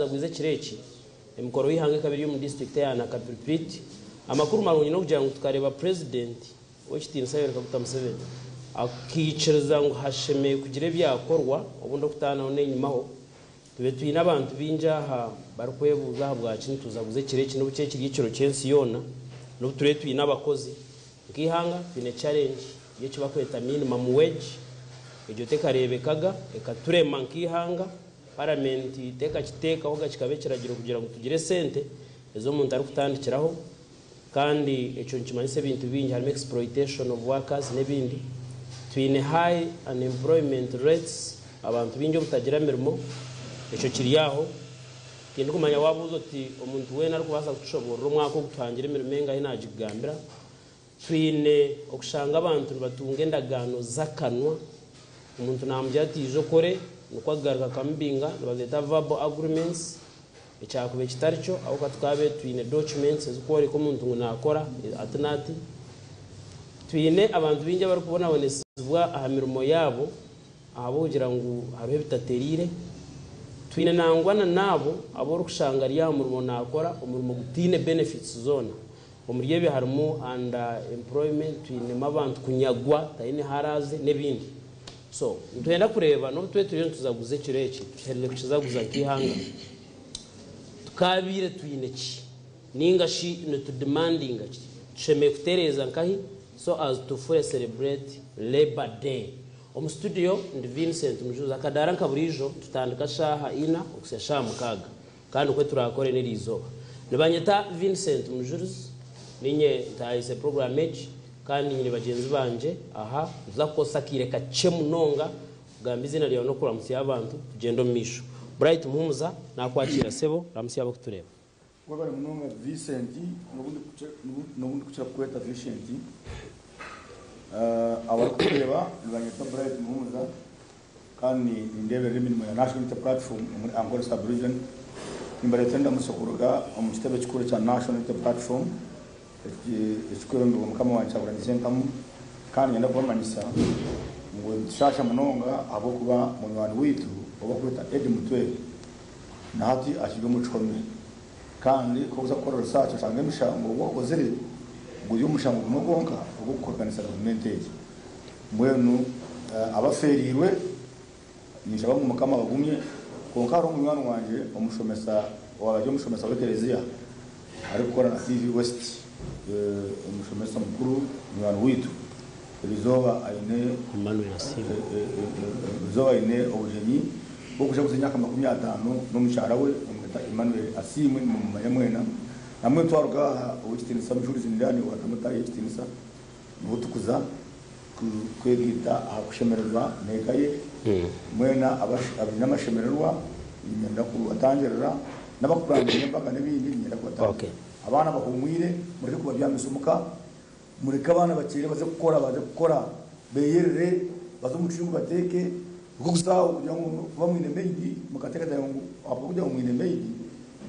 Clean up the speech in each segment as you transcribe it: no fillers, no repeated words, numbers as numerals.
Twazagwize ekiro eki, emikoro y'eihanga ekaba eri omu disiturikiti eya Nakapiripirit. Amakuru marungi n'okugira ngu tukareeba Purezidenti Ow'ekitiinisa Yoweri Kaguta Museveni akaikiriza ngu hashemereire kugira ebyakorwa obundi okutaanaho n'enyimaho. Tube twine abantu baingi aha barikwebuuza ahabwaki nituzaguza ekiro eki n'obu kiri ekiro ky'ensi yoona n'obu turiyo twine abakozi. Nk'eihanga twine challenge y'eki barikweta minimum wage, egyo tekareebekaga ekaturema nk'eihanga. Paramenti tekakiteekahoga kikaba ekiragiro kugira ngu tugire esente ezi omuntu arikutandikiraho kandi ekyo nikimanyisa ebintu bingi harimu exploitation of workers n'ebindi. Twine high unemployment rates, abantu baingi obutagira mirimo, ekyo kiri aho. Tindikumanya waabuuza oti omuntu weena arikubaasa kutushoboorora omwaka ogu tuhangire emirimo engahi naagikugambira. Twine okushanga abantu nibatunga endagaano z'akanwa, omuntu naamugira ati ija okore, nikwo akugaruka akamubinga, nibazeeta verbal agreements, ekyakubaire kitari kyo ahabw'okuba tukaabaire twine documents ezikworeka omuntu ngu naakora ati n'ati. Twine abantu baingi abarikubonabonesibwa aha mirimo yaabo ahabw'okugira ngu hariho ebitatereire. Twine nangwa na n'abo abu orikushanga ari aha murimo naakora omurimo gutaine benefits zoona. Omuri ebyo harimu under employment, twinemu abantu kunyagwa taine ahu araaze n'ebindi. So nitwenda kureeba n'obu tube turiyo nituzaguza ekiro eki, tuherize kukizaguza nk'eihanga, tukaabaire twine ki ninga shi nitu demandinga ki? Tushemereire kutereeza nkahi so as to fully celebrate Labour Day? Omu studio ndi Vincent Mujuzi. Akadaara nka buriijo nitutandika shaaha ina okuhitsya shaaha mukaaga. Kandi nikwo turaakore n'eri izooba. Nibanyeta Vincent Mujurizi, niinye ntaahiise puroguraamu egi, kandi nyine bagyenzi bangye aha. Nituza kukozesa akaire kakye munonga kugamba eiziina ryawe n'okuramutsya abantu, tugyende omu maisho. Bright Muhumuza naakwakiira sebo, ramutsya abarikutureeba. Webare munonga Vincent, n'obu ndikukira kukweta Vincent. Abarikutureeba nibanyeta Bright Muhumuza. Kandi nindeeberera emirimo ya National Unity Platform omuri Ankole Sub-Region. Nimbareetera endamutsyo kuruga omu kitebe kikuru ekya National Unity Platform ekirikwebemberwa Mukama wangye Kyagulanyi Ssentamu. Kandi niinyenda kubamanyisa ngu nitushaasha munonga ahabw'okuba munywani waitu ou barikweta Eddie Mutwe na hati akiri omu kihome. Kandi ku orikuza kukora research oshanga emishango ogu akozire guri omushango gumwe gwonka ogw'okuhakanisa gavumenti egi. Mbwenu abafeereirwe ninshaba ngu Mukama abagumye, kwonka hariho munywani wangye omushomesa owaaba ari omushomesa w'ekereziya arikukora na TV West, omushomesa mukuru munywani waitu, erizooba aine erizooba aine obugyenyi bw'okujaguza emyaka 50 n'omukyara we bamweta Emmanuel Asiimwe nimumumanya mwena. Namwe twaruga aha ow'ekitiinisa Mujulizi Nindani owaatamutaahi ekitiinisa. Niho turikuza kwegaita aha kushemererwa n'eka ye. Mwena abaine amashemererwa niinyenda kubatangirira, n'abarikugambira embaga n'ebindi niinyenda kubatangirira. Abaana bahuumwire mureke kubabyamisa omuka, mureke abaana bakyeire baze kukora, baze kukora beeyerere, baze omu kiyungu bateeke. Nikwo aho kugira ngu kuba mwine maid mukateekateeka ngu ahabw'okugira ngu mwine maid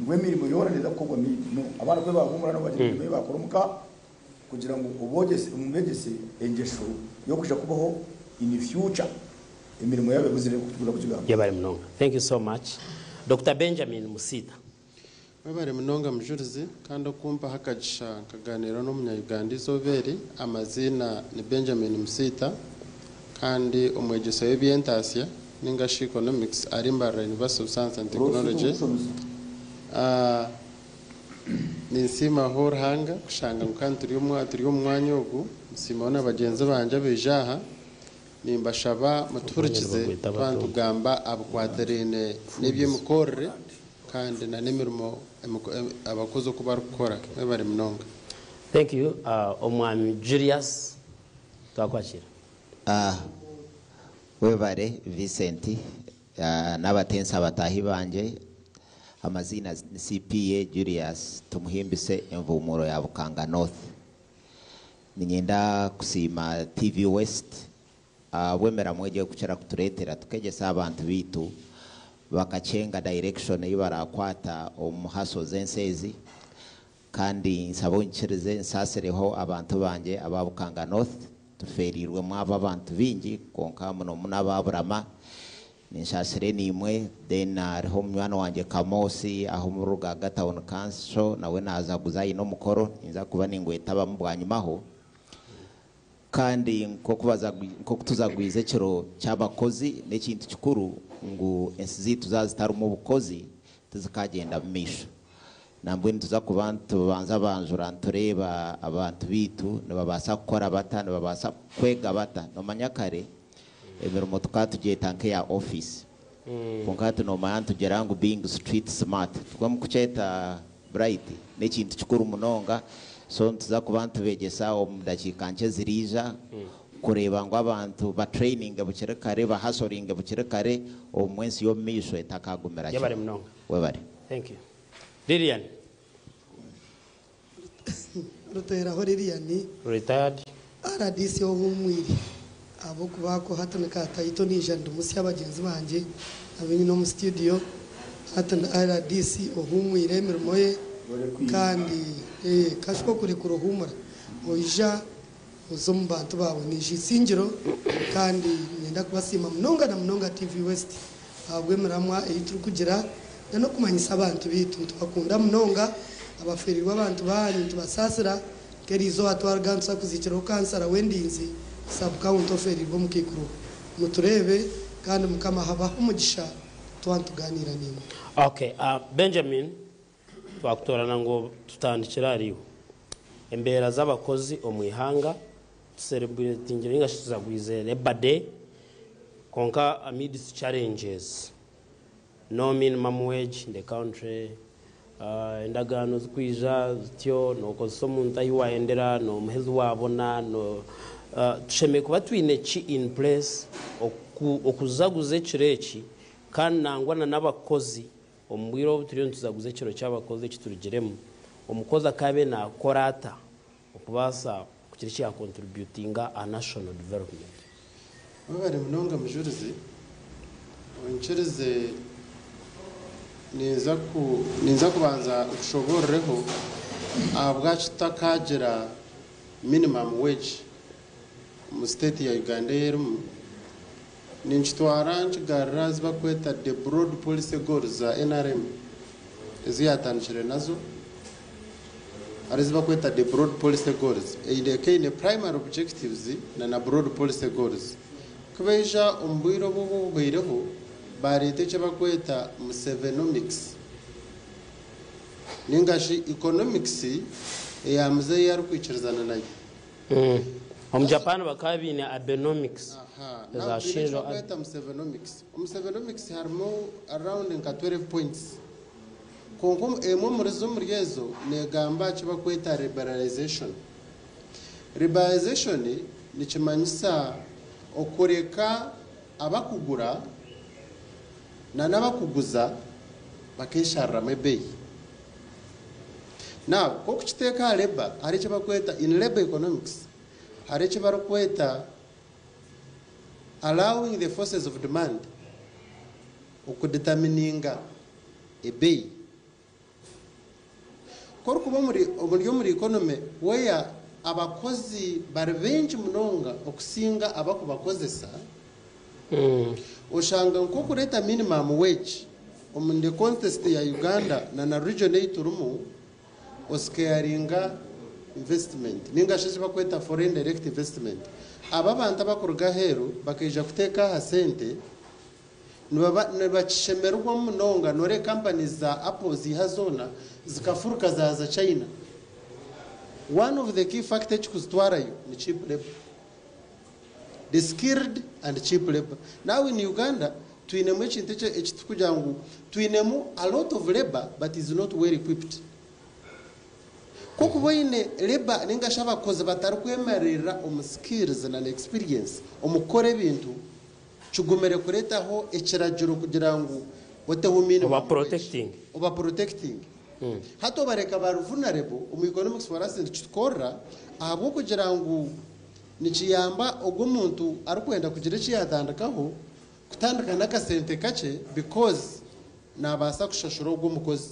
ngu emirimo yoona neeza kukorwa maid. No, abaana ku baahuumura nabo bagira emirimo ei baakora omuka. Kugira ngu obogyese omubeegyese engyesho y'okwija kubaho in future emirimo yaaba ebuzire nk'oku turikuza kugigamba. Yebare munonga. Thank you so much. Doctor Benjamin Musiita. Webare munonga Mujurizi kandi okumpaho akagisha nkaganiira n'omunya Uganda eizooba eri. Amaziina ni Benjamin Musiita kandi omwegyesa w'eby'entaasya ninga shi Economics ahari Mbarara University of Science and Technology. Ninsiimaho Ruhanga kushanga ngu kandi turi omu turi omu mwanya ogu. Nsiimaho na bagyenzi bangye abaija aha. Nimbashaba mutuhurikize twaba nitugamba aha bikwatiraine n'eby'emikorere kandi na n'emirimo abakozi oku barikukora. Mwebare munonga. Thank you Omwami Julius twakwakira. Webare Vincent N'abatensi abataahi bangye, amaziina ni CPA Julius Tumuhimbise envumuuro ya Bukanga North. Niinyenda kusiima TV West ahabw'emiramwa egi erikukira kutureetera tukegyesa abantu baitu bakakyenga direction ei barakwata omu hustle z'ensi ezi. Kandi nsaba onyikirize nsaasireho abantu bangye aba Bukanga North, tufeereirwemu abo abantu baingi kwonka muno muno aba Burama. Ninshaasire niimwe. Then hariho munywani wangye Kamosi aha omu Rugaaga Town Council nawe naazaguza aine omukoro, ninza kuba ningwetabamu bwanyimaho. Kandi nk'oku tuzagwize ekiro ky'abakozi, n'ekintu kikuru ngu ensi zaitu zaaba zitarimu obukozi tizikaagyenda mu maisho. Nambwenu nituza kuba nitubanza banjura nitureeba abantu baitu nibabaasa kukora bata, nibabaasa kwega bata. Noomanya kare emirimo tukaba tugyeta nk'eya ofiisi, kwonka hati noomanya nitugira ngu being street smart. Tikwo mukukyeta Bright? N'ekintu kikuru munonga. So nituza kuba nitubeegyesa omu dakiika nkye eziriija kureeba ngu abantu batraininge bukiri kare, bahasoringe bukiri kare obumwe ensi y'omu maisho etakaagumira Yebare kimwe. munonga. Webare. Thank you. Lilian. Ruteraho Lilian. Retired. RDC Ohuumwire ahabw'okuba ku hati ni ka title naija ndi musya bagyenzi bangye abu nyine omu studio hati ndi RDC Ohuumwire emirimo ye kandi kashuka okurekura ohuumura oija oza omu bantu baawe naija Isingiro kandi niinyenda kubasiima munonga na munonga TV West ahabw'emiramwa ei turikugira na n'okumanyisa abantu baitu. Nitubakunda munonga abafeereirwe abantu baanyu nitubasaasira nk'eriizooba twaruga nituza kuziikiraho kansara w'endinzi sub county ofeereirwe omukaikuru. Mutureebe kandi Mukama abahe omugisha twaba nitugaaniira naimwe. Okay, Benjamin twakutoorana ngu tutandikire ahariiwe. Embeera z'abakozi omu ihanga, tusereburetingire ninga shi tuzagwize Labour Day kwonka amidst challenges, no minimum wage in the country, endagaano zirikwija zityo, nokozesa omuntu ahi wayendera, nomuha ezi wabona, no tushemereire kuba twine ki in place okuzaguza ekiro eki kandi nangwa na n'abakozi Omu bwire obu turiyo nituzaguza ekiro ky'abakozi eki turugiremu, omukozi akaabaire naakora ata okubaasa kugira eki yaakontributinga aha national development? Webare munonga Mujurizi, onkirize ninza ku ninza kubanza nkushobororeho ahabwaki tutakagira minimum wage omu state ya Uganda ei erimu. Ninkitwara nkigarura ezi barikweta the broad policy goals za nrm ezi yaatandikire nazo hariho ezi barikweta the broad policy goals eine eka eine primary objectives na na broad policy goals. Ku baija omu bwire obu obuhweireho baareeta eki barikweta Musevenomics ninga shi economics eya muzeeyi arikwikirizana nayo. Omu Japan bakaba baine Abenomics Aha, eza now twine eki Shinzo Abe. barikweta Musevenomics. Omu Musevenomics harimu around nka 12 points. Kwonka omu- emwe omuri zo omuri ezo neegamba aha ki barikweta liberalization. Liberalization nikimanyisa okureka abakugura na n'abakuguza bakeeshariramu ebeeyi. Now, ku orikukiteeka aha labour, hariho eki barikweta, in labour economics, hariho eki barikweta allowing the forces of demand okudetermininga ebeeyi. Ku orikuba omuri omuri omuri economy where abakozi bari baingi munonga okusinga abakubakozesa, Oshanga nk'okureeta minimum wage omu the context ya Uganda na na region ei turimu oscaringa investment ninga shi eki barikweta foreign direct investment. Abo abantu abarikuruga aheeru bakaija kuteeka aha sente nibaba nibakishemererwamu munonga noreeba companies za Apple ziiha zoona zikafuruka zaaza China. One of the key factor ekikuzitwarayo ni cheap labour. The skilled and cheap labour. Now in Uganda twinemu ekintu eki ekiturikugira ngu twinemu a lot of labour but is not well equipped. Ku orikuba oine labour ninga shi abakozi batarikwemariirira omu skills na experience omu kukora ebintu, kigumire kureetaho ekiragiro kugira ngu oteho Oba minimum wage. protecting. Oba protecting. Hati obareka bari vulnerable omu economics for us nitukitukorera ahabw'okugira ngu Nikiyamba ogwo omuntu arikwenda kugira eki yatandikaho kutandika n'akasente kakye because nabaasa kushashura ogwo omukozi.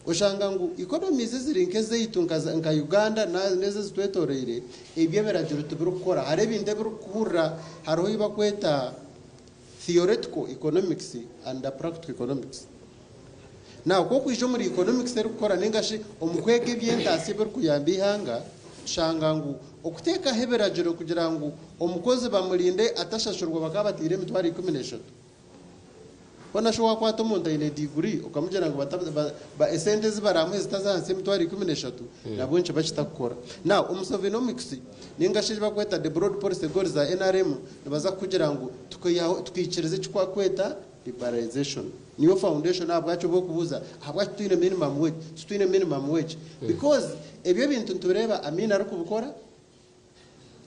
Oshanga ngu economies eziri nk'ezaitu nka Uganda n'ezi ezitwetoreire ebyo ebiragiro tibirikukora. Hariho ebintu ebirikuhurira hariho ei barikweta. Theoretical economics and practical economics. Now ku okwija omuri economics erikukora ninga shi omu kwega eby'entaasya ebirikuyamba eihanga, tushanga ngu okuteekaho ebiragiro kugira ngu omukozi bamurinde atashashurwa bakaba bataire emitwaro 13. Hoona shi waakwata omuntu aine diguri okamugira ngu esente ezi baraamuhe zitaza ahansi y'emitwaro 13, nabwo nikiba kitakukora. Now omu Sovinomics ninga shi eki barikweta the broad policy goals za nrm nibaza kukugira ngu tukaihaho tukaikiriza eki kwakweta liberalization. Niyo foundation ahabwaki oba orikubuuza ahabwaki titwine minimum wage, titwine minimum wage because ebyo ebintu nitubireeba Amin arikubikora,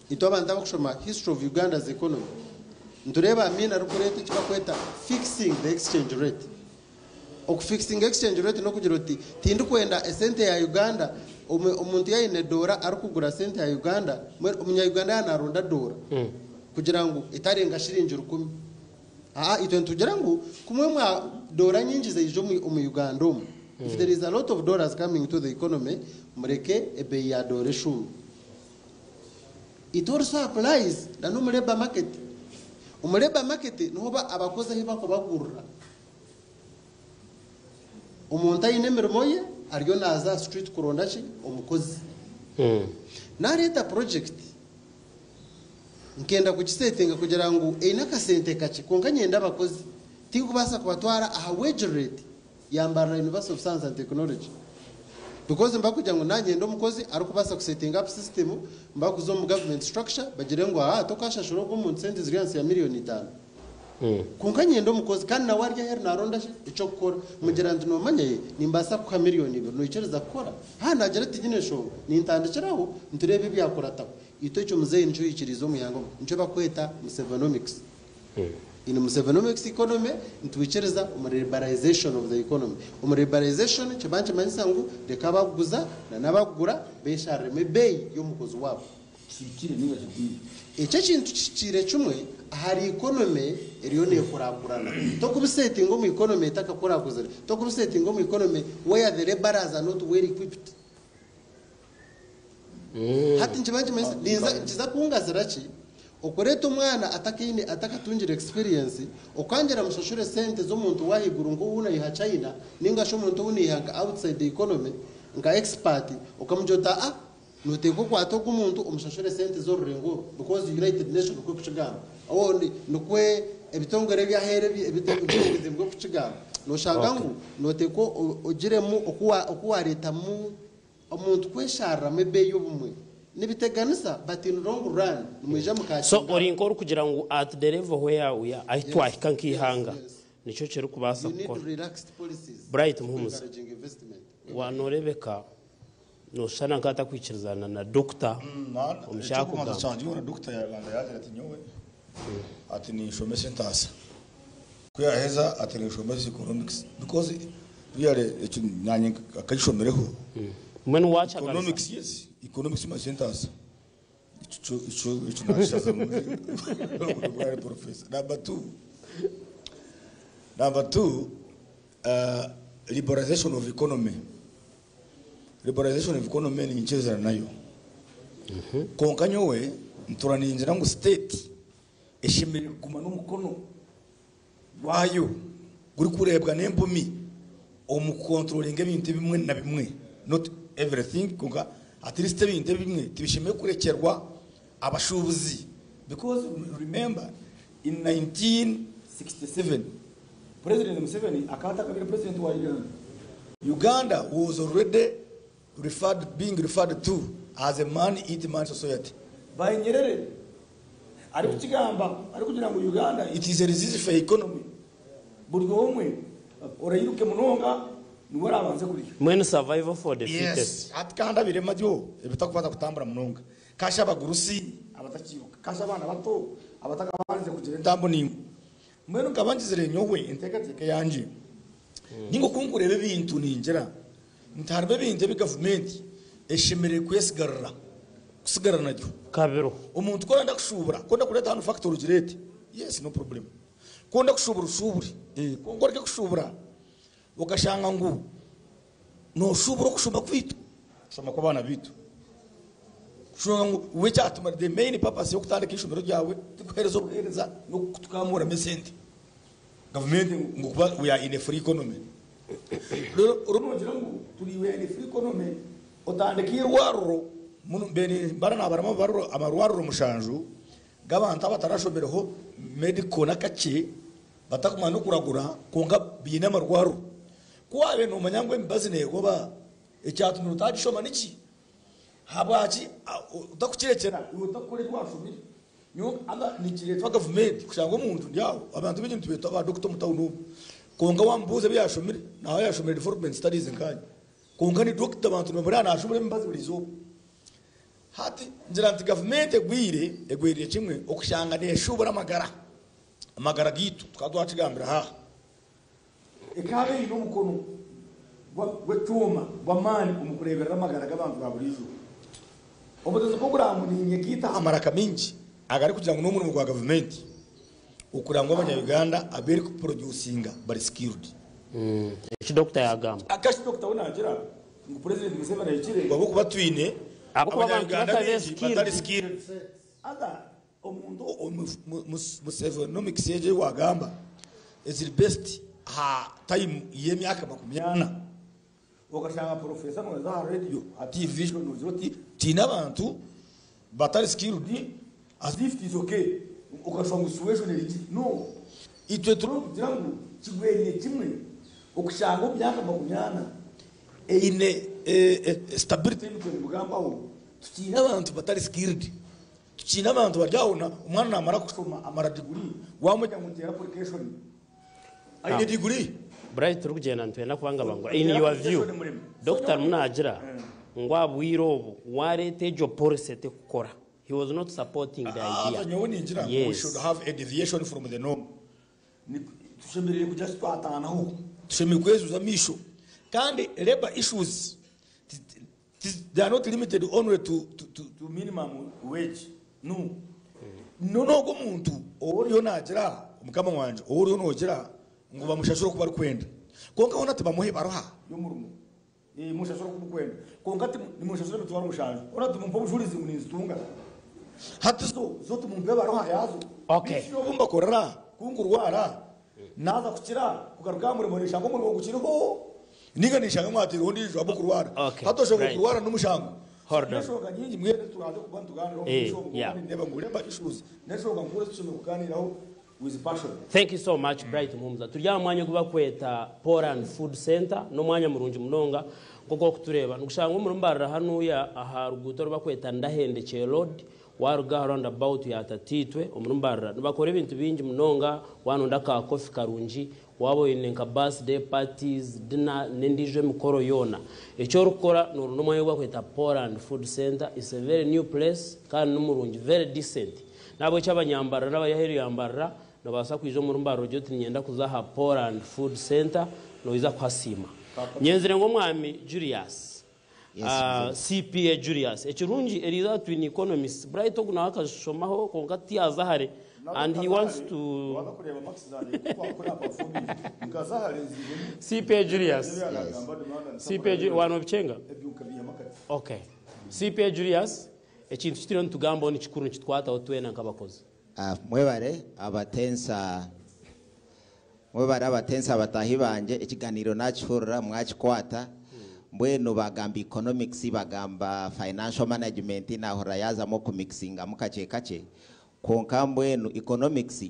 Itwe abantu abakushoma history of Uganda's economy nitureeba Amin arikureeta eki bakweta fixing the exchange rate. Okufixinga exchange rate n'okugira oti tindikwenda esente ya Uganda omuntu yaaba aine doora arikugura sente ya Uganda mbwenu omunya Uganda yaaba naronda doora kugira ngu etarenga shiringi rukumi. Aa itwe nitugira ngu kumwe mwa doora nyingi zaija omu Uganda omu if there is a lot of dollars coming to the economy mureke ebeeyi ya doora eshuume. It also applies na n'omu labour market. Omu labour market niho abakozi ahu barikubagurira. Omuntu aine emirimo ye ariyo naaza aha street kuronda ki? Omukozi. Nareeta project nkenda kugisetinga kugira ngu eine akasente kakye kwonka nyenda abakozi tinkubaasa kubatwara aha wage rate ya Mbarara University of Science and Technology because nibakugira ngu nanyenda omukozi arikubaasa kusetinga up system nibakuza omu government structure bagire ngu haa tokashashura ogu omuntu sente ziri ahansi ya million itano. Kwonka nyenda omukozi kandi nawe ari aheeru naaronda ki? Eky'okukora. Mugira nti, Noomanya ye, nimbaasa kukuha miriyoni ibiri. Noikiriza kukora? Haa, naagira ati, Tinyine nshonga. Nintandikira aho, nitureeba ebyakurataho. Itwe ekyo muzeeyi nikyo oikiriize omu ihanga omu. Nikyo barikweta Musevenomics. In Musevenomics economy, nitwikiriza omu liberalization of the economy. Omu liberalization kiba nikimanyisa ngu reka abarikuguza na n'abarikugura beeshariremu ebeeyi y'omukozi waabo. Kihikire ninga kigwire. Eki ekintu kihikiire kimwe ahari economy eriyo nekurakurana. Tokubisetinga omu economy etakakurakuzire. Tokubisetinga omu economy where the labourers are not well equipped. Hati nikiba nikimanyisa ninza nikiza kungazira ki okureeta omwana atakaine atakatungire experience okangira mushashure sente z'omuntu w'ahaiguru nk'ou naiha China ninga shi omuntu ou naiha nka outside the economy nka expert okamugira oti aa Noteekwa okwate ogu muntu omushashure sente z'orurengo oru because United Nation nikwo ekukigamba or nikwo ebitongore eby'aheeru eby'obuhinguzi nikwo ekukigamba. Noshanga ngu noteekwa ogiremu oku wareetamu omuntu kweshariramu ebeeyi obumwe. Nibiteganisa but in long run nimwija So mukakinga. ori nk'orikugira ngu at the level where we are ahi twahika nk'eihanga nikyo kirikubaasa You need kukora. relaxed policies Bright Muhumuza, encouraging investment. wa noorebeka Nooshushana nk'atakwikirizana na dokita omu ki Eky'okubanza arikugamba. kyangye nyowe na dokita yabanza yaagira ati nyowe ati ninshomesa entaasa ku yaaheza ati ninshomesa economics because really ekyo naanye nkakishomireho. Mbwenu waakyagarisa? Economics yes, economics manyisa entaasa ekyo kyo ekyo naakishazamu bwari professor. Number two, number two liberalization of economy. Liberalization of economy ninyikirizana nayo kwonka nyowe ntura ningira ngu state eshemereire kuguma n'omukono gwayo gurikureebwa n'empumi omu kukontrolinga ebintu ebimwe na bimwe not everything kwonka at least ebintu ebimwe tibishemereire kurekyerwa abashuubuzi because remember in 1967 President Museveni akaba atakabaire president wa Uganda. Uganda was already referred, being referred to as a man eat man society by Nyerere arikukigamba arikugira ngu Uganda it is a disease for economy buri omwe orayiruke munonga niwe orabanze kurya. Mbwenu survival for the Yes, fittest. hati kandi abirema byo ebitakubaasa kutambura munonga kasha abagurusi abatakiiruka kasha abaana bato abatakabandize kugira entambo naingwa. Mbwenu nkaba ngizire nyowe enteekateeka eyangye, ninga oku nkureeba ebintu ningira nti harimu ebintu ebi gavumenti eshemereire kwesigarira, kusigara nabyo. Kabiro. Omuntu ku orenda kushuubura, ku orenda kureeta hanu factory ogireete, yes no problem. Ku orenda kushuubura oshuubure, kwonka oreke kushuubura okashanga ngu Noshubura okushoma kwaitu, okushoma kw'abaana baitu. Kushanga ngu iwe ekyatuma the main purpose y'okutandika eishomero ryawe tikuheereza obuheereza n'okutukaamuramu esente. Gavumenti ngu kuba we are in a free economy. Reero oriyo noogira ngu turi we are in a free economy otandika eirwariro mbwenu mbara naabaramu amarwariro mushanju g'abantu abatarashomireho medical n'akakye batakumanya n'okuragura kwonka baine amarwariro. Ku waabaire noomanya ngu emibazi neegoba, ekyatumire otagishoma niki? Habwaki otakukirekyera iwe otakukora eki waashomire? Nyowe haza nikireetwa gavumenti kushanga omuntu ndi aho, abantu baingi nitubeeta ba dokita omu tawuni omu, kwonka waamubuuza ebi yaashomire, naawe yaashomire development studies nkaanye, kwonka ni dokita abantu nibamureeba naashubura emibazi buri izooba. Hati ngira nti gavumenti egwire, egweriire kimwe okushanga neeshubura amagara, amagara gaitu tukaba twakigambira haaha. Ekaaba eine omukono gw'ekyoma gw'amaani omu kureeberera amagara g'abantu ba buriijo. Omutezo puroguraamu ninyegaita aha maraka maingi agarikugira ngu n'omurimo gwa gavumenti okureba ngu abanya-Uganda abu erikupurodyusinga bari skilled. Eki dokita yaagamba. Akashi dokita we naagira ngu Purezidenti Museveni ahikire ngu ahabw'okuba twine Ahabw'okuba abantu abanya-Uganda batari baingi batari skilled. skilled. Haza Omuntu Musevenomics egyo ei waagamba eziri based aha time y'emyaka makumyana, okashanga porofesa nooza aha radio, aha TV show noogira oti twine abantu batari skilled as if it is okay okashusha ngu situation eri gye. No, itwe turiho nitugira ngu kigweriire kimwe okushanga omu myaka makumyana eine stability ei nitugambaho tukiine abantu batari skilled. Tukiine abantu bari aho na omwana namara kushoma amara diguri wamureka ngu nteera application aine diguri. Bright turikugyenda nitwenda kuba ngaba ngu in your view Doctor arimu nagira ngu aha bwire obu wareeta egyo policy etekukora he was not supporting the idea. Haza nyowe ningira ngu we should have a deviation from the norm. Tushemereire kugira eki twataanaho, tushemereire kwejuza amaisho kandi labour issues They are not limited only to, to, to, to minimum wage. No. N'ogwo omuntu ou oriyo naagira, mukama wangye, ou oriyo noogira ngu bamushashure oku barikwenda. Kwonka hoona tibamuha ebaruha y'omurimo. Eh, mushashure oku murikwenda. Kwonka nimunshashure emitwaro mushanju. Hoona timumpa obujurizi ngu ninzitunga. Hati zo, zo timumpa ebaruha yaazo. Okay. Beitu obu mbakorera, ku nkurwara, naaza kukira, kugaruka aha murimo ninshanga omurimo gukiriho. Ninga ninshanga mwateireho ondiijo ahabw'okurwara. Okay, Hati oshanga right. okurwara n'omushango. Hold on. N'enshonga nyingi mbwenu ezi turaaze kuba nitugaaniiraho omu Eh, maisho omu yeah. kwonka nindeeba ngu labour issues n'enshonga nkuru ezi tushemereire kugaaniiraho with passion. Thank you so much Bright Muhumuza. Turi aha mwanya ogu bakweta Poland Food Centre, n'omwanya murungi munonga nk'oku orikutureeba. Nigushangwa omuri Mbarara hanuya aha ruguuto oru bakweta Ndahendekye Road, Waaruga aha round about ya Tataitwe omuri Mbarara nibakora ebintu bingi munonga, waanonda ka coffee karungi, waaba oine nka birthday parties, dinner n'endiijo emikoro yoona. Eki orikukora nooronda omwanya ogu barikweta Poland Food Centre, it's a very new place kandi nimurungi very decent. N'ahabw'ekyo abanyambarara n'abari aheeru ya Mbarara noobaasa kwija omuri Mbarara ogire oti niinyenda kuza aha Poland Food Centre noija kuhasiima. Nyenzire ngu Omwami Julius. Yes, Ah, mzee. CPA Julius ekirungi eriizooba twine economist Bright ogu nawe akazishomaho kwonka tiyaza hare and he wants to Waza kureeba marks zangye oku oku naperforminze nkaza hare nziihemu CPA Julius Ebyo yanagamba demand and CPA supply Ju- wanobicenga ebyo nkabiihamu akati. okay CPA Julius ekintu kituriyo nitugambaho nikikuru nikitwataho twena nk'abakozi. Ah, mwebare abatensa Mwebare abatensi bataahi bangye, ekiganiiro nakihurira mwakikwata. Mbwenu bagamba economics, bagamba financial management, nahurira yazamu okumixingamu kakye kakye. Kwonka mbwenu economics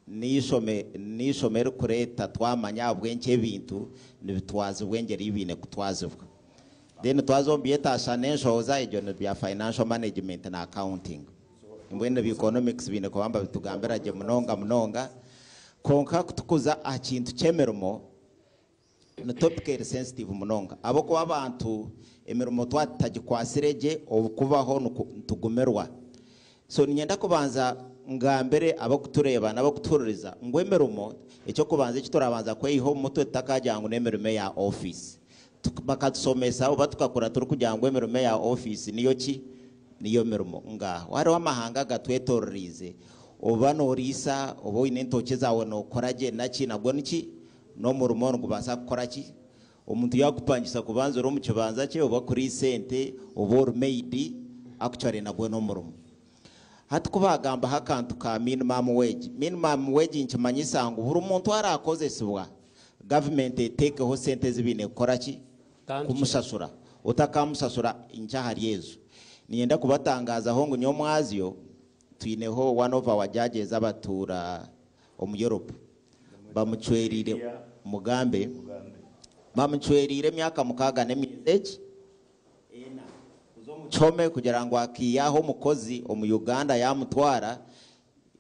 n'eishomo erikureeta twamanya ahabw'enki ebintu nibitwazibwa engyeri ei biine kutwazibwa. Then twaza omu by'etaasha n'enshohoza, egyo ni bya financial management na accounting. Mbwenu ebya economics baine kuba nibabitugambira gye munonga munonga. Kwonka ku turikuza aha kintu ky'emirimo, ni topic eri sensitive munonga ahabw'okuba abantu emirimo twaba tutagikwatsire gye, okubaho nitugumirwa. So niinyenda kubanza ngambire abarikutureeba n'abarikutuhuririza ngu emirimo, eky'okubanza eki turabanza kweyiha omu mutwe tutakagira ngu n'emirimo eya ofiisi. Bakatushomesa oba tukakura turikugira ngu emirimo eya ofiisi niyo ki? Niyo mirimo. Ngaaha. Hariho amahanga agatwetoororeize, oba nooriisa, oba oine entookye zaawe nookora gye naki, nagwo niki? N'omurimo nigubaasa kukora ki? Omuntu yaakupangisa kubanza ori omu kibanja kye oba kuriisa ente, oba ori maidi, actually nagwo n'omurimo. Hati ku baagambaho akantu ka minimum wage, minimum wage nikimanyisa ngu buri muntu araakozesibwa, gavumenti eteekeho sente ezi baine kukora ki? Kumushashura. Otakaamushashura nkye ahari ezo. Niinyenda kubatangaazaho ngu nyomwazyo twineho one of our judges abatuura omu Europe bamucweriire Mugambe, bamucweriire emyaka mukaaga n'emyezi eki? Ena kuza omu kihome kugira ngu akiihaho omukozi omu Uganda yaamutwara,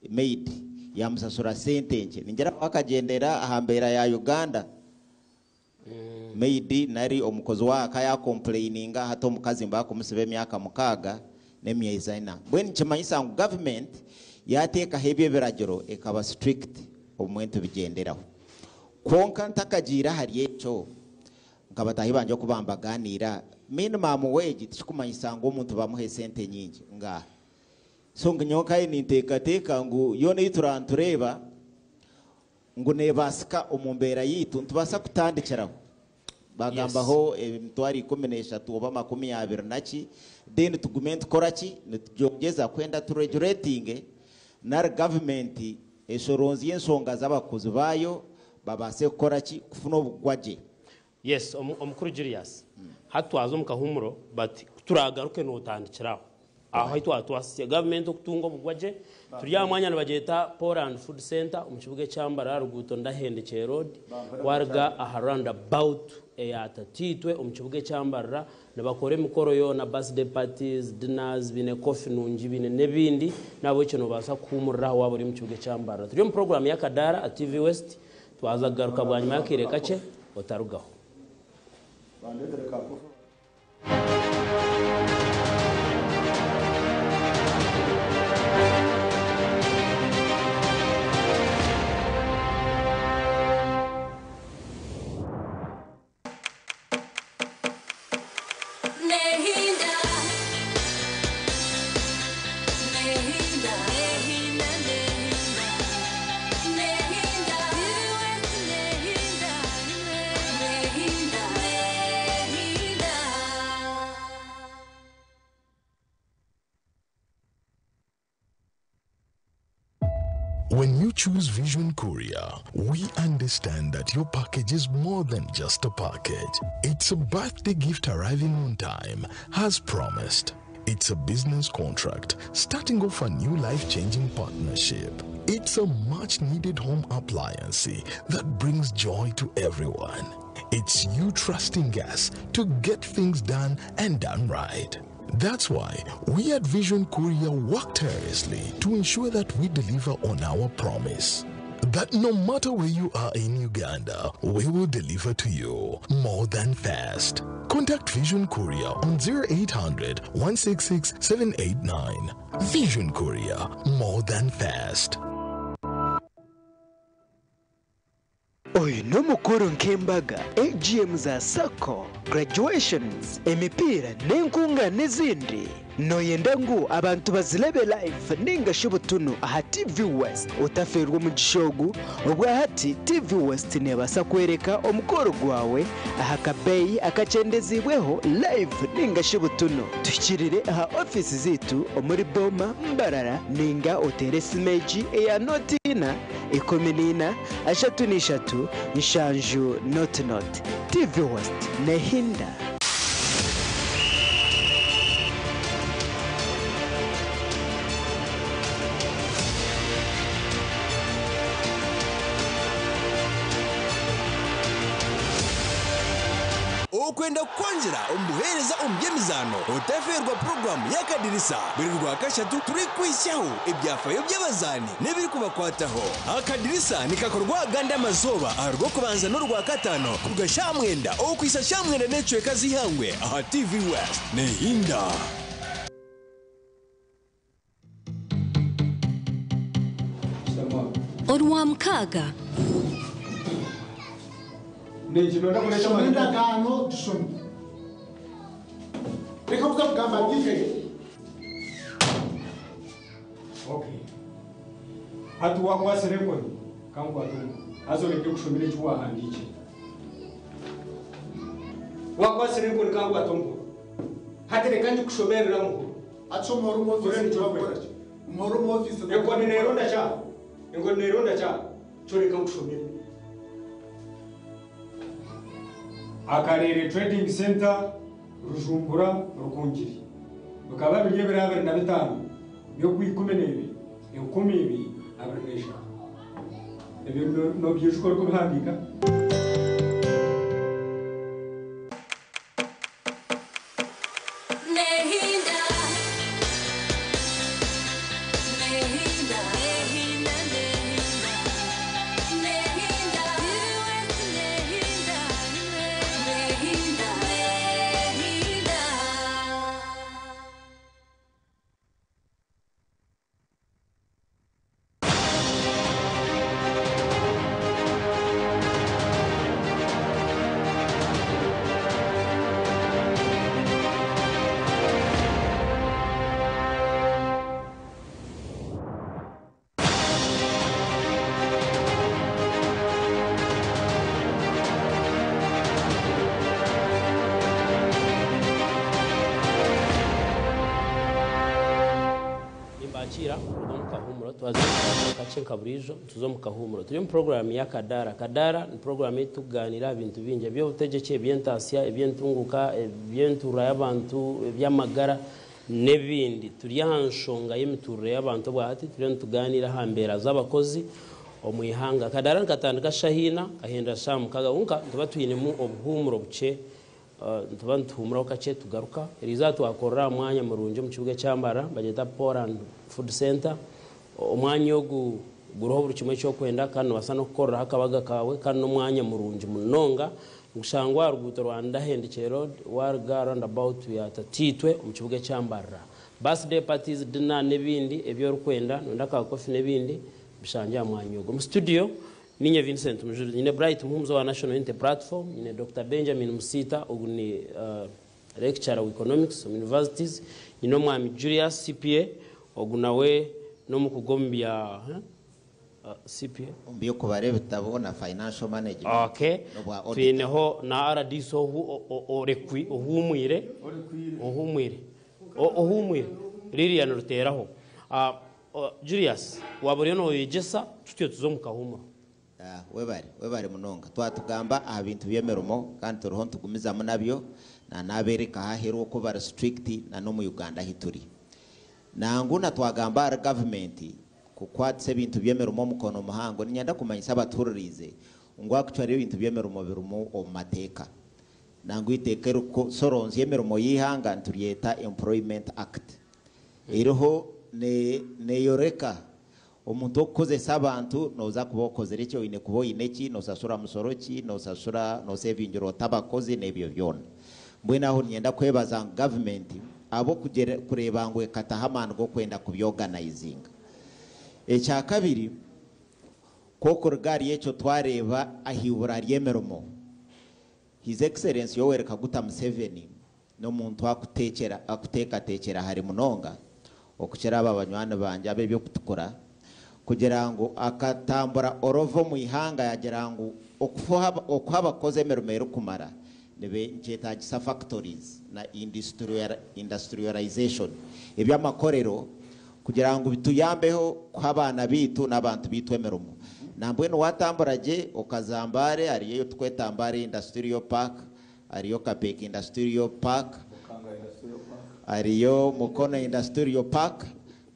maid, yaamusasura sente nkye. Ningira ngu akagyendera aha mbeera ya Uganda, maid nari omukozi w'aha ka yaakompureyininga hati omukazi nibaakumusiba emyaka mukaaga n'emyezi ena. Mbwenu nikimanyisa ngu gavumenti yaateekaho ebyo ebiragiro ekaba strict obumwe nitubigyenderaho. Kwonka ntakagiire ahari ekyo, Nka bataahi bangye oku bambagaaniira, minimum wage tikikumanyisa ngu omuntu bamuhe esente nyingi. Ngaaha. So nyowe nkaye ninteekateeka ngu yoona ei turaba nitureeba ngu neebaasika omu mbeera yaitu, nitubaasa kutandikiraho. Bagambaho emitwaro 13 oba 20 na ki, then tugume nitukora ki? Nitugyongyeza kwenda tu regulatinge nari gavumenti eshoronzye enshonga z'abakozi baayo babaase kukora ki? Kufuna obugwa gye. Yes, Omukuru Julius, hati twaza omu kahuumuro but ku turaagaruke nootandikira aho. Aho ahu twaba twasitsya gavumenti okutunga obugwa gye. Turi aha mwanya nibagyeta Poland Food Centre omu kibuga ekya Mbarara ruguuto Ndahendekye Road. Waruga aha round about eya Tataitwe omu kibuga ekya Mbarara Nibakora emikoro yoona, birthday parties, dinners, baine coffee nungi, baine n'ebindi, n'ahabw'ekyo noobaasa kuhuumurira aho waaba ori omu kibuga ekya Mbarara. Turi omu puroguraamu y'Akadaara aha TV West, twaza kugaruka bwanyima y'akaire kakye, otarugaho. Bandeetere ka coffee. When you choose Vision Courier, we understand that your package is more than just a package. It's a birthday gift arriving on time, as promised. It's a business contract starting off a new life changing partnership. It's a much needed home appliance that brings joy to everyone. It's you trusting us to get things done and done right. That's why we at Vision Courier work tirelessly to ensure that we deliver on our promise. That no matter where you are in Uganda, we will deliver to you more than fast. Contact Vision Courier on 0800 166 789. Vision Courier, more than fast. Oyu n'omukoro nk'embaga, AGM za sacco, graduations, emipiira n'enkungaana ezindi. Noyenda ngu abantu bazirebe live ninga shi butunu aha TV West? Otafeerwa omugisha ogu, obwahati TV West nebaasa kworeka omukoro gwawe aha kabeeyi akakyendeziibweho live ninga shi butunu. Tuhikirire aha ofiisi zaitu omuri Boma, Mbarara ninga oteere esimu egi eya nooti ina, 14, 33, 70 0 0. TV West nehinda. Okwenda kukwongyera omu buheereza omu by'emizaano, otafeerwa puroguraamu y'Akadirisa buri Rwakashatu turikuhitsyaho ebyafayo by'abazaani n'ebirikubakwataho. Akadirisa nikakorwa agandi amazooba aha Rwokubanza n'Orwakataano kuruga shaaha mwenda okuhitsya shaaha mwenda n'ekicweka z'eihangwe aha TV West. Nehinda! Orwamukaaga. Shoma endagaano gishome. Reka kuza kugamba DJ. Okay. Hati wakwasire enkoni, kankwate omukono. Haza oreke kushomera eki wahandiikire. Wakwasire enkoni kankwate omukono. Hati reka ngikushomerere aha mukono. Hati shoma ori omu ofiisi Ore nikyo nikyo bakukora ki? Guma ori omu ofiisi. Enkoni neeronda kya? Enkoni neeronda kya? Kyoreka nkushomere. Akareere Trading Centre, Rujumbura, Rukungiri. Bikaba biri ebiro 25 by'Okwikumineebiri, 2023. Ebyo noobyijuka orikubihandiika? Nimbakiira kuruga omu kahuumuro twaza omu kahuumuro kakye nka buriijo nituza omu kahuumuro. Turi omu puroguraamu y'Akadaara. Akadaara ni puroguraamu ei turikugaaniira aha bintu bingi, eby'obutegyeki, eby'entaasya, eby'entunguuka, eby'entuura y'abantu, eby'amagara n'ebindi. Turi aha nshonga y'emituurire y'abantu obwahati turiyo nitugaaniira aha mbeera z'abakozi omu ihanga. Akadaara nikatandika shaaha ina kahendera shaaha mukaaga kwonka nituba twinemu obuhuumuro bukye Nituba nituhuumuraho kakye tugaruka. Eriizooba twakorera aha mwanya murungi omu kibuga ekya Mbarara nibagyeta Poland Food Centre. Omwanya ogu guriho buri kimwe eki orikwenda kandi noobaasa n'okukoreraho akabaga kaawe kandi n'omwanya murungi munonga. Nigushangwa aha ruguuto rwa Ndahendekye Road waaruga aha round about ya Tatiitwe omu kibuga ekya Mbarara. Birthday parties, dinner n'ebindi ebi orikwenda, nooyenda ka coffee n'ebindi bishangye aha mwanya ogu. Omu studio Niinye Vincent Mujurizi, nyine Bright Muhumuza owa National Unity Platform, nyine Dokita Benjamin Musiita, ogu ni lecturer wa Economics omu universities, nyine Omwami Julius CPA, ogu nawe n'omukugu omu bya CPA. Omu by'okubara ebitabo na financial management Okay. n'obwa auditor. Twineho na RDC orekwi ohuumwire ohuumwire ohuumwire Lilian Ruteraho. Julius, waaba oriyo nooyegyesa, tutyo tuze omu kahuumuro. Webare, webare munonga. Twatugamba aha bintu by'emirimo kandi turiho nitugumizamu nabyo na n'abeereka ahaheru oku bari strict na n'omu Uganda ahi turi. Nangu na twagamba ahari gavumenti kukwatisa ebintu by'emirimo omukono muhango, niinyenda kumanyisa abatuhuririize ngu actually ebintu by'emirimo birimu omu mateeka. Nangwa eiteeka erikusoronzya emirimo y'eihanga nituryeta Employment Act. Eriho neeyoreka omuntu orikukozesa abantu nooza kuba okozire ki, oine kuba oine ki, noosashura musoro ki, noosashura nooseevingira ota abakozi n'ebyo byona. Mbwenu aho niinyenda kwebaza ngu gavumenti ahabw'okureeba ngu ekataho amaani g'okwenda kubyoganizinga. Ekyakabiri, ku okuruga ahari ekyo twareeba aha ibura ry'emirimo, His Excellency Yoweri Kaguta Museveni n'omuntu akuteekateekyera hare munonga okukira aba banywani bangye ab'eby'okutukura kugira ngu akatambura orova omu ihanga yagira ngu okuha abakozi emirimo erikumara nikyetaagisa factories na industrialization, eby'amakorero kugira ngu bituyambeho kuha abaana baitu n'abantu baitu emirimo. Nambwenu waatambura gye okaza Mbale hariyo ei turikweta Mbale Industrial Park, Hariyo Kapeeka Industrial Park, hariyo Mukono Industrial Park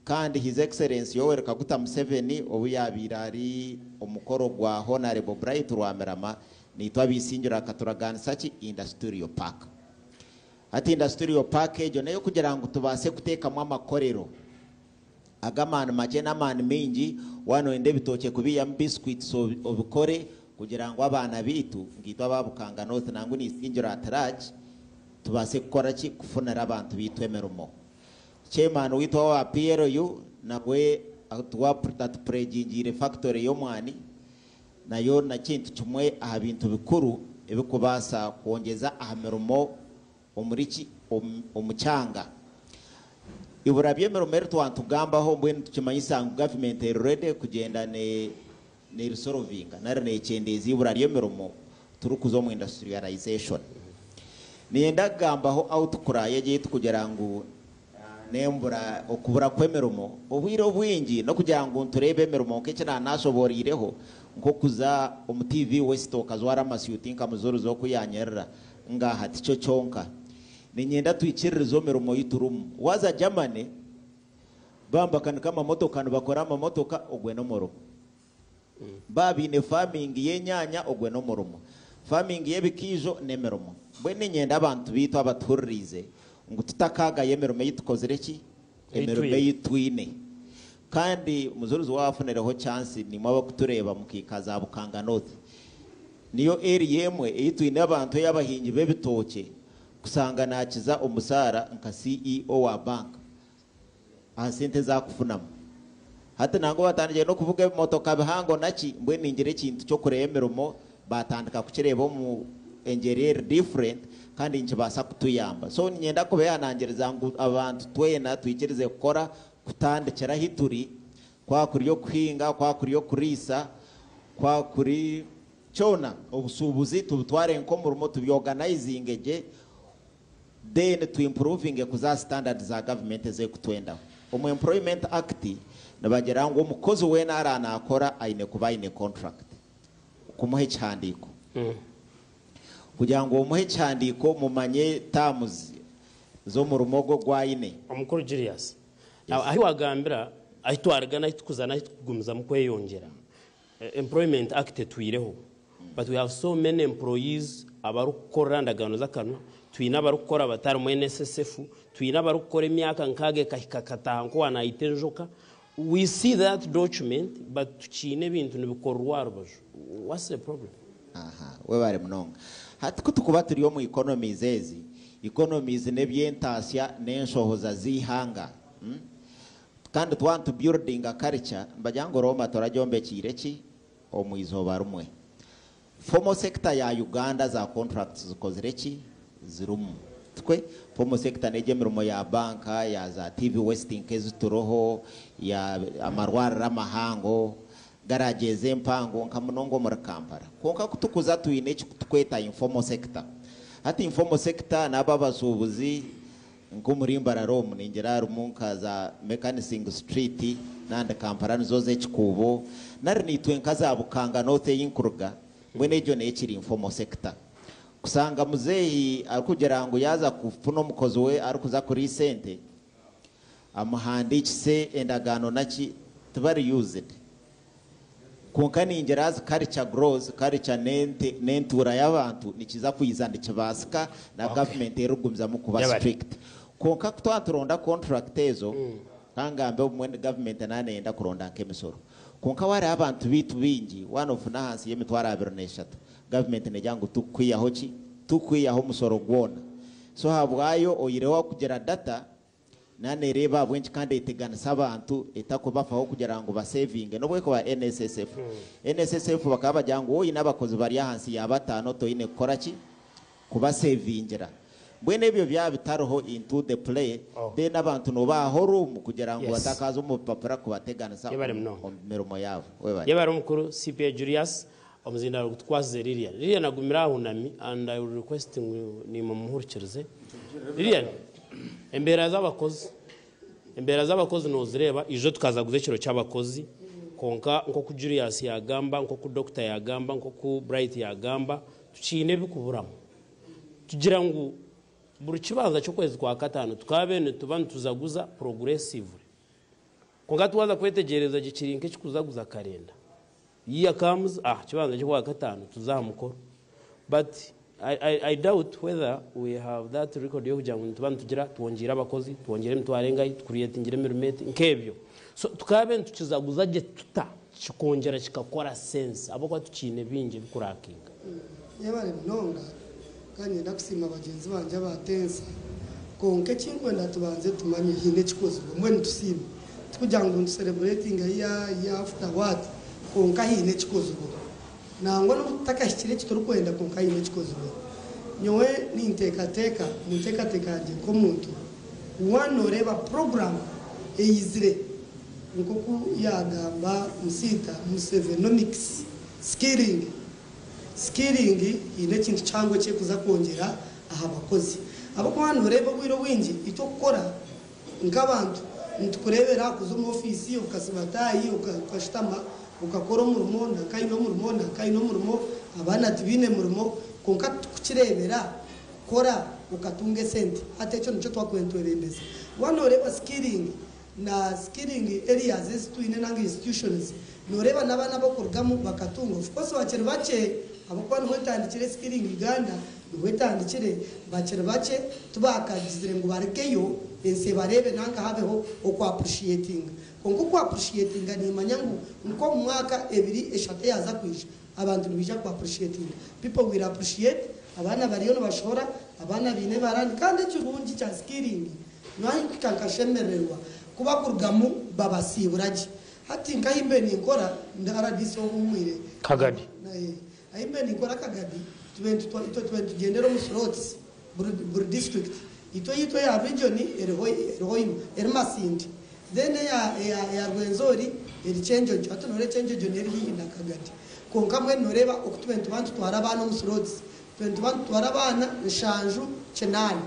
kandi His Excellency Yoweri Kaguta Museveni obu yaabaire ari omu mukoro gwa Honarebo Bright Rwamirama naitwe ab'Isingiro akaturaganisa ki Industrial Park. Hati Industrial Park egyo n'ey'okugira ngu tubaase kuteekamu amakorero Ag'amaani makye n'amaani maingi, waaba nooyenda ebitookye kubiihamu biscuits obikore kugira ngu abaana baitu nkaitwe aba Bukanga North nangwa na Isingiro at large tubaase kukora ki? Kufunira abantu baitu emirimo. Chairman waitu owa PLU nawe atupuregingiire factory y'omwani nayo nakintu kimwe aha bintu bikuru ebikubaasa kwongyeza aha mirimo Omuri ki? Omu kyanga. Ibura ry'emirimo eri twatugambaho mbwenu nitukimanyisa ngu gavumenti eri ready kugyenda nerisorovinga nari nekyendeeza ibura ry'emirimo turikuza omu industrialization. Niinyenda kugambaho outcry egi ei tukugira ngu N'embura, okubura kw'emirimo obwire obwingi n'okugira ngu nitureeba emirimo nk'eki naanashoboreireho nk'okuza omu TV West okajwara amasyuti nka Mujuruzi oku yaanyerera, ngaaha tikyo kyonka. Niinyenda twikiririze omu mirimo ei turimu. Waaza Germany, baaba nibakanika amamotoka nibakora amamotoka, ogwe n'omurimo. Baaba baine farming y'enyaanya ogwe n'omurimo. Farming y'ebikiijo n'emirimo. Mbwenu niinyenda abantu baitu abatuhuririize ngu tutakaagaya emirimo ei tukozire ki? Emirimo ei twine. Kandi Mujurizi waaba afunireho chance naimwe abarikutureeba mukaika za Bukanga North, niyo area emwe ei twine abantu ei abahingi b'ebitookye kushanga naakiza omusaara nka CEO wa bank. aha sente ezi arikufunamu. Hati nangwa batandikire n'okuvuga ebimotoka bihango naki, mbwenu ningira ekintu ky'okureeba emirimo batandika kukireeba omu engyeri eri different kandi nikibaasa kutuyamba. So niinyenda kubehanangiriza ngu abantu twena twikirize kukora kutandikira ahi turi, kwaba kuri okuhinga, kwaba kuri okuriisa, kwaba kuri kyona, obushuubuzi tubutware nk'omurimo tubyorganizinge gye. Then tu improvinge kuza aha standard za government ezekutwendaho. Omu employment act nibagira ngu omukozi weena araa nakora aine kuba aine contract. Kumuha ekihandiiko. Kugira ngu omuhe ekihandiiko mumanye terms z'omurimo gwe ogu aine. Omukuru Julius, Now ahi wagambira ahi twaruga n'ahi tukuza n'ahi tukugumizamu kweyongyera, Employment Act etwireho but we have so many employees abarikukorera ndagaano z'akanwa, twine abarikukora batarimu NSSF, twine abarikukora emyaka nkaaga ekahika akataaha nk'owa naayita enjoka. We see that document but tukiine ebintu nibikorerwa aha rubaju. What's the problem? Aha, webare munonga. Hati ku tukuba turi omu economies ezi, economies n'eby'entaasya n'enshohoza z'eihanga. Kandi twaba nitu buildinga culture, nibagira ngu Rooma toragyombekiire ki? Omu izooba rimwe. Formal sector ya Uganda za contracts zikozire ki? Zirimu. Tikwe? Formal sector n'egyo emirimo ya banka, ya za TV West nk'ezi turiho, ya amarwariro amahango, garage ezi empango nka munonga omuri Kampala. Kwonka ku tukuza twine eki tukweta informal sector. Hati informal sector n'abo abashuubuzi, Nk'omuri Mbarara omu ningira harimu nka za Mekanising Street nandi Kampala nizo z'ekikuubo nari naitwe nka za Bukanga North ei nkuruga mbwenu egyo nayo ekiri informal sector. Kusanga muzeeyi arikugira ngu yaaza kufuna omukozi we arikuza kuriisa ente amuhandiikise endagaano naki tibari used. Kwonka ningira as culture grows, culture n'ente n'entuura y'abantu nikiza kwiza nikibaasika na government erikugumizamu kuba strict. Kwonka ku twaba nituronda contract ezo, ka ngambe obumwe government nayo neyenda kuronda nk'emisoro. Kwonka waareeba abantu baitu baingi, waaba noofuna ahansi y'emitwaro 23, government negira ngu tikukwihaho ki? Tikukwihaho musoro gwona. So ahabwayo oyihireho akugira data, Nanereeba ahabw'enki kandi eteganisa abantu etakubafaho kugira ngu basevinge n'obu ekuba NSSF. NSSF bakaba bagira ngu woine abakozi bari ahansi ya bataano toine kukora ki? Kubasevingira. Mbwenu ebyo byaba bitariho into the play then abantu nobahaho room kugira ngu batakaza omu bipapura kubateganisa Yebare munonga. omu mirimo yaabo. Webare. Yebare omukuru CPA Julius, omuzindaaro gutukwasize Lilian. Lilian agumire ahunami and I will request ngu naimwe mumuhurikirize. Lilian, Embeera z'abakozi Embeera z'abakozi noozireeba, ijo tukazaguza ekiro ky'abakozi, kwonka nk'oku Julius yaagamba, nk'oku Dokita yaagamba, nk'oku Bright yaagamba, tukiine ebikuburamu. Tugira ngu buri kibanza ky'okwezi kwa kataano tukaabaire nituba nituzaguza progressively. Kwonka twaza kwetegyereza gye kiri nk'ekikuzaguza karenda. Year comes, ah kibanza ky'okwakataano tuze aha mukoro. But I, I, I doubt whether we have that record y'okugira ngu nituba nitugira twongyeire abakozi, twongyeire emitwaro engahi, tucreatingire emirimo eti, nk'ebyo. So tukaabe nitukizaguza gye tuta kikongyera kikakora sense ahabw'okuba tukiine bingi ebikurakinga. Yebare munonga kandi niinyenda kusiima bagyenzi bangye aba Tensa. Kwonka eki ndikwenda tubanze tumanye haine ekikozirwe mbwenu tusiime. Tikugira ngu nitusereburetinga year, year after what kwonka haine ekikozirwe. Nangwa n'obu tutakahikire eki turikwenda kwonka haine ekikozirwe. Nyowe ninteekateeka omu nteekateeka yangye nk'omuntu, one nooreeba puroguraamu eizire nk'oku yaagamba Musiita, Musevenomics, skilling. Skilling haine ekintu kihango eki erikuza kwongyera aha bakozi. Ahabw'okuba nooreeba obwire obwingi itwe okukora. Nk'abantu nitukureebera aha kuza omu ofiisi okasiba taayi okashutama okakora omurimo nanka aine omurimo nanka aine omurimo abaana tibaine murimo kwonka titukukireebera kukora okatunga esente. Hati ekyo nikyo twakubaire nitwebembeza. Waaba nooreeba skilling na skilling areas ezi twine nanga institutions nooreeba n'abaana abarikurugamu bakatunga of course bakiri bakye ahabw'okuba niho etandikire skilling Uganda niho etandikire bakiri bakye tibakagizire ngu barugeyo ensi ebareebe nanka habeho oku appreciatinga. Kwonka oku appreciatinga nimanya ngu nk'omu mwaka ebiri eshatu eyaza kwija abantu nibaija ku appreciatinga. People will appreciate abaana bariyo nibashohora, abaana baine ebarani kandi ekirungi kya skilling nahika nkashemererwa ku bakurugamu babasiibura gye. Hati nk'ahi mbe ninkora ndi RDC ohuumwire Kagadi. Ahi mbe ninkora Kagadi tube itwe tube nitugyendera omu slots buri buri district. Itwe eyaitu eya region eriho eriho Hoima eri Masindi then eya eya eya Rwenzori eri Kyenjojo. Hati noreeba Kyenjojo neri haihi na Kagadi. Kwonka mbwenu noreeba oku tube nituba nitutwara abaana omu slots tube nituba nitutwara abaana nshanju kinaana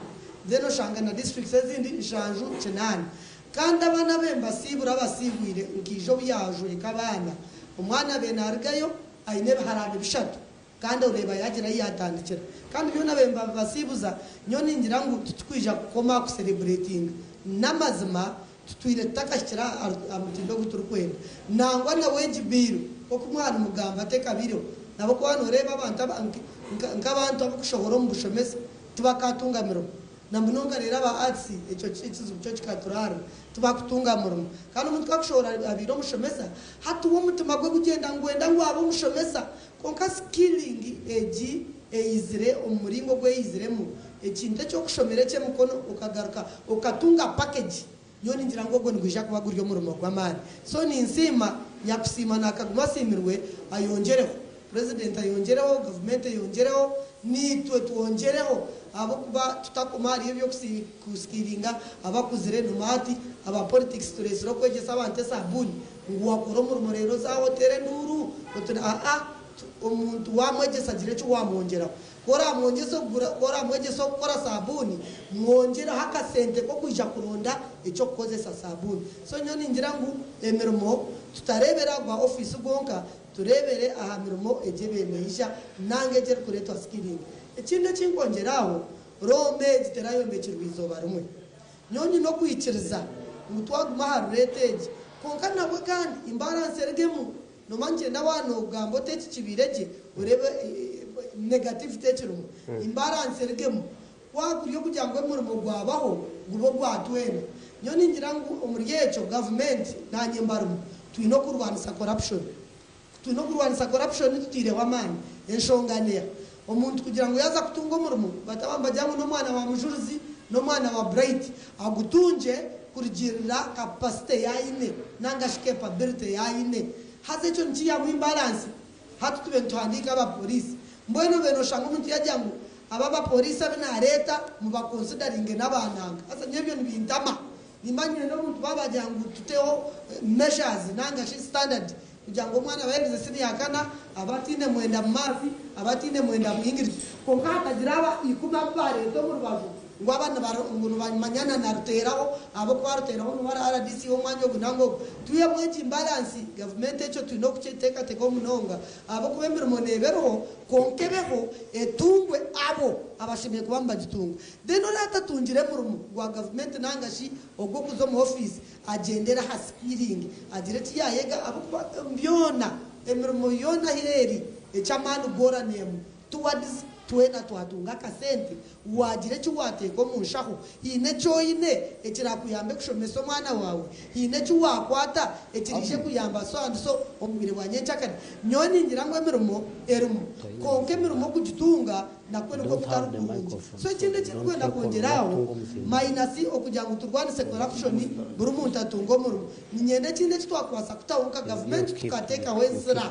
then oshanga na districts ezindi nshanju kinaana. Kandi abaana abe mbasiibura abasiibwire nkaija obu yaajweka abaana. Omwana abe naarugayo aine ebiharaani bishatu kandi oreeba yaagira ahi yaatandikira. Kandi byona abe mbabasiibuza, nyowe ningira ngu titurikwija kukoma aha kuserebureetinga. N'amazima tutwire tutakahikire aha mutindo ogu turikwenda. Nangwa na wage bill nk'oku mwaba nimugamba tekabireho. Ahabw'okuba nooreeba abantu nk'abantu abakushohora omu bushomesa tibakaatunga mirimo. Na munonga reero aba arts ekyo ekizibu kyo kikaturaarira, tibakutunga murimo. Kandi omuntu ku akushohora abaire omushomesa, hati we omutima gwe gugyenda nigwenda ngu abe omushomesa. Kwonka skilling egi eizire omu muringo ogu eiziremu, ekintu eky'okushomera eky'emikono okagaruka okatunga package, nyowe ningira ngu ogwo nigwija kuba guri omurimo gw'amaani. So ninsiima, nyakusiima naakaguma asiimirwe ayongyereho. Purezidenti ayongyereho, gavumenti eyongyereho, naitwe twongyereho ahabw'okuba tutakoma ahari eby'okusikiringa abakuzire noomanya hati aba politics tureetsire okwegyesa abantu esabuuni ngu wakora omurimo reero oze aho oteere enduuru oti aa omuntu waamwegyesa gira eki waamwongyeraho. Ku oraamwongyesa okugura, ku oraamwegyesa okukora saabuuni, mwongyereho akasente k'okwija kuronda eky'okukozesa saabuuni. So nyowe ningira ngu emirimo tutareebera gwa ofiisi gwonka, tureebere aha mirimo egi ebaire neija nanga egi erikureetwa skilling. Ekindi eki nkwongyera aho, Rooma egi terayombekirwe izooba rimwe. Nyowe nyine okwikiriza ngu twaguma aha rureeta egi, kwonka nabwe kandi imbalance erugemu. Noomanya nikyenda waaba noogamba oti eki kibaire gye, oreebe negativity ekirimu, imbalance erugemu. Kwakuri okugira ngu omurimo gwabaho, gube ogwa twena. Nyowe ningira ngu omuri ekyo gavumenti naanye mbarimu, twine okurwanisa corruption. Twine okurwanisa corruption tutaireho amaani. Enshonga neeha? Omuntu kugira ngu yaaza kutunga omurimo, bataba nibagira ngu n'omwana wa Mujurizi, n'omwana wa Bright, agutungye kurugiirira capacity ei aine nanga shi capability ei aine. Haza ekyo nikiihamu imbalance. Hati tube nituhandiika aba poriisi. Mbwenu obe noshanga omuntu yagira ngu aba abaporiisi abu nareeta mubakonsidaringe n'abananka. Haza nyowe ebyo nibintama. Nimba nyine omuntu baaba bagira ngu tuteho measures nanga shi standard kugira ngu omwana aba yaherize siniya ya kana abe ataine mwenda mu maths, abe ataine mwenda mu English. Kwonka hatagira aba ikumi abu baareeta omu rubaju ngu aba ngu nibamanyana na Ruteeraho ahabw'okuba Ruteeraho niwe ari RDC w'omwanya ogu nanga ogu. Twihemu egi imbalance, gavumenti ekyo twine okukiteekateekaho munonga ahabw'okuba emirimo neeba eriho kwonka ebeho etungwe abo abashemereire kuba nibagitunga. Then oriya atatungire murimo gwa gavumenti nanga shi ogw'okuza omu ofiisi agyendere aha skilling agire eki yaayega ahabw'okuba byona emirimo yoona ahu eri eky'amaani goranemu towards twena twatunga akasente waagira eki waateeka omu nshaho haine eki oine ekirakuyambe kushomesa omwana waawe haine eki waakwata ekiraije kuyamba so and so omu bwire bwa nyenkyakare. Nyowe ningira ngu emirimo erimu kwonka emirimo kugitunga Nakwo nikwo kutari kurungi. So ekindi eki ndikwenda kwongyera aho, minus okugira ngu turwanise corruption, buri muntu atunge omurimo, niinyenda ekindi eki twakubaasa kutaho nka gavumenti tukateekaho enzira,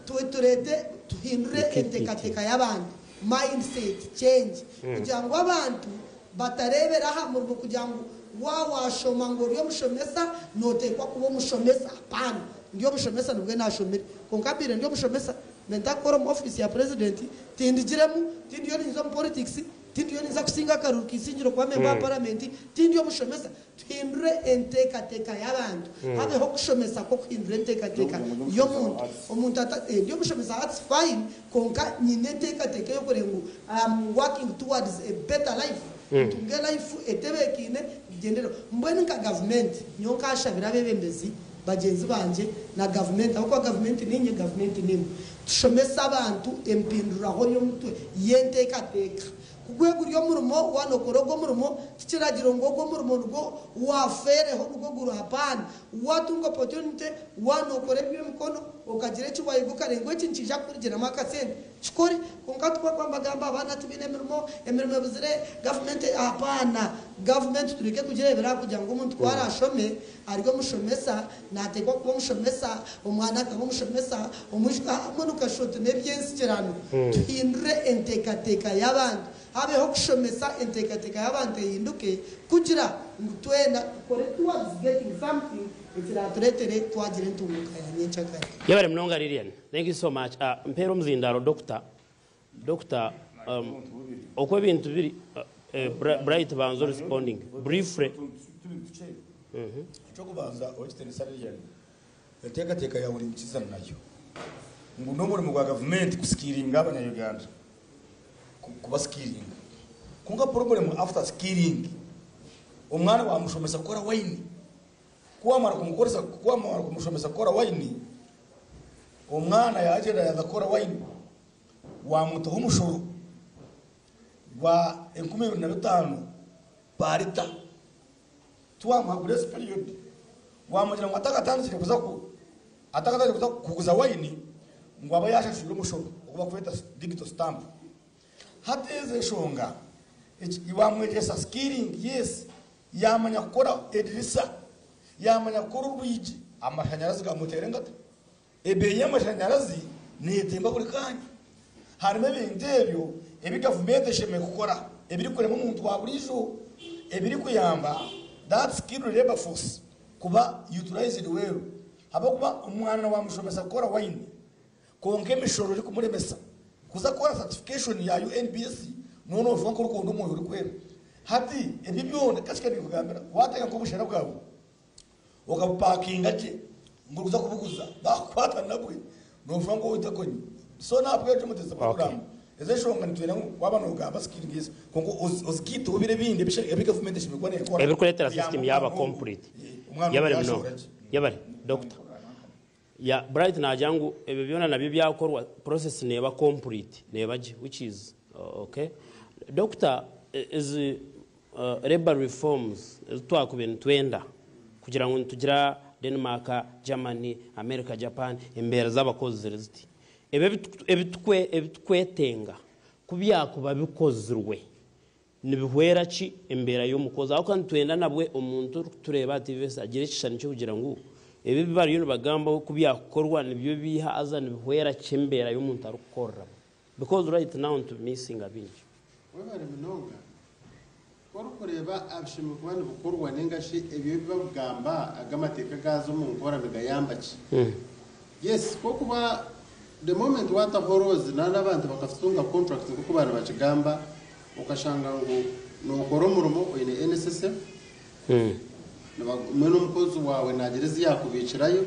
tureete tuhindure enteekateeka y'abantu, mindset change, kugira ngu abantu batareebera aha murimo kugira ngu waaba waashoma ngu ori omushomesa nooteekwa kuba omushomesa. Apaana! Ndi omushomesa nibwe naashomire kwonka mbaire ndi omushomesa. Mbe ntakukora omu ofiisi ya purezidenti, tindigiremu, tindiyo ninza omu politics, Tindiyo ninza kusinga akaruru ka Isingiro kuba memba wa paramenti, tindi omushomesa. Tuhindure enteekateeka y'abantu, habeho okushomesa kw'okuhindura enteekateeka y'omuntu. Omuntu ata, ndi omushomesa that's fine, kwonka nyine enteekateeka ey'okureeba ngu I am working towards a better life, ntunge life etebeekaine, ngyendereho. Mbwenu nka gavumenti, nyowe nkaashabira abeebembezi bagyenzi bangye na gavumenti, ahabw'okuba gavumenti niinye, gavumenti niimwe, tushomese abantu empinduraho y'omutwe y'enteekateeka. Ku gube guri omurimo, waaba nookora ogwo murimo, tikiragiro ngu ogwo murimo nigwo waafeereho nigwo guri apaana. Waatunga opportunity, waaba nookora eby'emikono, okagira eki waayiga okareeba ngu eki nikiija kukurugiramu akasente, kikore. Kwonka tikuba nibagamba abaana tibaine mirimo, emirimo ebuzire, gavumenti apaana. Gavumenti tureke kugireebera aha kugira ngu omuntu ku araashome ari omushomesa, naateekwa kuba omushomesa, omwana akaba omushomesa, omwishiki mbwenu okashusha oti n'eby'ensikirano. Tuhindure enteekateeka y'abantu, habeho okushomesa enteekateeka y'abantu ehinduke kugira ngu twena tukore towards getting something ekiraatureetere twagira entunguuka ya nyenkyakare. Yebare munonga Lilian. Thank you so much. Mpeera omuzindaaro Doctor. Doctor, oku ebintu biri, Bright banza orespondinge briefly. Eky'okubanza Ow'ekitiinisa Lilian, enteekateeka yaawe niinyikiriza nayo ngu n'omurimo gwa gavumenti kusikiringa abanya-Uganda, kubasikiringa. Kwonka purobulemu after skilling, omwana waamushomesa kukora waini, ku waamara kumukoresa, ku waamara kumushomesa kukora waini, omwana yaagyenda yaaza kukora waini, waamutaho omushoro gwa 2005 per litre, tiwamuha grace period, waamugira ngu atakatandikire kuza ku atakatandikire kuza kuguza waini ngu abe yaashashwire omushoro ogu barikweta digital stamp. Hati ezo enshonga eki waamwegyesa skilling yes, yaamanya kukora edirisa, yaamanya kukora orwigi, amashanyarazi gamuteera engata. Ebeeyi y'amashanyarazi neetemba buri kaanya. Harimu ebintu ebyo ebi gavumenti eshemereire kukora ebirikurema omuntu wa buriijo, ebirikuyamba that skilled labour force kuba utilised well ahabw'okuba omwana waamushomesa kukora waini kwonka emishoro erikumuremesa kuza kukora certification ya UNBS nooba nooshusha nk'orikwonda omwoyo orikwera. Hati ebyo byona kasita ninkugambira waateeka nk'obushera bwawe okabupakinga gye ngu orikuza kubuguza bakukwata nabwe noshusha nk'owaita ekonyi. So nahabwekyo Mutesa program ezo enshonga nitwenda ngu waaba nogamba skilling ezi kwonka ozigaiteho biri ebindi ebi gavumenti eshemereire kuba nekora Ebirikureetera kuyamba system yaaba omwana ogu complete. omwana ogu Yebare munonga. yashohora gye. Yebare Doctor. Ya Bright nagira ngu ebyo byona nabyo byakorwa process neeba complete neeba gye which is okay. Doctor ezi labour reforms ezi twakubaire nitwenda kugira ngu nitugira Denmark, Germany, America, Japan embeera z'abakozi ziri ziti. Ebyo ebitukwetenga ku byakuba bikozirwe Nibihwera ki embeera y'omukozi? Ahabw'okuba nitwenda nabwe omuntu orikutureeba aha TVS agire ekishushani ky'okugira ngu ebi ebi bariyo nibagambaho ku byakukorwa nibyo biiha haza nibihwera ki embeera y'omuntu arikukoreramu because right now nitumisinga bingi. Webare munonga. Ku orikureeba abishemereire kuba nibikorwa ninga shi ebyo ebi bakugamba ago amateeka gaaza omu nkora nigayamba ki? Yes, ku okuba the moment wataho laws na n'abantu bakatunga contracts nk'oku baba nibakigamba, okashanga ngu nokora omurimo oine NSSF, mbwenu omukozi waawe nagira ezi yakubiikirayo,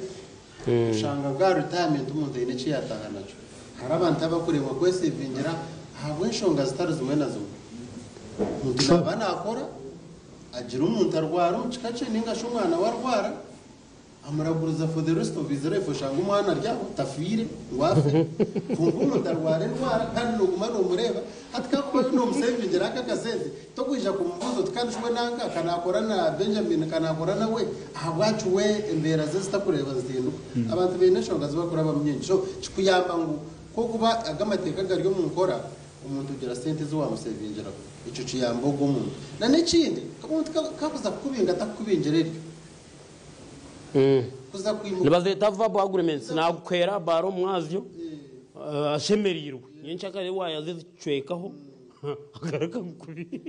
oshanga ngu aha retirement omuntu aine eki yataaha nakyo. Hariho abantu abakuremwa kwesevingira ahabw'enshonga zitari zimwe na zimwe. Omuntu naaba nakora, agira omuntu arwara omu kika kye ninga shi omwana we arwara, Amuraguriza for the rest of his life oshanga omwana ari aho tafiire ngu afe kwonka omuntu arwara endwara kandi noguma nomureeba hati kakuba oriyo nomusevingira ako akasente tokwija kumubuuza oti kandi shi we nanka kanakora na Benjamin kanakora nawe ahabwaki we embeera ze zitakureeba nizihinduka abantu baine enshonga zibakurabamu nyingi so kikuyamba ngu kokuba ago amateeka gari omunkora omuntu ogira sente ezi wamusevingiraho ekyo kiyamba ogwo omuntu na nekindi omuntu kakuza kukubinga takukubingira eryo. Kuza kwimuka. Nibazeeta verbal agreements, naagukwera aha baara omu mwazyo ashemereirwe, nyencakare waaya ezicwekaho agaruka agukubi.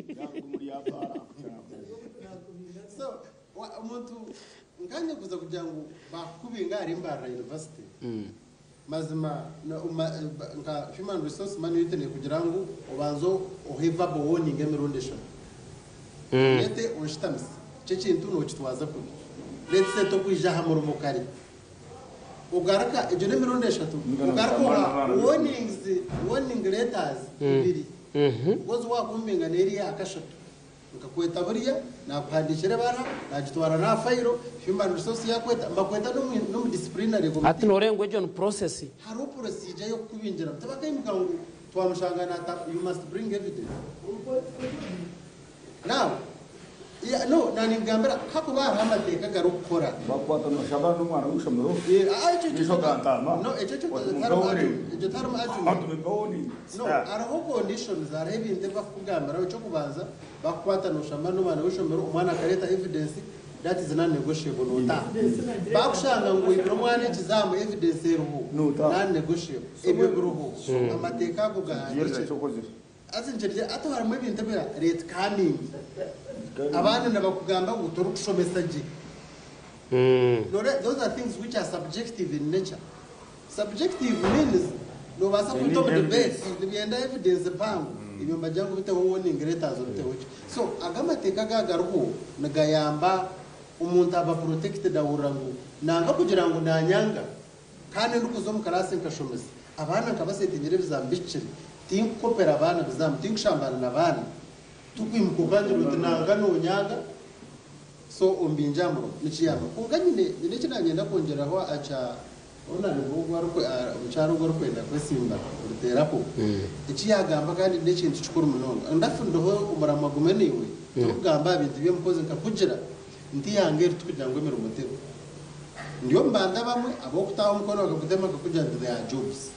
So omuntu nkanye kuza kugira ngu bakukubinga ahari Mbarara University. Mazima nka human resource manual nekugira ngu obanze ohe verbal warning emirundi eshatu. Onyete onshitamise, eki ekintu nokitwaza kubi. Let's say tokwija aha murimo kare. Ogaruka, egyo n'emirundi eshatu, ogaruka oha warnings, warning letters ibiri. Because wakumbinga n'eri aha kashatu. Nkakweta buriya, nakuhandiikira ebaruha, nagitwara n'aha fayiro, human resource yakweta, mbakweta n'omu disciplinary committee. Hati nooreeba ngu egyo ni process. Hariho procedure y'okukubingiramu. Tibakaimuka ngu twamushanga naata, you must bring evidence. Now, yeah, no, naaninkugambira hakuba hariho amateeka agarikukora. Bakukwata noshaba n'omwana w'eishomero, Ah, ekyo maisho ga ntaama, No, ekyo kyo oti tiharimu mumpe argument. Ekyo tiharimu argument. oti mumpe warning. No, hariho conditions, hariho ebintu ebi bakukugambiraho. Eky'okubanza, bakukwata noshamba n'omwana w'eishomero, omwana akareeta evidence, that is non-negotiable, nootaaha. Bakushanga ngu oibire omwana ekizaamu, evidence eriho, Nootaaha. non-negotiable. Ebyo biriho. Amateeka ago Gyerera gahandiikire. eki okozire. Haza nikyo hati harimu ebintu ebya late coming. Abandi nibakugamba ngu torikushomesa gye. Those are things which are subjective in nature. Subjective means nobaasa They kuta need omu debate, evidence. nibyenda evidence mpango. Ebyo nibagira ngu biteho warning letters obiteho ki. So aga amateeka aga agariho nigayamba omuntu aba protected ahurira ngu nanga kugira ngu nanyanga kandi ndikuza omu karaasi nkashomesa abaana nkabasetingira ebizamu bihikire tinkukopera abaana bizamu tinkushambana n'abaana tukwimuka okangira oti nanga nonyaga so ombinjamuro nikiyamba kwonka nyine nyine eki nanyenda kwongyeraho akya honorable ogu omukyara ogu arikwenda kwesimba oriteeraho eki yagamba kandi n'ekintu kikuru munonga ndafundiho omuramwa gumwe naiwe turikugamba aha bintu by'omukozi nkakugira nti ihanga eri tukugira ngu emirimo teriho ndi omu bantu abamwe ab'okutaho omukono bakagutema bakakugira nti there are jobs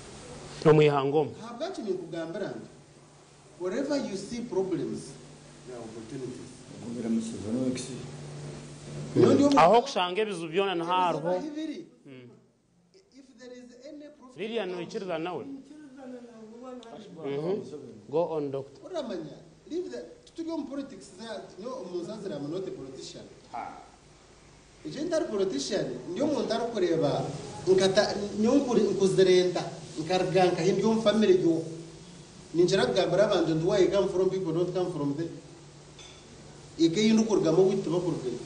Omu ihanga omu. Ahabwaki ninkugambira nti wherever you see problems there are opportunities. Ogumire Museveni wekisi. Nyowe ndi omu Aho okushanga ebizibu byona niho hariho. Ebizibu ahi biri. If there is any profit Lilian noikiriza nawe? Go on doctor. Oramanya, leave the tituri omu politics za nyowe omu nsazire am not a politician. Ekyo ntari politician ndi omuntu arikureeba nkata nyowe nkuzire nta nkaruga nkahi ndi omu family yo. Ninkira kugambira abantu nti where you come from people don't come from there. Eka ei ndikurugamu owaitu tibakurugayo.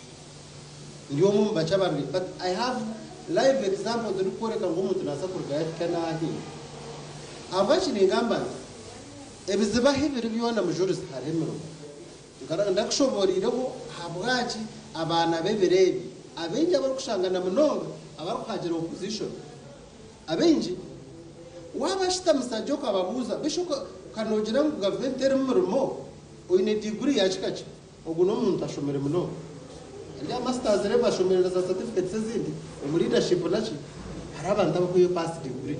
Ndi omwe omu bakye abarugayo but I have live examples erikworeka ngu omuntu nabaasa kurugayo ahika n'ahi. Ahabwaki ningamba nti ebizibu ahi biri byona mujurizi hariho emirimo. Ndakushoboreireho ahabwaki abaana b'ebiro ebi abaingi abarikushangana munonga abarikuhagira opposition abaingi waabashitamisa gye okababuuza bishi ka noogira ngu gavumenti terimu mirimo oine diguri ya kika ki ogu n'omuntu ashomire munonga ari aha masters level ashomire na za certificates ezindi omu leadership naki hariho abantu abakwiha pass degree.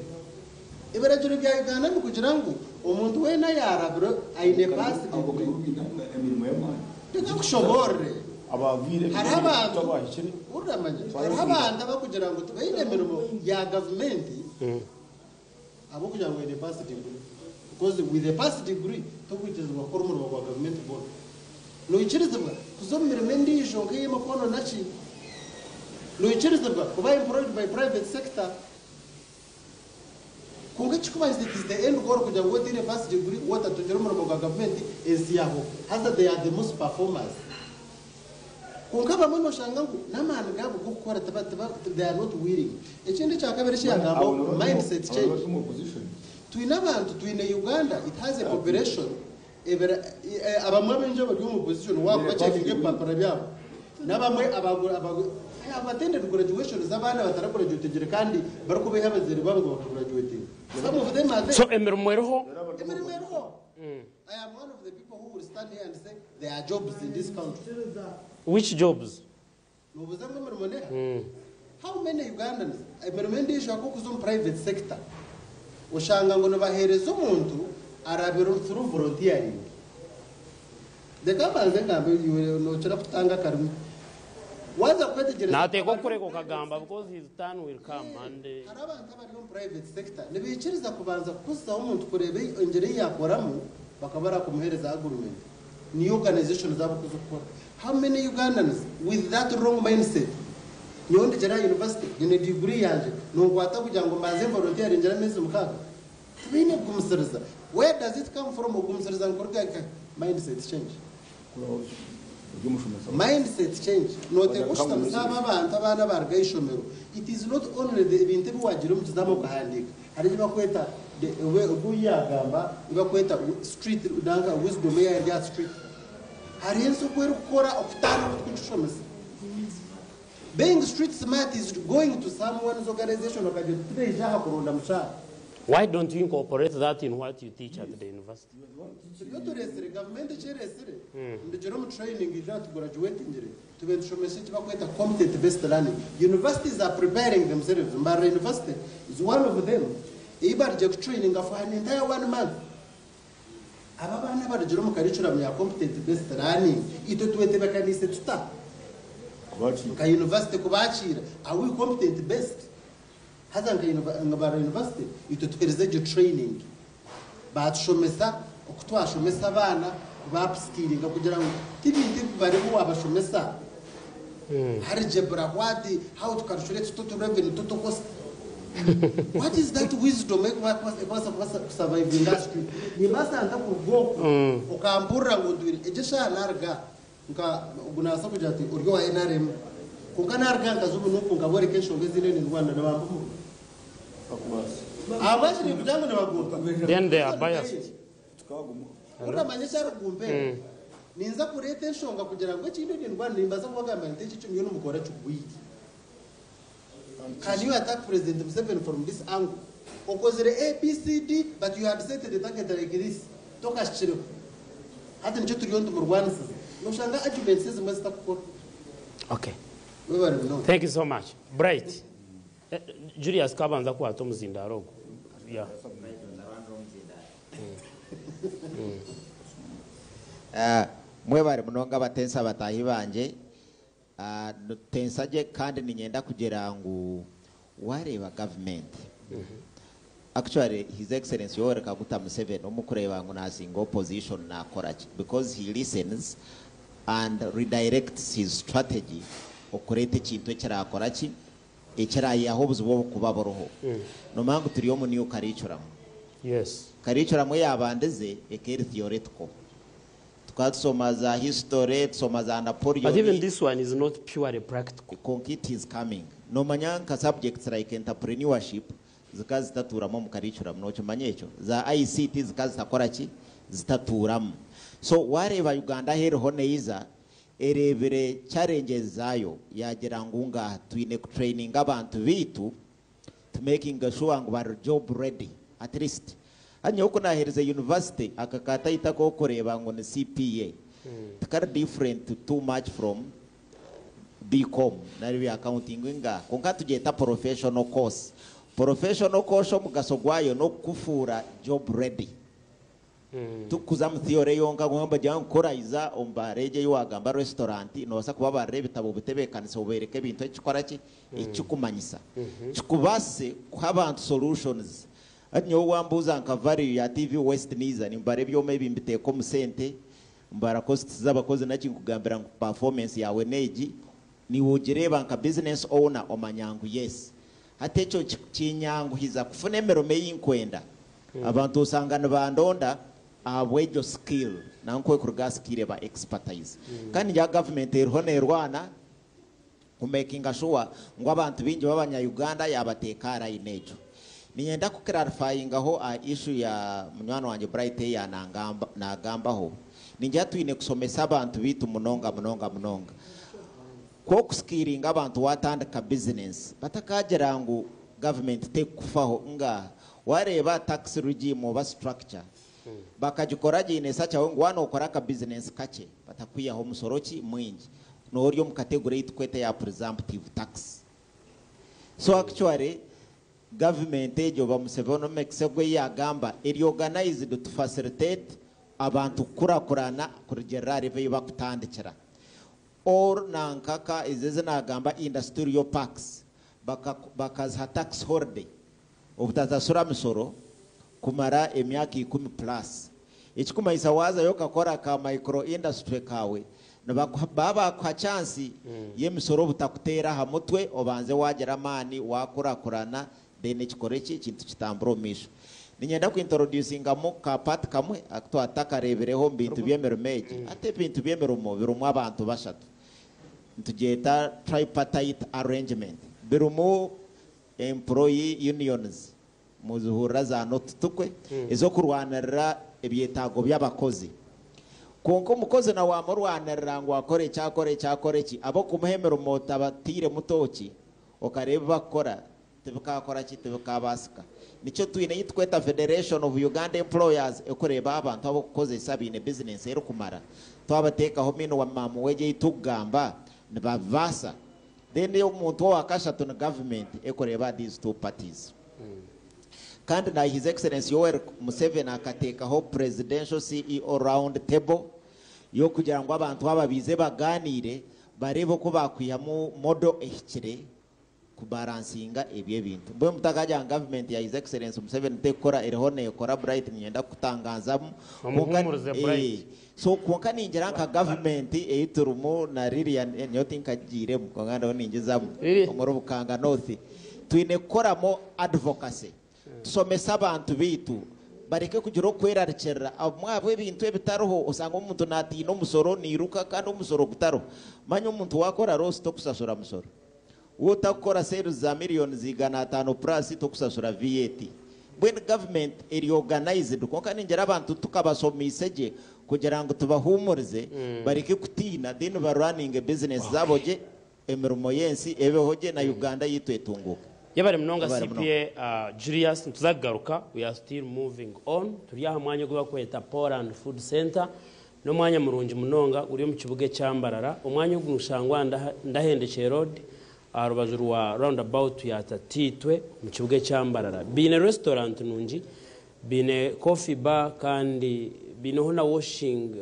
Ebiragiro bya Uganda nikugira ngu omuntu weena yaarabire aine pass degree. Emirimo y'amaani. Reka nkushoboorore. Abagwire Hariho abantu abahikire. Uramanya hariho abantu abakugira ngu tibaine mirimo ya gavumenti ahabw'okugira ngu baine pass degree. Because with a pass degree tokwikirizibwa kukora omurimo gwa gavumenti gwona. Noikirizibwa kuza omu mirimo endiijo nk'ey'emikono naki. Noikirizibwa kuba employed by private sector. Kwonka ekikubanza it is the end goal kugira ngu otaine pass degree wotatungire omurimo gwa gavumenti ensi yaho. Haza they are the most performers. Kwonka abamwe noshanga ngu n'amaani gaabo g'okukora tiba tiba they are not willing. Ekindi ekyakabiri eki yagambaho mindset change. Twine abantu twine Uganda it has a population ebira abamwe abaingi abari omu opposition wakubacekinga ebipapura byabo n'abamwe I have attended graduations z'abaana bataragraduatingire kandi barikubeiha abazaire baabo ngu bakagraduatinga. Some of them are there. So emirimo eriho? Emirimo eriho. I am one of the people who will stand here and say there are jobs in this country. Which jobs? Nobuuza ngu emirimo neha? How many Ugandans emirimo endiijo akokuza omu private sector oshanga ngu nibaheereza omuntu arabire through volunteering. Reka mbanze ngambe iwe nokira kutanga akarimi. Waaza kwetegyereza Nateekwa kukureka okagamba because his turn will come and Hariho abantu abari omu private sector nibaikiriza kubanza kukuzisaho omuntu kureeba engyeri ei yaakoramu bakaba barakumuheereza agreement. Niyo organisation zaabo oku zirikukora. How many Ugandans with that wrong mindset Nyowe ndigire aha university nyine degree yangye nonkwata kugira ngu mbanze volunteeringire ameezi mukaaga? Tibaine kugumisiriza. Where does it come from okugumisiriza nikuruga nkahi? Mindset change. Mindset change. Noteekwa oshutamisa aba abantu abaana abaruga aha ishomero. It is not only the ebintu ebi wagira omu kizamu okahandiika. Hariho ebi bakweta the ogu yagamba ebi bakweta street nanka wisdom eyari aha street. Hariho ensi oku erikukora okutaana oku turikugishomesa. Being street smart is going to someone's organization okagira oti tibaija aha kuronda mushaara. Why don't you incorporate that in what you teach at the university? Turiyo tureetsire, gavumenti eki ereetsire, ndugire omu training ija aha tugurajuwetingire, tube nitushomesa eki barikweta competent based learning. Universities are preparing themselves, Mbarara University is one of them ei barugire kutraininga for an entire one month. Aba abaana abarugire omu curriculum ya competent based learning, itwe twetebekaniise tuta nka university kubakiira? Are we competent based? Haza nka Mbarara University itwe tuhereza egyo training. Baatushomesa oku twashomesa abaana kuba upskillinga kugira ngu ti bintu ebi bariho waabashomesa algebra what how to calculate total revenue total cost what is that wisdom erikubaasa kusurvivinga aha street nimbaasa nta kuruga oku okampurira ngu ntwire egyo eshaaha naruga nka ogu nabaasa kugira ati ori owa nrm kwonka naruga nkaza obu n'oku nkabooreka enshonga ezindi nindwana nibampa omurimo. Ahabwaki ninkugira ngu nibagumpa? Then they are biased. Oramanya eki arikugumpera? Ninza kureeta enshonga kugira ngu ekindi nindwana nimbaasa kubagambira nti eki eki muriyo nimukora kigwire. Can you attack President Museveni from this angle? Okozire ABCD but you had set the target like this tokashikireho. Hati nikyo turiyo nitumurwanisiza. Noshanga arguments ezimwe zitakukora. Okay. Webare munonga. Thank you so much. Bright. Julius kabanza kukwata omuzindaaro ogu. Yeah. Mwebare munonga abatensa bataahi bangye. Nitutensa gye kandi niinyenda kugira ngu waareeba gavumenti, actually His Excellency Yoweri Kaguta Museveni omu kureeba ngu naasinga opposition naakora ki because he listens and redirects his strategy okureeta ekintu ekiraakora ki, ekiraayihaho obuzibu obukuba buriho. Noomanya ngu turi omu new curriculum. Curriculum eyaabandize ekaba eri theoretical. Tukaba tushoma za history, tushoma za But even Napoleon. this one is not purely practical. Kwonka it is coming. Noomanya nka subjects like entrepreneurship zikaba zitatuuramu omu curriculum, nookimanya ekyo? Za ICT zikaba zitakora ki? Zitatuuramu. So waareeba Uganda ahu eriho neija, ereebire challenges zaayo yaagira ngu ngaaha twine kutraininga abantu baitu to making sure ngu bari job ready at least. Hati nyowe ku naaherize university aka ka title ak'okureeba ngu ni CPA tikari different too much from BCom nari ebya accounting nga kwonka tugyeta professional course. Professional course omugasho gwayo n'okukufuura job ready. Tikukuza omu theory yonka kwonka nibagira ngu ku oraiza omu baara egyo ei waagamba restaurant noobaasa kubabarira ebitabo obitebeekanise obeereke ebintu ekikora ki ekikumanyisa kikubaasise kuha abantu solutions. Hati nyowe wambuuza nka value ya TV West niiza nimbara ebyoma ebi mbiteeka omu sente mbara costs z'abakozi naki nkugambira ngu performance yaawe n'egi niiwe ogireeba nka business owner omanya ngu yes hati ekyo kinyanguhiza kufuna emirimo ei nkwenda. Abantu osanga nibandonda ahabw'egyo skill nangwa kuruga aha skill eba expertise. Kandi ningira government eriho nerwana ku makinga sure ngu abantu baingi b'abanya Uganda yabateeka aha line egyo. Niinyenda ku clarifyingaho aha issue ya munywani wangye Bright ei yanagambaho. Ningira twine kushomesa abantu baitu munonga munonga munonga. Ku okusikiringa abantu watandika bizinesi batakagira ngu gavumenti tekukufaho ngaaha. Wareeba tax regime oba structure bakagikora gye eine such a way ngu waaba nokora aka bizinesi kakye batakwihaho musoro ki mwingi. Nooba ori omu category ei tukweta eya presumptive tax. So actually gavumenti egyo oba Musevenomics ogu ei yagamba eri organized to facilitate abantu kukurakurana kurugiirira aha level ei bakutandikira. Or nanka ka ezi ezi nagamba industrial parks bakaziha tax holiday obutasasura misoro kumara emyaka ikumi plus. Ekikumanyisa wazayo okakora ka micro industry kawe Nibakuha baba bakuha chance y'emisoro obutakuteera aha mutwe obanze wagira amaani wakurakurana then ekikore ki ekintu kitambure omu maisho. Niinyenda ku introducingamu ka part kamwe aku twatakareebireho omu bintu by'emirimo egi. Hati ebintu by'emirimo birimu abantu bashatu. Nitugyeta tripartite arrangement. Birimu employee unions muzihurira za notutukwe ez'okurwanirira ebyetaago by'abakozi. Kwonka omukozi na wamurwanirira ngu akore eki akore eki akore eki, ab'okumuha emirimo otabatairemu tooki okareeba ebi bakukora tibikaakora ki tibikaabaasika. Nikyo twine ei tukweta Federation of Uganda Employers ekureeba abantu ab'okukozesa baine bizinensi erikumara. Twabateekaho minimum wage ei tukugamba nibabibaasa. Then omuntu owa kashatu ni government ekureeba these two parties. Kandi na His Excellency Yoweri Museveni akateekaho Presidential CEO Round Table y'okugira ngu abantu aba baize bagaaniire bareebe oku baakwihamu model ehikire kubalansinga ebyo ebintu. Mbwenu mutakagira ngu government ya His Excellency Museveni tekukora eriho neekora Bright niinyenda kukutangazamu kwonka Omuhuumurize Bright. So kwonka ningira nka government ei turimu na Lilian nyowe tinkagiiremu kwonka ndiho ningizamu omuri Bukanga North twine kukoramu advocacy tushomese abantu baitu bareke kugira okwerarikirira obumwe ahabw'ebintu ebitariho osanga omuntu natiina omusoro nairuka kandi omusoro gutariho. Manya omuntu wakora loss tokusashura musoro. Waaba otarikukora sales za millions 500 plus tokusashura VAT. Mbwenu government eri organized kwonka ningira abantu tukabashomeise gye kugira ngu tubahuumurize bareke kutiina then ba runninge business zaabo gye emirimo y'ensi ebeho gye na Uganda yaitu etunguuke. Yebare munonga Yebare munonga. CPA Julius nituza kugaruka we are still moving on turi aha mwanya ogu barikweta Poland Food Centre N'omwanya murungi munonga guri omu kibuga ekya Mbarara. Omwanya ogu nigushangwa aha Ndahendekye Road aha rubaju rwa round about ya Tataitwe omu kibuga ekya Mbarara. Baine restaurant nungi, baine coffee bar kandi baineho na washing,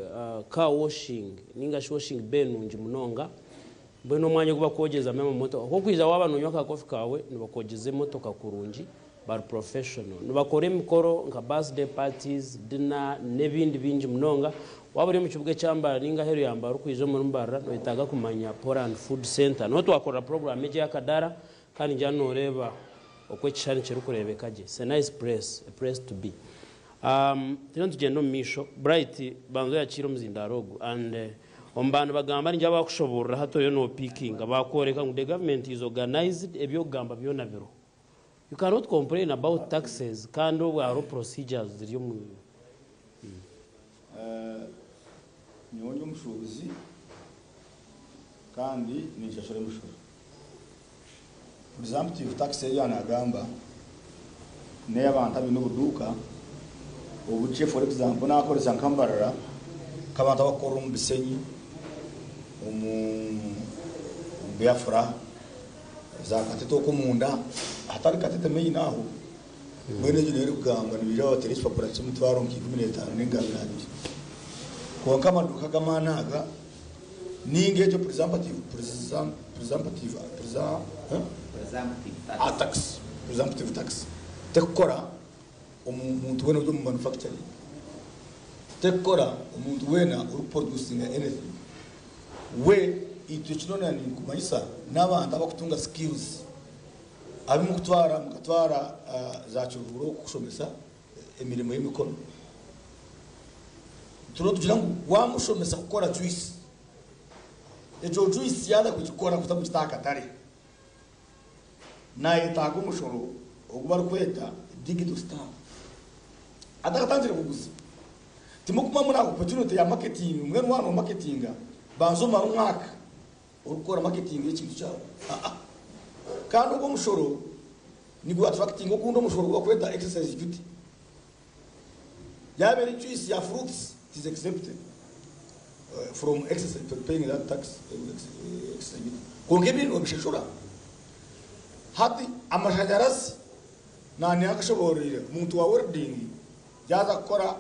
car washing ninga shi washing bay nungi munonga. Mbwenu omwanya ogu bakwogyezamu amamotoka. Ku orikwija waaba nonywa ka coffee kaawe nibakwogyeza emotoka kurungi. Bari professional. Nibakora emikoro nka birthday parties, dinner n'ebindi bingi munonga. Waaba ori omu kibuga ekya Mbarara ninga aheeru ya Mbarara orikwija omuri Mbarara noyetaaga kumanya Poland Food Centre. Niho twakorera program egi ey'akadaara kandi ningira noreeba oku ekishushani kirikureebeka gye. It's a nice place, a place to be. Turiyo nitugyenda omu maisho. Bright banza oyakiire omuzindaaro ogu and omu bantu bagamba ningira bakushoboorora hati oriyo nopikinga bakworeka ngu the government is organized eby'okugamba byona biriho. You cannot complain about taxes kandi obwo hariho procedures ziri omu. Nyowe ndi omushuubuzi kandi ninshashura emishoro. Presumptive tax ei yaanagamba n'ey'abantu abaine obuduuka obukye for example naakoresa nka Mbarara nk'abantu abarikukorera omu Bisenyi, omu Biafra, Za Katete okwo omunda hatari Katete main aho mbwenu egyo niyo erikugambwa nibaija babateera ekipapura ky'emitwaro nka 15 ninga 22 kwonka amaduuka ag'amaani aga ninga egyo presumptive presumptive tax presumptive tax tekukora omuntu weena ori omu manufacturing tekukora omuntu weena orikuproducinga anything. We itwe eki noona ninkumanyisa n'abantu abakutunga skills abu mukutwara mukatwara za Kiruhura okwo kushomesa emirimo y'emikono. Turiho nitugira ngu wamushomesa kukora juice, egyo juice yaaza kugikora kuza kugita aha katare, nayetaaga omushoro ogu barikweta digital stamp atakatandikire kuguza. Timukuma muri opportunity ya marketing mbwenu waaba no marketinga banza omare omwaka orikukora marketing y'ekintu kyawe aa kandi ogwo omushoro nigu attractinga ogundi omushoro ogu bakweta exercise duty yaaba eri juice ya fruits it is exempted from exercise paying that tax exercise duty kwonka ebindi nobishashura hati amashanyarazi nanye akashobooroire omuntu wa welding Yaaza kukora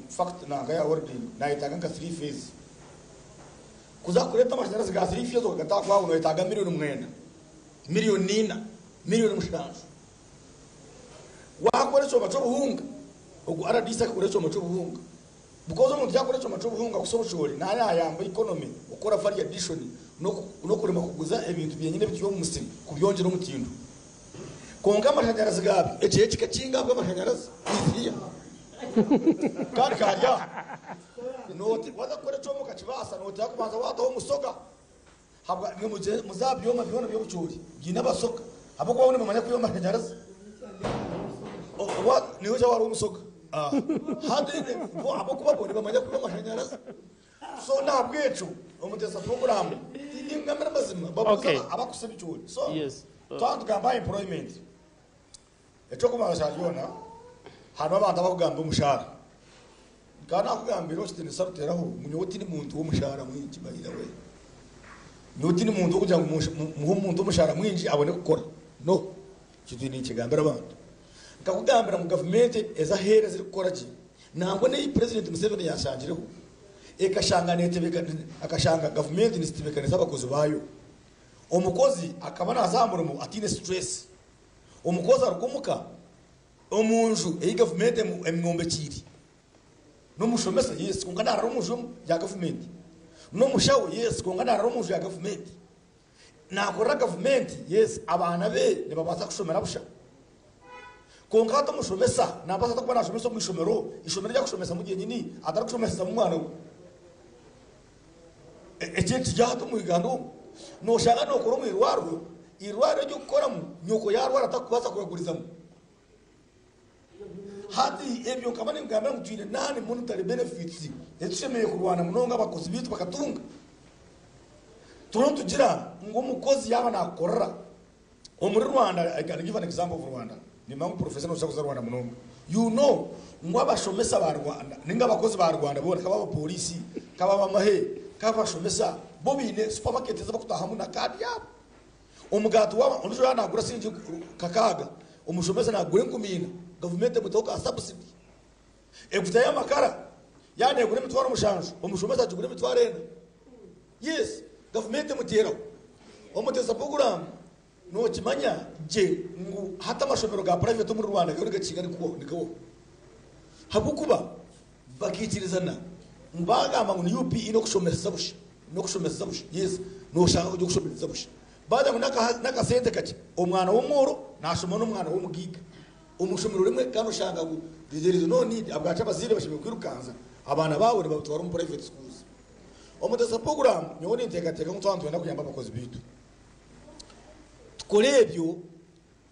fact nanka ya welding nayetaaga nka 3 phase. Kuza kureeta amashanyarazi ga 3 phase okagata aha kwawe noyetaaga miriyoni 9, miriyoni 4, miriyoni 7. Waakora ekyoma ky'obuhunga, ogu rdc akakora ekyoma ky'obuhunga. Because omuntu yakora ekyoma ky'obuhunga kusa obucoori naaba nayamba economy okukora value addition n'okurema kuguza ebintu byenyine ebituri omu musiri kubyongyera omutindo. Kwonka amashanyarazi gaabyo ekyo kikakinga ahabw'amashanyarazi is here kandi kari aha. Waza kukora ekyoma okakibaasa noteekwa kubanza wataho omusoga. Habwa imwe mugye muze aha byoma byona by'obucuuri biine abasoga ahabw'okuba bo nibamanya kwiha amashanyarazi. Oba niiwe shaaha wari omusoga. Hati bo ahabw'okuba bo nibamanya kwiha amashanyarazi. So n'ahabw'ekyo omuteesa puroguraamu ningambira amazima babuuze abakusa ebicuuri. So twaba nitugamba aha employment, eky'okubanza kya byona harimu abantu abakugamba omushaara. Nkaba naakugambira ekitiinisa Ruteraho ngu nyowe tindi muntu w'omushaara mwingi by the way. Nyowe tindi muntu w'okugira ngu muhe omuntu omushaara mwingi abone kukora. No. Ekyo tinye ninkigambira abantu. Nkakugambira ngu gavumenti ez'aheeru ezirikukora gye nangwa n'eyi Purezidenti Museveni yaashangireho ekashanga akashanga gavumenti nizitebeekanisa abakozi baayo. Omukozi akaba naaza aha murimo ataine stress. Omukozi aruga omuka Omu nju ei gavumenti emwombekiire. N'omushomesa? Yes, kwonka naarara omu nju ya gavumenti. N'omushaho? Yes, kwonka naarara omu nju ya gavumenti. Naakorera gavumenti? Yes, abaana be nibabaasa kushomera busha. Kwonka hati omushomesa naabaasa ata kuba naashomesa omu ishomero, eishomero eri arikushomesamu ryenyini atarikushomesizamu mwana we? Eki kiri hati omu Uganda omu. Nooshanga nookora omu irwariro, eirwariro eri orikukoramu nyoko yaarwara tarikubaasa kuragurizamu. Hati ebyo nkaba ninkugambira ngu twine non monetary benefits ezi tushemereire kurwana munonga abakozi baitu bakatunga. Turiho nitugira ngu omukozi yaaba naakukorera Omuri Rwanda, I can give an example of Rwanda, nimanya ngu Professor noija kuza Rwanda munonga, you know ngu abashomesa ba Rwanda ninga abakozi ba Rwanda boona kaba abapolisi, kaba abamahe, kaba abashomesa, bo baine supermarket ezi bakutahamu na card yaabo. Omugaati waaba ondijo yaaba nagura siringi kakaaga, omushomesa nagura enkumiina, gavumenti emutaho ka subsidy. Eguta y'amakara yaaba negura emitwaro mushanju, omushomesa agigura emitwaro ena. Yes, gavumenti emuteeraho. Omutesa puroguraamu nookimanya gye ngu hati amashomero ga private omuri Rwanda gariyo nigakinga nikabaho ahabw'okuba bakaikirizana ngu baagamba ngu ni UPE n'okushomesa busha, n'okushomesa busha, yes nooshanga kuri okushomesa busha. Baagira ngu n'akasente kakye, omwana w'omworo naashoma n'omwana w'omugaiga omu ishomero rimwe kandi oshanga ngu there is no need ahabwaki abazaire bashemereire kwirukanza abaana baabo nibabatwara omu private schools. Omutesa puroguraamu, nyowe ninteekateeka ngu twaba nitwenda kuyamba abakozi baitu, tukore ebyo,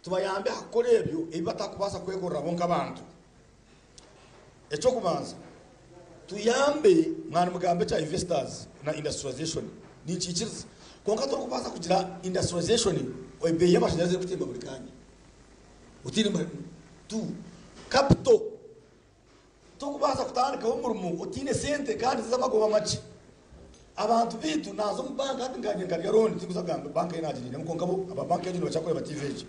tubayambe aha kukora ebyo ebi batakubaasa kwekorera bo nk'abantu. Eky'okubanza, tuyambe, mwaba nimugamba ekya investors na industrialization, ninkiikiriza, kwonka torikubaasa kugira industrialization ebeeyi y'amashanyarazi erikutemba buri kaanya. Otaine tu capital. Tokubaasa kutandikaho omurimo otaine sente kandi z'amagoba makye. Abantu baitu naaza omu banka hati nkanye nkarya loan tindikuza kugamba banka ei naagiriiremu kwonka bo aba banka egyo nibakira kureeba TV egi.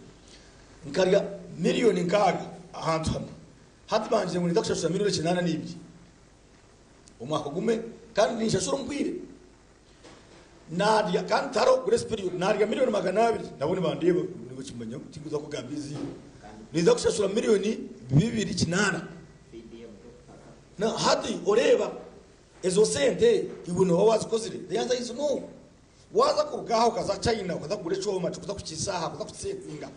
Nkarya miriyoni nkaaga ahantu hamwe. Hati bangire ngu ninza kushashura miriyoni 82 omwaka gumwe kandi ninshashura omu bwire. Naarya kandi tihariho grace period naarya miriyoni 200 nabo nibandeeba nibakimanya tindikuza kugamba eiziina. Ninza kushashura miriyoni 28. Na hati oreeba ezo sente iwe nooba waazikozire? The answer is no. Waaza kuruga aha okaza China okaza kugura ekyoma ky'okuza kukiisa aha kuza kukisetinga,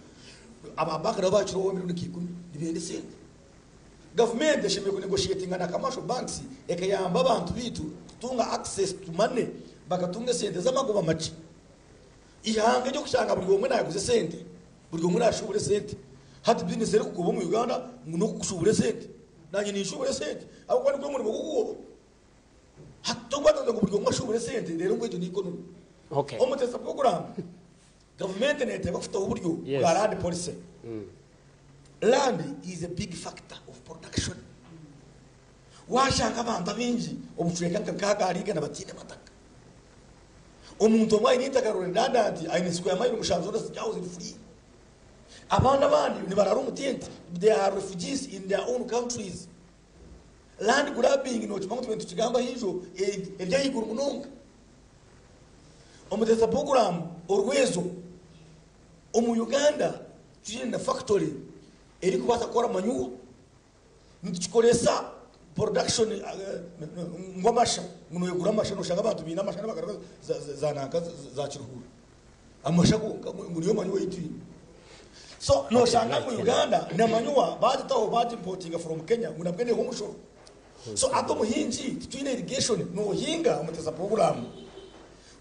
aba banka nabo baakiraho emirundi nka ikumi nibenda esente. Gavumenti eshemereire kunegoshiyetinga na commercial banks ekayamba abantu baitu kutunga access to money bakatunga esente z'amagoba makye. Eihanga ery'okushanga buri omwe naguza esente, buri omwe nashuubura esente. Hati bizinesi erikugoba omu Uganda ngu n'okushuubura esente. Nanye ninshuubura esente ahabw'okuba nigwo omurimo gw'okugoba. Hati tokubaasa kugira ngu buri omwe ashuubure esente reero ngu egyo ni economy. Omutesa puroguraamu, gavumenti neteekwa kutaho oburyo bwa land policy. Land is a big factor of production. Washanga abantu abaingi obucweka nka nkaaga ahari igana bataine mataka. Omuntu omwe aine eitaka redundant aine square mile mushanju zoona ziri aho ziri free. Abandi abandi nibarara omu tent they are refugees in their own countries. Land grabbing nokimanya ngu tubire nitukigambaho ijo eri ahaiguru munonga. Omutesa puroguramu orwezo omu Uganda twine na factory erikubaasa kukora manure. Nitukikoresa. Production ngu amasha ngu noyegura amasha noshanga abantu baine amasha nibagaruka za nanka za Kiruhura amasha gonka ngu niyo manure ei twine. So noshanga ngu Uganda na manure bagitaho bagi importinga from Kenya ngu nabwo neha omushoro. So hati omuhingi titwine irrigation nohinga omuteza program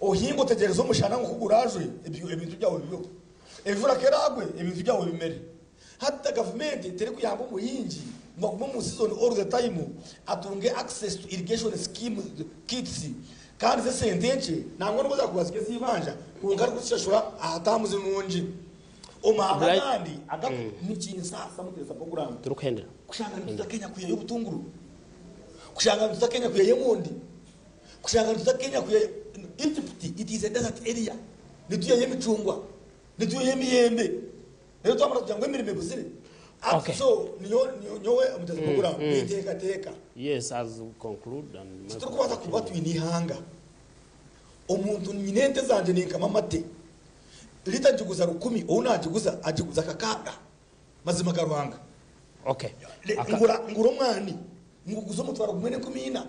ohinga otegyereze omushana ngu kugurajwe ebintu byawe bibeho enjura keragwe ebintu byawe bimere. Hati gavumenti terikuyamba omuhingi ngu agume omu season all the time atunge access to irrigation scheme kits kandi z'esente nkye nangwa n'obu zakuba ziri ez'eibanja kwonka arikuzishashura aha terms nungi. Omu mahanga agandi aga nikinsaasa Muteesa program kushanga nituza Kenya kwihayo obutunguru, kushanga nituza Kenya kwihayo emondi, kushanga nituza Kenya kwihayo Egypt it is a desert area nitwihayo emicungwa, nitwihayo emiyembe. Reero twamara kugira ngu emirimo ebuzire. Okay. So niyo nyowe omutezi program ninteekateeka. Yes, as we conclude and Michael Titurikubaasa kuba continue. twine eihanga. Omuntu nyine ente zangye ninkama amate. Lita ngiguza rukumi, ou naagiguza agiguza kakaaga. Mazima ga Ruhanga. Okay. Aka- Ngura ngura omwani nguguza omutwaro gumwe n'enkumi ina.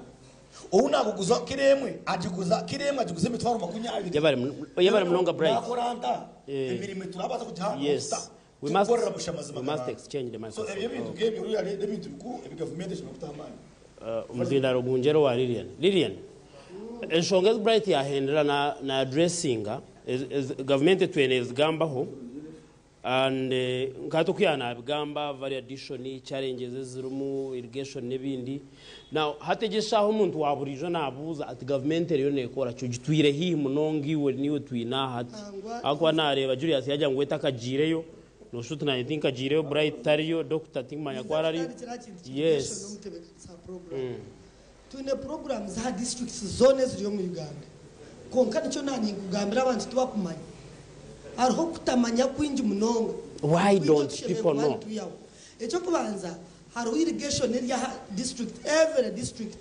Ou naaguguza kiro emwe agiguza kiro emwe agiguza emitwaro makunyabiri. Yebare yebare munonga Bright. Naakora nta? Eh. Emirimo turabaasa kugiha Yes. obuta. We must Tukukorera busha mazima we must ga Ruhanga. exchange the So microphone. ebyo ebintu nk'ebyo really n'ebintu bikuru ebi gavumenti eshemereire kutaho amaani. Omuzindaro gungyere owa Lilian. Lilian, enshonga ezi Bright yahendera na na addressinga gavumenti etwire nezigambaho And nka hati oku yaanabigamba value addition, challenges ezirimu, irrigation n'ebindi. Now hati egi eshaaha omuntu wa buriijo naabuuza ati gavumenti eriyo neekora ki? Ogitwire haihi munonga iwe niiwe twine aha hati. Nangwa Ahabw'okuba naareeba Julius yaagira ngu we takagiireyo, noshusha oti naanye tinkagiireyo, Bright tariyo, doctor tinkumanya ku ninza arariyo. kutandikira aha kintu ky'irrigation Yes. n'omutebeekanisa wa puroguraamu. Twine puroguraamu z'aha disiturikiti zoona eziri omu Uganda. Kwonka nikyo naaninkugambira abantu tibakumanya. Hariho okutamanya kwingi munonga Why oku itwe don't tushemereire people kuba know? nitwihaho. Eky'okubanza, hariho irrigation eri aha district, every district.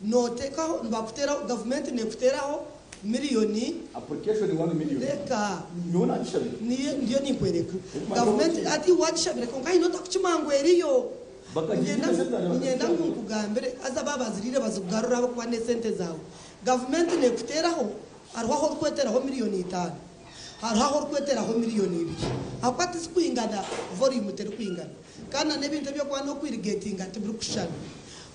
Nooteekaho, nibakuteeraho, gavumenti neekuteeraho miriyoni, Application one million. reka Nyowe nagishabire. niyo ndiyo ninkwereka. Gavumenti hati waagishabire kwonka haine otakukimanya ngu eriyo. Bakagiha esente zangye Niinyenda ngu bakazitwara. nkugambire haza baaba baziriire bazikugarure ahabw'okuba n'esente zaawe. Gavumenti neekuteeraho, hariho ahu orikweteraho miriyoni itaano, hariho ahu orikweteraho miriyoni ibiri ahabw'okuba tizikwingana, volume terikwingana kandi na n'ebintu ebi orikuba n'okwirigetinga tibirikushushana.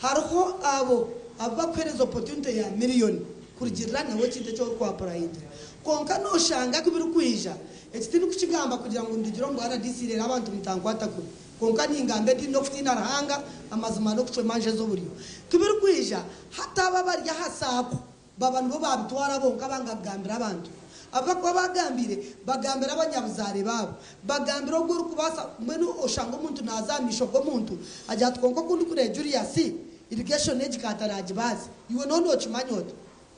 Hariho abo abu barikuheereza opportunity ya miriyoni kurugiirira nawe ekintu eki orikuapurayingira. Kwonka nooshanga ku birikwija, eki tindikukigamba kugira ngu ndugire omu bwa-RDC reero abantu mutankwata kubi. Kwonka ningamba ediini n'okutiina Ruhanga, amazima n'okucwa emanja ez'oburyo. Tibirikwija hati abo abari aha saako baba nibo baabitwara bonka banga kugambira abantu. Abu barikuba baagambiire, bagambira abanyabuzaare baabo. Bagambira ogwo orikubaasa, mbwenu oshanga omuntu naaza aha maisho g'omuntu agira ati kwonka oku ndikureeba Julius, irrigation egi ka ataraagibaasa. Iwe noona nookimanya ota?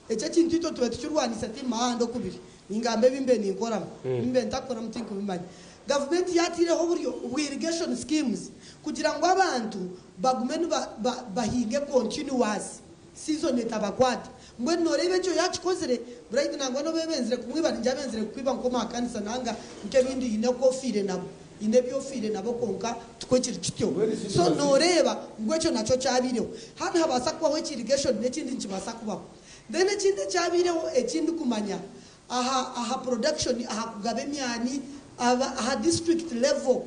Ekyo ekintu itwe tube tukirwanisa ti mahanda oku biri. Ningamba ebi mbe ninkoramu, ebi mbe ntakukoramu tinkubimanya. Gavumenti yataireho oburyo bwa irrigation schemes kugira ngu abantu bagume nibahinge continuous, season etabakwata. Mbwenu noreeba ekyo yakikozire, Bright nangwa nobu ebenzire kumwiba ningye abenzire kukwiba nk'omuhakanisa nanga nk'ebindi haine oku ofiire nabo. Haine ebi ofiire nabo kwonka tikwo kiri kityo. So nooreeba ngu ekyo nakyo kyabaireho. Hanu habaasa kubaho eki irrigation n'ekindi nikibaasa kubaho. Then ekindi ekyabaireho eki ndikumanya aha aha production aha kugaba emyani aba aha district level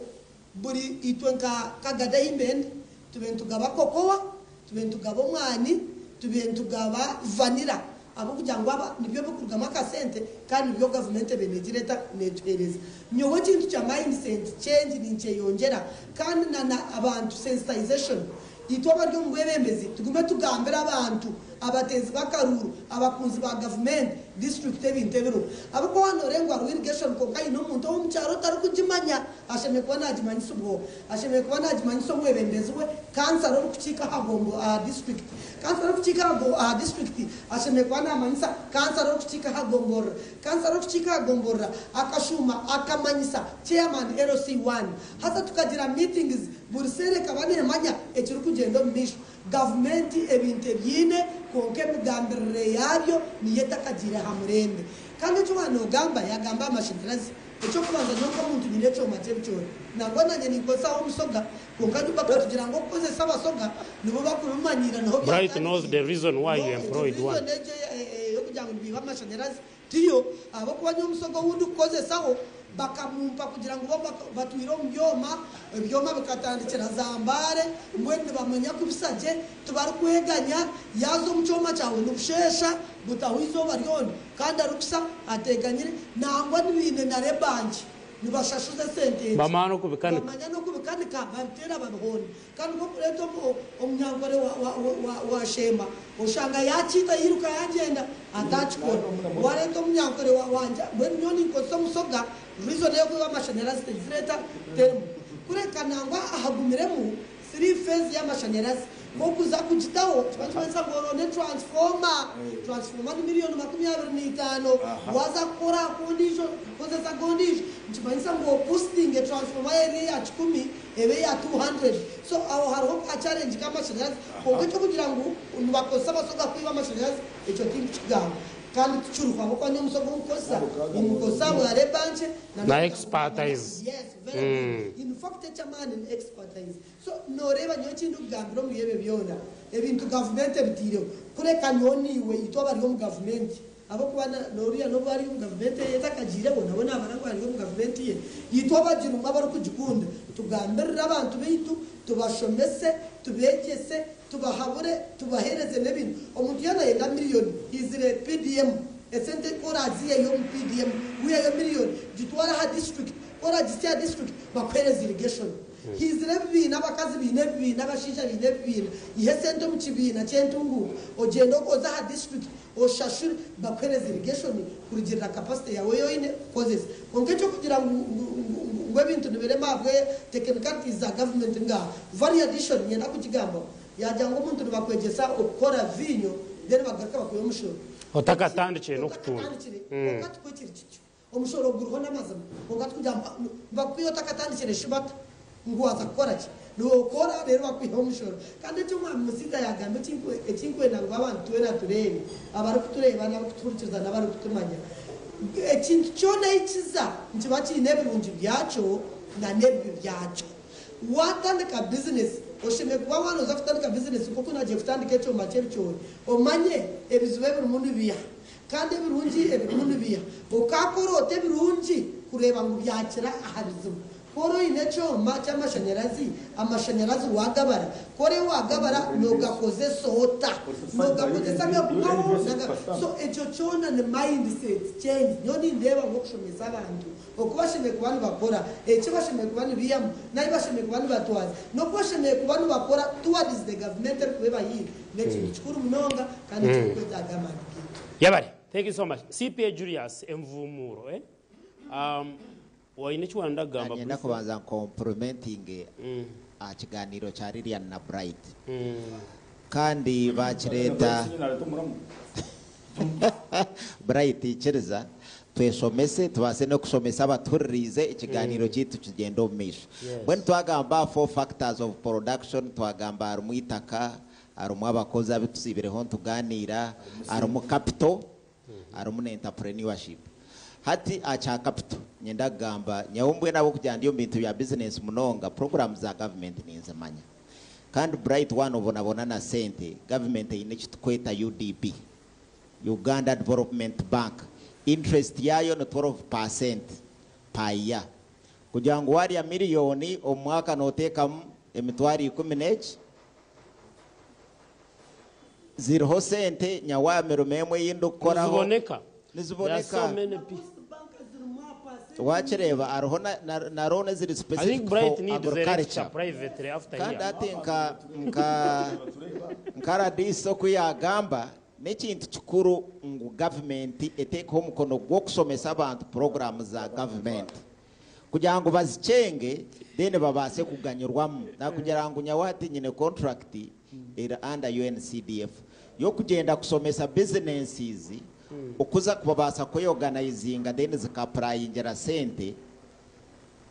buri itwe nka Kagadi ahi mbendi tube nitugaba cocoa, Tube nitugaba omwani, tube nitugaba vanilla ahabw'okugira ngu aba nibyo birikurugamu akasente kandi nibyo gavumenti ebaire neegira eta neetuheereza. Nyowe ekintu kya mindset change ninkyeyongyera kandi na na abantu sensitization. Itwe abari omu bwebembezi tugume tugambire abantu, abateezi b'akaruuru, abakunzi ba gavumenti, disiturikiti ebintu ebiriho. Ahabw'okuba waaba nooreeba ngu hariho irrigation kwonka haine omuntu ow'omu kyaro otarikugimanya, Ashemereire kuba naagimanyisa obwo. Ashemereire kuba naagimanyisa omwebembezi we, kansara orikukiika aha gombo aha disiturikiti. Kansara orikukiika aha go aha disiturikiti ashemereire kuba naamanyisa kansara orikukiika aha gomborora. Kansara orikukiika aha gomborora akashuuma akamanyisa chairman LC one. Haza tukagira meetings buri seera ekaba neemanya ekirikugyenda omu maisho. Gavumenti ebintu ebiine kwonka emigambirire yaabyo niyo etakagiire aha murembe. Kandi eki waaba noogamba, yaagamba aha mashanyarazi. Eky'okubanza nyowe nk'omuntu nyine ekyoma ky'ebicoori. Nangwa naanye ninkozesaho omusoga, kwonka nyowe bakatugira ngu okukozesa abasoga nibo barikubimanyiira niho Bright knows byatandikire. the reason why you No, egyo employed one. reason egyo ey'okugira ngu nibiiba amashanyarazi tiyo, ahabw'okuba nyowe omusoga ou ndikukozesaho bakamumpa kugira ngu bo batwire omu byoma, ebyoma bikatandikira za Mbale, mbwenu nibamanya kubisa gye, tibarikweganya, yaaza omu kyoma kyawe nibusheesha butaho eizooba ryona kandi arikusa ateeganyire, nangwa nibaine na rebangi nibashashuza esente nkye. Bamanya n'okubikanika. Bamanya n'okubikanika babiteera babihonda. Kandi nk'okureeta omunyankore wa Sheema oshanga yaakiita yairuka yaagyenda ataakikora. Waareeta omunyankore wa mbwenu nyowe ninkozesa omusoga reason ey'okwiba amashanyarazi tegireeta terimu. Kureka nangwa ahagumiremu Siri phase y'amashanyarazi nk'okuza kugitaho kiba nikimanyisa ngu oronde transformer. Transformer ni miriyoni 25. Waaza kukora aha kw'ondiijo kukozesa ag'ondiijo nikimanyisa ngu obusitinge transformer eri eya kikumi ebe eya 200. So aho hariho ka challenge k'amashanyarazi kwonka eky'okugira ngu nibakozesa abasoga kwiba amashanyarazi ekyo tinkukigamba kandi tikiriho ahabw'okuba nyowe omusoga ogu nkukozesa nimukozesa ahabwa labour nkye na Na n'okugira ngu expertise. Yes, very good. In fact eky'amaani ni expertise. So nooreeba nyowe eki ndikugambira omuri ebyo byona, ebintu gavumenti ebitaireho, kureka nyowe naiwe itwe abari omu gavumenti, ahabw'okuba na n'oriya n'obu ari omu gavumenti eye etakagiireho, nawe naabara ngu ari omu gavumenti ye, itwe abagirimu abarikugikunda, tugambirire abantu baitu, tubashomese, tubeegyese, tubahabure, tubaheereze n'ebintu. Omuntu yaaba naayenda miriyoni, haizire PDM, esente ku oraaziiheyo omu PDM, wiiheyo miriyoni, gitware aha disiturikiti, ku oraagihitsye aha disiturikiti, bakuheereze irigeshoni. Haizire ebibiina, abakazi baine ebibiina, abashaija baine ebibiina, iha esente omu kibiina ky'entunguuka, ogyende oze aha disiturikiti oshashure, bakuheereze irigeshoni kurugiirira kapasite yaawe ei oine kukozesa. Kwonka eky'okugira ngu ngu ebintu nibirema ahabwa tekinikarities za gavumenti ngaaha, value addition niinyenda kugigambaho, yaagira ngu omuntu nibakwegyesa okukora viinyo then bagaruka bakwiha omushoro. Otakatandikire n'okutunda. Otakatandikire, kwonka tikwo kiri kityo. Omushoro guriho n'amazima, kwonka tikugira ngu nibakukwiha otakatandikire shi bata ngu waaza kukora ki? Nookora reero bakwihaho omushoro. Kandi eki Omwami Musiga yaagamba eki nkwenda ngu abantu twena tureebe, abarikutureeba n'abarikutuhurikiriza n'abarikutumanya, ekintu kyona ei kiza nikiba kiine ebirungi byakyo n'ebibi byakyo. Waatandika bizinesi, oshemereire kuba waaba nooza kutandika bizinesi nk'oku naagiye kutandika ekyoma ky'ebicoori, omanye ebizibu ebirimu nibiiha. Kandi ebirungi ebirimu nibiiha? Okaakora ota ebirungi kureeba ngu byakira aha bizibu? Ku ori oine ekyoma ky'amashanyarazi, amashanyarazi waagabara. Ku ori waagabara, noogakozesa ota? Noogakozesa gagumaho? So ekyo kyona ni mindset change. Nyowe nindeeba ngu okushomesa abantu oku bashemereire kuba nibakora, eki bashemereire kuba nibaihamu, n'ahu bashemereire kuba nibatwaza, n'oku bashemereire kuba nibakora towards the government erikuba ebahaire, N'ekintu kikuru munonga kandi ekirikwetaaga amaani gaitu. Yebare. Thank you so much. CPA Julius envumuuro eh? Um, waine eki wanda kugamba Niinyenda briefly? kubanza nkompurumentinge aha kigaaniiro kya Lilian na Bright. Kandi baakireeta. Bright ikiriza tweshomese tubaase n'okushomesa abatuhuririize ekigaaniiro kyaitu kigyende omu maisho. Mbwenu twagamba aha four factors of production, twagamba harimu eitaka, harimu abakozi abu tusiibireho nitugaaniira, harimu capital, harimu na entrepreneurship. Hati aha kya capital, niinyenda kugamba nyowe mbwenu ahabw'okugira ndi omu bintu bya bizinesi munonga, puroguraamu za gavumenti ninzimanya. Kandi Bright waaba noobonabona na sente, gavumenti eine eki turikweta UDB, Uganda Development Bank, interest yaayo ni 12% per year. Kugira ngu waarya miriyoni omu mwaka nooteekamu 100,000 n'eki, ziriho sente nyawe aha mirimo emwe ei ndikukoraho. Niziboneka. Niziboneka. There are so many pe. Wakireeba hariho na loan eziri I think specific Bright for needs a lecture agriculture. privately after Kandi here. hati nka nka nka rdc oku yaagamba, n'ekintu kikuru ngu gavumenti eteekeho omukono gw'okushomesa abantu puroguraamu za gavumenti kugira ngu bazikyenge then babaase kuganyirwamu. Nakugira ngu nyowe hati nyine contract eri under UNCDF y'okugyenda kushomesa businesses okuza kubabaasa kweyoganizinga then zikapurayingira sente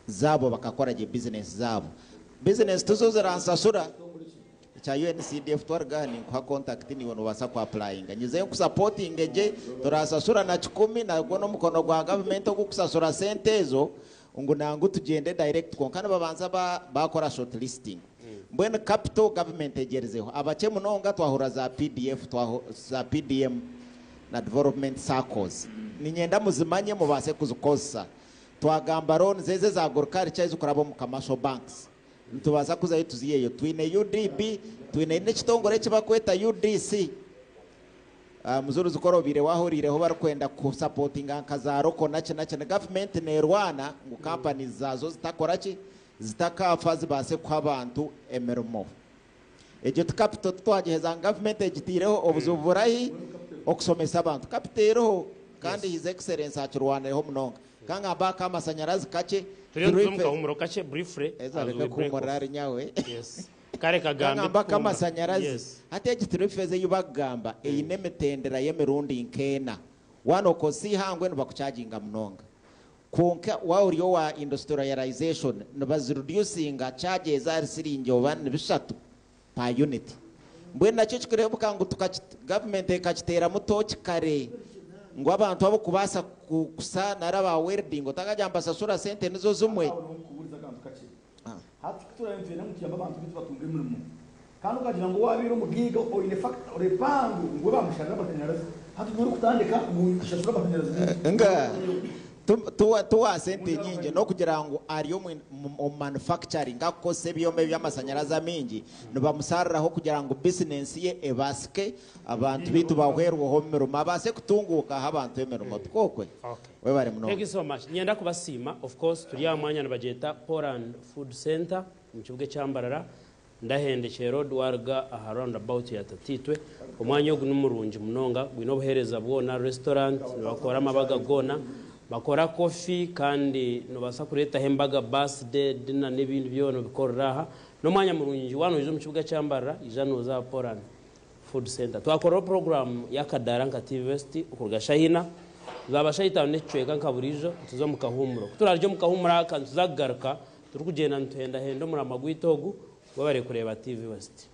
zaabo bakakora gye bizinesi zaabo. Bizinesi tizo ziransasura. Kya UNCDF twaruga aha ninkuha contact niiwe nobaasa ku applyinga. Nyizeyo nkusapotinge gye, torasasura na kikumi nagwo n'omukono gwa gavumenti ogukusasura sente ezo ngu nangu tugyende direct kwonka nibabanza bakora shortlisting. Mbwenu capital gavumenti egyerizeho abakye munonga twahurira za PDF za PDM na development saccos. Niinyenda muzimanye mubaase kuzikozesa. Twagamba loans ezi eza agriculture ezikuraba omu commercial banks. Nitubaasa kuzayo tuziheyo. Twine UDB, twine n'ekitongore eki barikweta UDC. Muzuruzi ku oroobaire waahuriireho barikwenda kusapotinga nka za Roko naki naki, ni gavumenti neerwana ngu kampanizi zaazo zitakora ki? Zitakaafa zibaase kuha abantu emirimo. Egyo ti kapito titwagiheza ngu gavumenti egitaireho, obuzibu burahi? Okusomesa abantu. Kapito eriho kandi His Excellency akirwanireho munonga. Ka ngambe aha k'amashanyarazi kakye, Turiyo nituza omu kahumuro kakye briefly Eza as reka we break kuhumurira off. ahari nyawe. Yes. Kare Ka kagambe ngambe tukuhumura. ak'amashanyarazi. Yes. Hati egi three-phase ei bakugamba eine emitendera y'emirundi nk'ena. Waaba nookozesa eihangwe nibakucharginga munonga. Kwonka waaba ori owa industrialization nibazireducinga charge ezi ahari siringi oba ni bishatu per unit. Mbwenu nakyo kikureebuka ngu gavumenti ekakiteeramu tooki kare ngu abantu abarikubaasa kusa nari aba welding otakagira ngu nibashashura sente nizo zimwe. Aho niho nkubuuriza akantu kakye. Hati ku turaabe nitwenda ngu tuyambe abantu baitu batunge emirimo, kandi okagira ngu owaabaire omugaiga oine fakitori empango ngu we baamusharira amashanyarazi, hati niiwe orikutandika ngu shashura amashanyarazi maingi. Nga tuwa sente nyingi n'okugira ngu ari omu manufacturing akukozesa ebyoma eby'amashanyarazi amaingi nibamushariraho kugira ngu bizinensi ye ebaasike abantu baitu bahwerweho omu mirimo abaase kutunguuka ahe abantu emirimo. Tikwo? Webare Thank munonga. you so much. Nyenda kubasiima. Of course turi aha mwanya nibagyeta Poland Food Center omu kibuga ekya Mbarara Ndahendekye Road waruga aha roundabout ya Tatiitwe. Omwanya ogu nimurungi munonga gwine obuheereza bwona, restaurant, nibakora amabaga goona, bakora coffee kandi nobaasa kureetaho embaga, birthday, dinner n'ebindi byona obikorere aha. N'omwanya murungi waaba noija omu kibuga kya Mbarara ija nooza aha Poland Food Center. Twakoraho puroguraamu y'akadaara nka TV West okuruga shaaha ina zaaba shaaha itaano n'ekicweka nka buriijo nituza omu kahuumuro. Ku turaarugye omu kahuumuro aka nituza kugaruka turikugyenda nituhendahenda omurama gwaitu ogu webare kureeba TV West.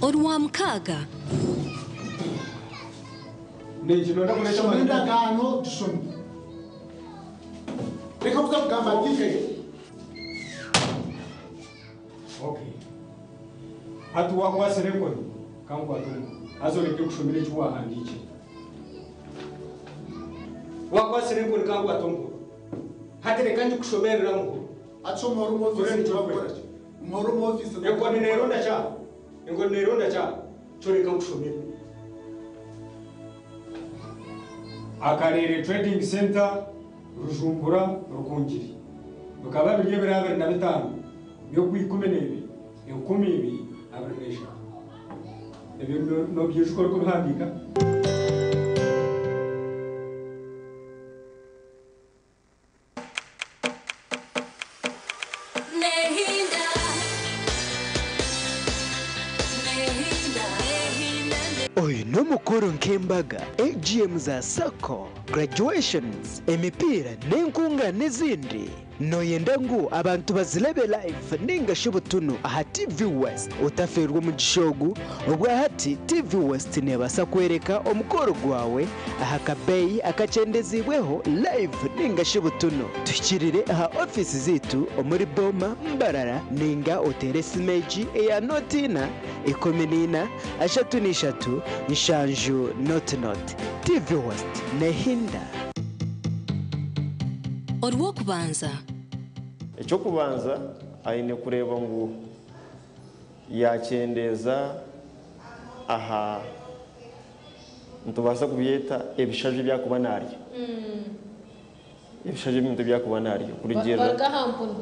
Orwamukaaga. Shoma endagaano tushome. Reka kuza kugamba DJ. Okay. Hati wakwasire enkoni kankwate omukono haza oreke kushomera eki wahandiikire. Wakwasire enkoni kankwate omukono. Hati reka ngikushomerera nkuru. Hati omuhoro omu ofiisi nikibakukora ki? Omuhoro omu ofiisi Enkoni neeronda kya? Enkoni neeronda kya? Kyo reka nkushomere. Akareere Trading Centre, Rujumbura, Rukungiri. Bikaba biri ebiro 25 by'Okwikumineebiri, 2023. Ebyo noobyijuka orikubihandiika? Oyu n'omukoro nk'embaga, AGM za sacco, graduations, emipiira n'enkungaana ezindi. Nooyenda ngu abantu bazirebe live ninga shi butunu aha TV West? Otafeerwa omugisha ogu, obwahati TV West neebaasa kworeka omukoro gwawe aha kabeeyi akakyendeziibweho live ninga shi butunu. Tuhikirire aha ofiisi zaitu omuri Boma, Mbarara ninga oteere esimu egi eya nooti ina, 14, 33, 7 nooti nooti. TV West neehinda. Orw'okubanza. Eky'okubanza aine kureeba ngu yaakyendeeza aha Nitubaasa kubyeta ebishaju ebi arikuba naarya. Ebishaju ebintu ebi arikuba naarya kurugiirira. Baruga aha mpunu.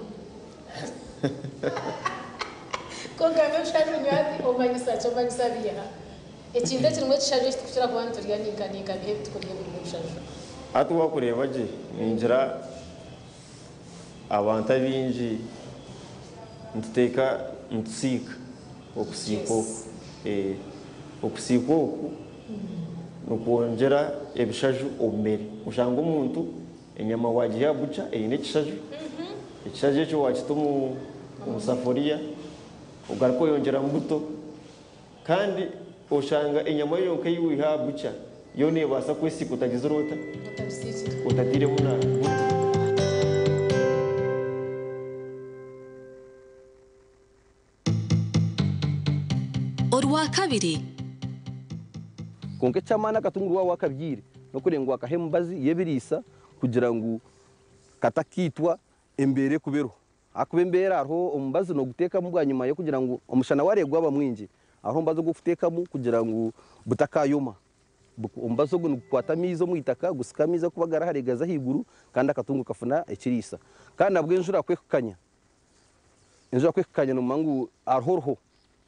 Ku ogamba ebishaju nyowe hati omanyisa ki? Omanyisa biiha? Ekintu ekirimu ekishaju eki turikukira kuba niturya ni nka ni nka biiha ebi turikurya ebirimu ebishaju? Hati waakureeba gye ningira abantu abaingi nituteeka nitusiika okusiika oku. Okusiika oku nikwongyera ebishaju omu mere. Oshanga omuntu enyama waagiha aha bukya eine ekishaju, ekishaju ekyo waakita omu safuriya ogaruka oyongyeramu buto kandi oshanga enyama yonka ei waiha aha bukya yo neebaasa kwesiika otagizire ota? Otatairemu na buto. Orwakabiri. Kwonka eky'amaani akatunguru waaba wakabyaire n'okureeba ngu wakaha emibazi y'ebiriisa kugira ngu katakaitwa embeera ekuba eriho. Ahakuba embeera hariho omubazi nooguteekamu bwanyima y'okugira ngu omushana waareeba gwaba mwingi, hariho omubazi ogu orikuteekamu kugira ngu butakayoma. Omubazi ogu nigukwata amaizi omu itaka gusika amaizi ahakuba gari hare gaza ahaiguru kandi akatungo kafuna ekiriisa. Kandi nabwo enjura ku ekukanya, Enjura ku ekukanya noomanya ngu hariho oruho,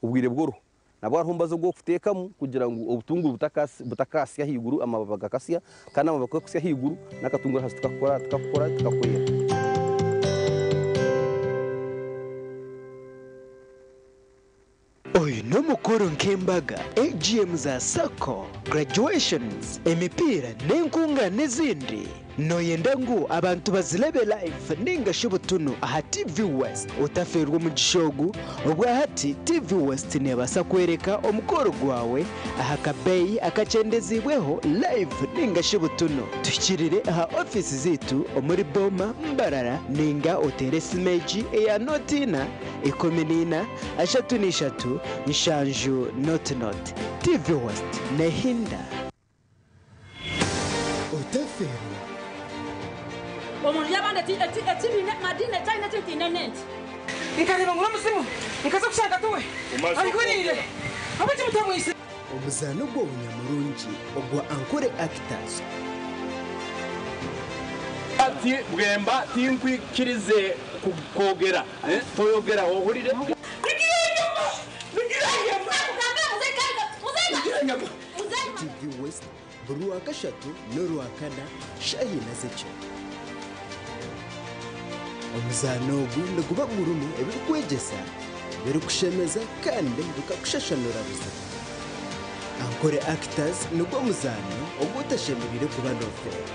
obwire bw'oruho. Nabwo hariho omubazi ogu orikuteekamu kugira ngu obutunguru butakasya ahaiguru, amababi gakasya, kandi amababi ku garikutsya ahaiguru, n'akatunguru ahansi tikakukora tikakukora tikakwera. Oyu n'omukoro nk'embaga, AGM za sacco, graduations, emipiira n'enkungaana ezindi. Noyenda ngu abantu bazirebe live ninga shi butunu aha TV West? Otafeerwa omugisha ogu, obwahati TV West nebaasa kworeka omukoro gwawe aha kabeeyi akakyendeziibweho live ninga shi butunu. Tuhikirire aha ofiisi zaitu omuri Boma, Mbarara ninga oteere esimu egi eya nooti ina, 14, 33, 70 0 0. TV West nehinda. Otafeerwa. Omunju y'abandi eki eki eki baine madiini eki aine eki ntaine n'enki? Nkareeba ngu n'omuzimu, nkaza kushanga tiwe ahuriire. Ahabw'enki mutamwitsire? Omuzaano gw'obunyamurungi ogwa Ankole Actors. Ati, Bwemba tinkwikirize kwogera. Toyogera, ohurire? TV West buri Rwakashatu n'Orwakana shaaha ina z'ekiro. Omuzaano ogu niguba gurimu ebirikwegyesa, ebirikushemeza kandi bikakushashanura buzima. Ankole Actors nigwo muzaano ogu otashemereire kuba noofeerwa.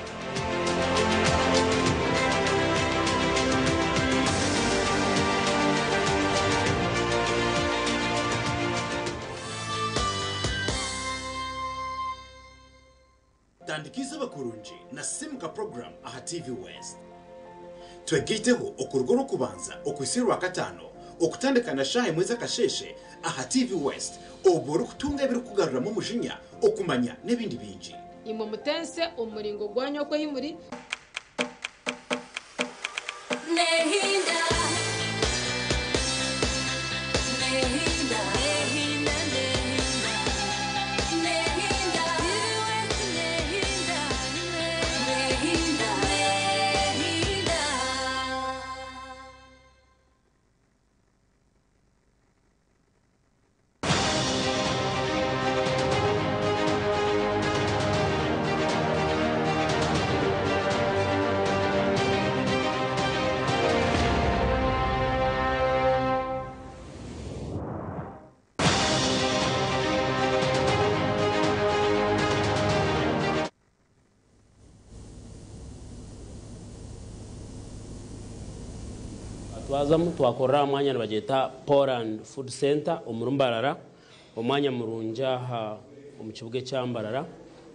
Tandika eizooba kurungi na Simuka Program aha TV West. Twegaiteho okuruga Orwokubanza okuhitsya Orwakataano okutandika na shaaha emwe z'akasheeshe aha TV West obwo orikutunga ebirikukugaruramu omujinya, okumanya n'ebindi bingi. Imwe mutense omu muringo gwanyu oku ei muri. Nehinda, nehinda, nehinda, nehinda, nehinda, nehinda, nehinda, nehinda. Twazamu twakorera aha mwanya nibagyeta Poland Food Centre omuri Mbarara, omwanya murungi aha omu kibuga ekya Mbarara.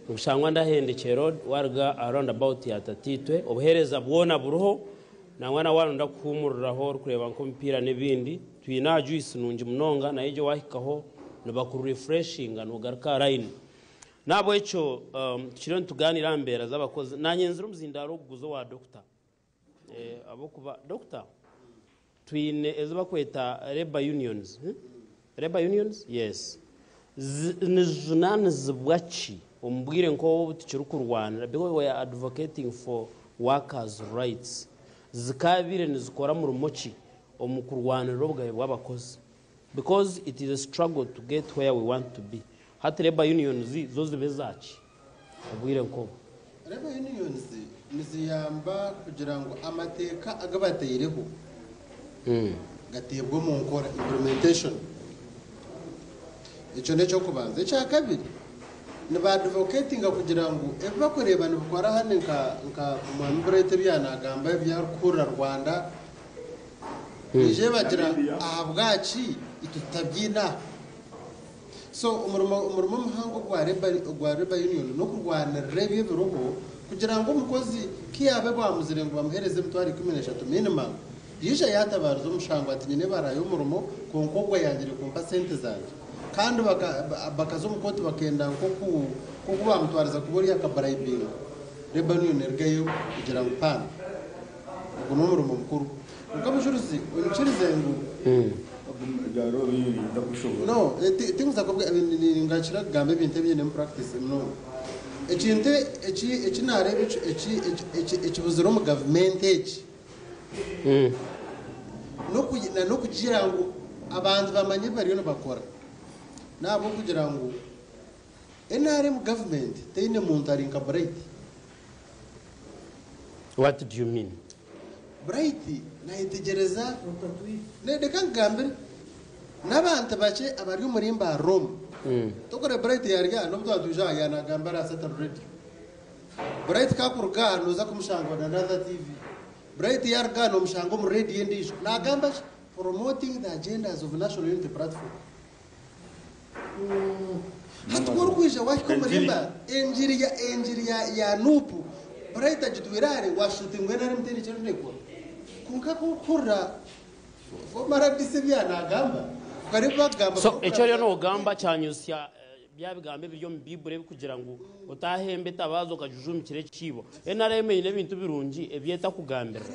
Nigushangwa Ndahendekye Road waruga aha round about ya Tataitwe. Obuheereza bwona buriho nangwa na waaba noyenda kuhuumuriraho orikureeba nk'omupiira n'ebindi. Twine aha juice nungi munonga nayo egyo waahikaho nibakurefreshinga noogaruka aha line. N'ahabw'ekyo tukiriyo nitugaaniira aha mbeera z'abakozi. Naanye nzire omuzindaaro oguguza owa dokita. Ahabw'okuba dokita twine ezi barikweta labour unions, labour unions? Yes. Nizijunaanizibwa ki? Omu bwire nk'obu obu tukirikurwanira, because we are advocating for workers rights, zikaabaire nizikora murimo ki omu kurwanirira obugabe bw'abakozi? Because it is a struggle to get where we want to be. Hati labour unions zo zibe zaaki obwire nk'obu? Labour unions niziyamba kugira ngu amateeka agu bataireho gateebwe omu nkora, implementation. Ekyo n'eky'okubanza. Ekyakabiri, nibaadvocatinga kugira ngu ebi barikureeba nibikora hanu nka nka Omwami Bright ebi yaanagamba ebi arikuhurira Rwanda, baije bagira ahabwaki itwe tutabyine aha. So omurimo omurimo omuhango ogwa Labour ogwa Labour Union n'okurwanirira ebyo ebiriho kugira ngu omukozi ku yaabe bwamuzire ngu bamuheereze emitwaro 13 minimum, Yaija yaatabaariza omushango ati, Nyine ebara y'omurimo, kwonka ogwo ayangire kumpa sente zangye. Kandi bakaza omu kooti bakenda nk'oku baamutwariza kuba ori akaburayibinga. Labour Union erugayo egira ngu paana. Ogwo n'omurimo mukuru. Kwonka Mujurizi, onyikirize ngu. No, tinkuza ningakira kugamba ebintu ebi nyinemu practice munonga. Ekintu eki naareeba ekibuzire omu gavumenti egi. N'okugira ngu abantu bamanye ebi bariyo nibakora. N'ahabw'okugira ngu nrm gavumenti teine muntu ari nka Bright. What do you mean? Bright nayetegyereza, reka nkugambire, n'abantu bakye abari omuri Mbarara omu, tokureba Bright yari aha n'obu twaba twija aha yaanagamba ari aha Satan Radio. Bright ku arikuruga aha nooza kumushanga on another TV. Bright yaruga aha nomushanga omu radio endiijo. Nagamba ki? Promoting the agendas of National Unity Platform. Hati ku orikwija wahika omuri Mbale, engiri ya engiri ya ya Nup, Bright agitwire hare, washusha oti mbwenu nrm teine eki eriyo nekora. Kwonka ku orikuhurira former RDC ebi yaanagamba, okareeba ebi bakugamba So eki oriyo nogamba kyanyutsya Bya bigambo ebiri omu Baiburi ebirikugira ngu otahemba etabaaza okagijuumikira ekiibo. Nrm eine ebintu birungi ebi etakugambirira.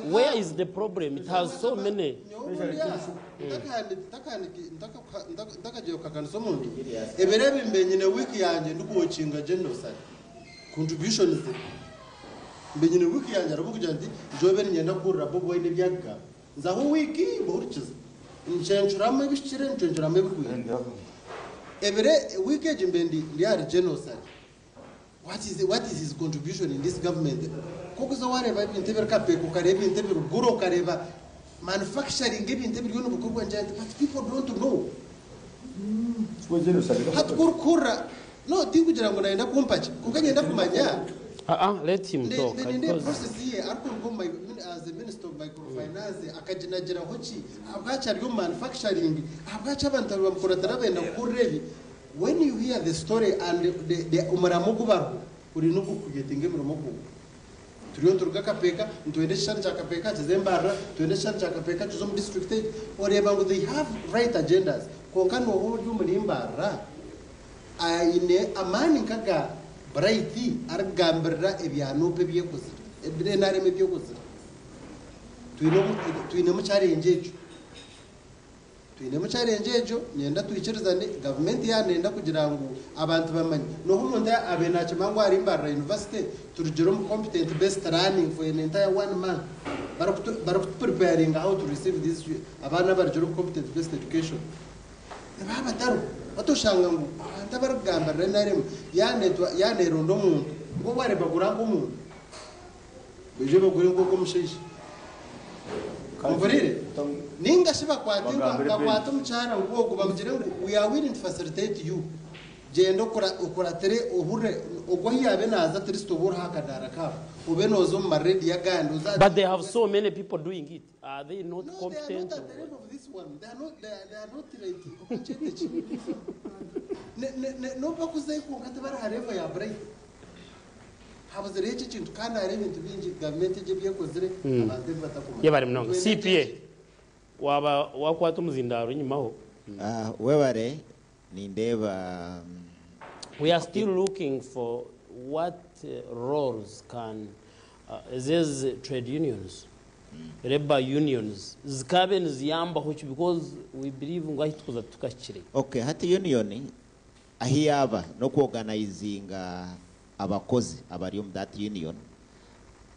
Where is the problem? It has so many. Ntakagiire kuhakanisa omuntu, ebiro ebi mbe nyine wiiki yangye ndikuwokinga genocide contributions ze. Mbe nyine wiiki yangye hariho obu nkugira nti nyowe niinyenda kuhurira Bobi Wine ebi arikugamba. Nzaho wiiki mbuhurikize. Ncencuramu ebihikire, ncencuramu ebigwire. Ebiro, wiiki egi mbe ndi ndi ahari genocide. What is, what is his contribution in this government? Ku orikuza wareeba ebintu ebiri Kapeeka, okareeba ebintu ebiri Gulu, okareeba manufacturing ebintu ebiriyo nibikorwa, ngira nti but people don't know. Hati ku orikuhurira, no tinkugira ngu nayenda kumpa ki, kwonka niinyenda kumanya. Aa let him talk Nindeeba because. process ye arikuruga omu as a minister of microfinance akaginagiraho ki? Ahabwaki ari omu manufacturing? Ahabwaki abantu nibamukuratira benda kuhurira ebi? When you hear the story and the the omuramo ogu bariho guri n'ogw'okucreatinga emirimo kwonka. Turiyo nituruga Kapeeka nitwenda ekishushani kya Kapeeka kize Mbarara, nitwenda ekishushani kya Kapeeka kize omu district egi. Oreeba ngu they have right agendas kwonka nooha ori omuri Mbarara Aine amaani nk'aga Bright arikugambirira ebya Nup ebyekozire, nrm ebyekozire. Twinemu challenge egyo. Twinemu challenge egyo, niinyenda twikirizane, gavumenti yaaba neyenda kugira ngu abantu bamanye. Noha omuntu abaire nakimanya ngu ahari Mbarara University turugire omu competent based learning for an entire one month barikutu preparinga how to receive these abaana abarugire omu competent based education. Nibaba batariho. Hati oshanga ngu abantu abarikugambirira nrm yaaba neeronda omuntu, ngu obwo areeba bagura nk'omuntu, baije bagure nk'ogwo omushaija. Ompuriire? Nainga shi bakwate bakwate omukyara nk'ogwo bamugire ngu we are willing to facilitate you, gyenda okuratire ohurire, ogwo ahu yaabe naaza at least obe oriho akadaara kaabo, obe nooza omu marediyo agandi, oze aha But they have so many people doing it. Are they not No, they are competent not or at the what? level of this one. They are not, they are, they are not like omukyete ki. Ne- ne- ne- N'obu bakuzeyo kwonka tibari ha level ya Bright. Habuzireho eki ekintu kandi hariho ebintu bingi gavumenti egi ebi ekozire abantu ebi batakumanya. Yebare munonga. Twine CPA waba wakwata omuzindaaro enyimaho. Ah, webare nindeeba We are still looking for what roles can these trade unions, labour unions zikaabe niziyambaho ki because we believe ngu ahi tukuza titukahikire. Okay, hati union Ahi yaaba n'okuorganizinga abakozi abari omu that union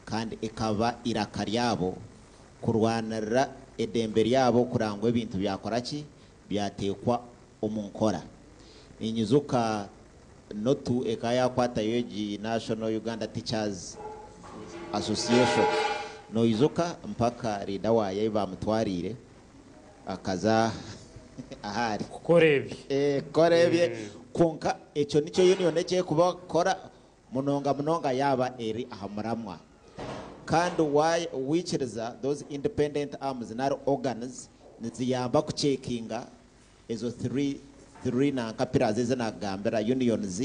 kandi ekaba eiraka ryabo kurwanirira edembe ryabo kureba ngu ebintu byakora ki? Byateekwa omu nkora. Ninyijuka NOTU ekaba yakwatayo egi National Uganda Teachers Association. Noijuka mpaka leader waayo ahi baamutwariire akaza ahari. Kukora ebye. Kukora ebye. Kwonka ekyo nikyo union eki erikuba kukora munonga munonga yaaba eri aha muramwa. Kandi waikiriza those independent arms nari organs niziyamba kucekinga ezo thre nanka pillars ezi nakugambira, unions,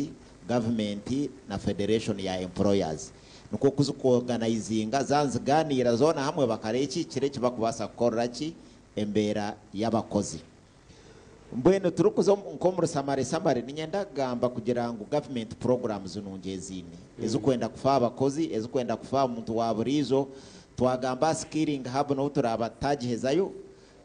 government na federation ya employers. Nikwo kuzikuorganizinga zaaba niziganiira zoona hamwe bakareba ekihikire eki bakubaasa kukorera ki embeera y'abakozi. Mbwenu turikuza nk'omuri summary summary niinyenda kugamba kugira ngu government programs nungi eziine ezikwenda kufa aha bakozi, ezikwenda kufa aha muntu wa buriijo. Twagamba aha skilling hub n'obu turaaba tutagihezayo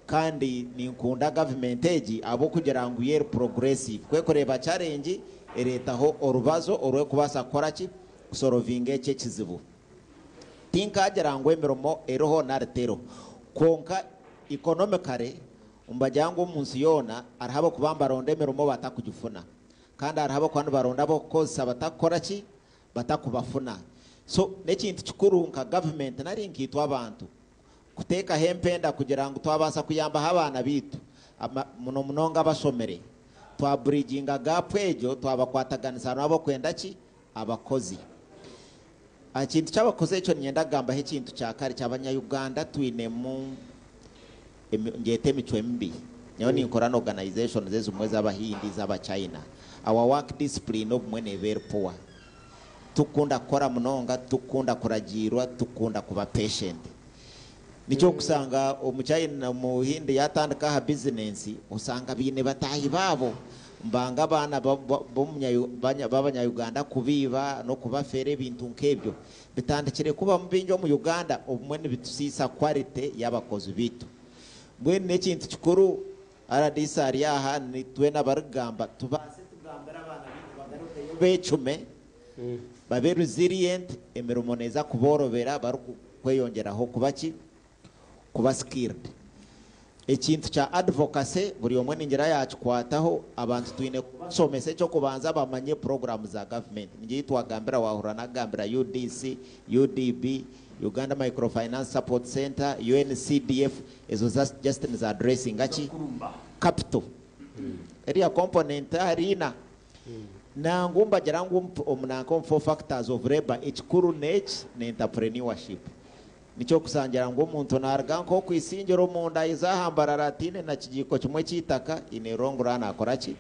kandi ninkunda government egi ahabw'okugira ngu yo eri progressive. Ku erikureeba challenge ereetaho orubazo orw'ekubaasa kukora ki? Kusorovinga ekyo ekizibu. Tinkaagira ngu emirimo eriho nari teriho kwonka economically Nibagira ngu omu nsi yoona hariho ab'okuba nibaronda emirimo batakugifuna. Kandi hariho ab'okuba nibaronda ab'okukozesa batakukora ki? Batakubafuna. So n'ekintu kikuru nka gavumenti nari nkaitwe abantu kuteekaho empenda kugira ngu twabaasa kuyambaho abaana baitu muno munonga abashomire, twa bridginga gap egyo twabakwataganisa n'ab'okwenda ki? Abakozi. Aha kintu ky'abakozi ekyo niinyenda kugambaho ekintu kya kare ky'abanya-Uganda twinemu ngyete emicwe mibi. Nyowe ninkora na organisations ezimwe ez'Abahindi, ez'Abachina. Our work discipline obumwe neeba eri poor. Titukukunda kukora munonga, titukukunda kuragiirwa, titukukunda kuba patient. Nikyo orikusanga omuchina, omuhindi yaatandika aha bizinensi, osanga baine bataahi baabo mbanga abaana b'abanya-Uganda kubaiba n'okubafeera ebintu nk'ebyo. Bitandikire kubamu bingi omu Uganda, obumwe nibitusiisa quality y'abakozi baitu. Mbwenu n'ekintu kikuru rdc ari aha, twena abarikugamba tubaase tugambire abaana baitu bagarukeyo beecume, babe resilient, emirimo neeza kuboorobera barikweyongyeraho kuba ki? Kuba skilled. Ekintu kya advocacy buri omwe ningira yakikwataho, abantu twine kubashomesa eky'okubanza bamanye puroguraamu za gavumenti. Nigyo ei twagambira waahurira nagambira UDC, UDB, Uganda Microfinance Support Centre, UNCDF, ezo just nizi addressinga ki? Capital. Eriya component ahari ina. Nangwa mbagira ngu omu nanka omu four factors of labour ekikuru n'eki, n'entrepreneurship. Nikyo kusangira ngu omuntu naruga nk'oku Isingiro omunda aija aha Mbarara ataine na kigiiko kimwe ky'eitaka, in a long run akora ki?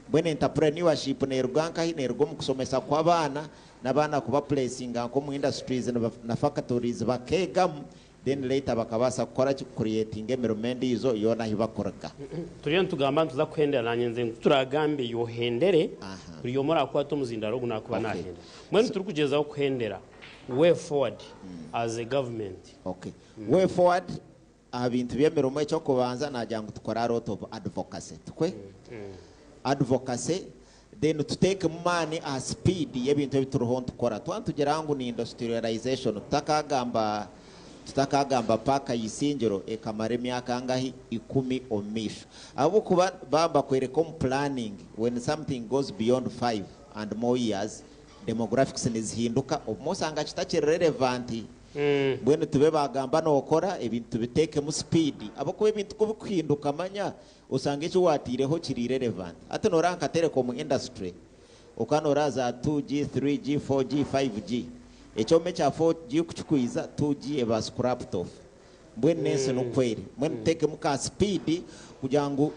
Mbwenu entrepreneurship neruga nkahi? Neruga omu kushomesa kw'abaana, n'abaana kuba placinga nk'omu industries na factories bakeegamu then later bakabaasa kukora ki? Kucreatinga emirimo endiijo yoona ahi bakuruga. Turiyo nitugamba nituza kuhendera nanye nze ngu turagambe iwe ohendere buri omwe orakwata omuzindaro ogu nakuba nahendera. Mbwenu turikugyezaho kuhendera way forward as a government. Okay. Way forward aha bintu by'emirimo eky'okubanza nagira ngu tukore a lot of advocacy tikwe? Advocacy then tuteekemu maani aha speed y'ebintu ebi turiho nitukora. Twaba nitugira ngu ni industrialization tutakagamba tutakagamba paaka y'eisingiro ekamara emyaka angahi? Ikumi omu maisho. Ahabw'okuba baaba nibakworeka omu planning when something goes beyond five and more years Demographics nizihinduka, obumwe osanga kitakiri relevant, mbwenu tube bagamba nokora ebintu tubitekemu speed ahabw'okuba ebintu kubikuhinduka manya osanga eki wateireho kiri irrelevant. Hati noreba nka telecom industry okaba noreba za 2G, 3G, 4G, 5G, ekyoma ekya 4G kukikwiza 2G eba scrapped off. Mbwenu n'ensi nikwo eri. Mbwenu tuteekemu ka sipiidi kugira ngu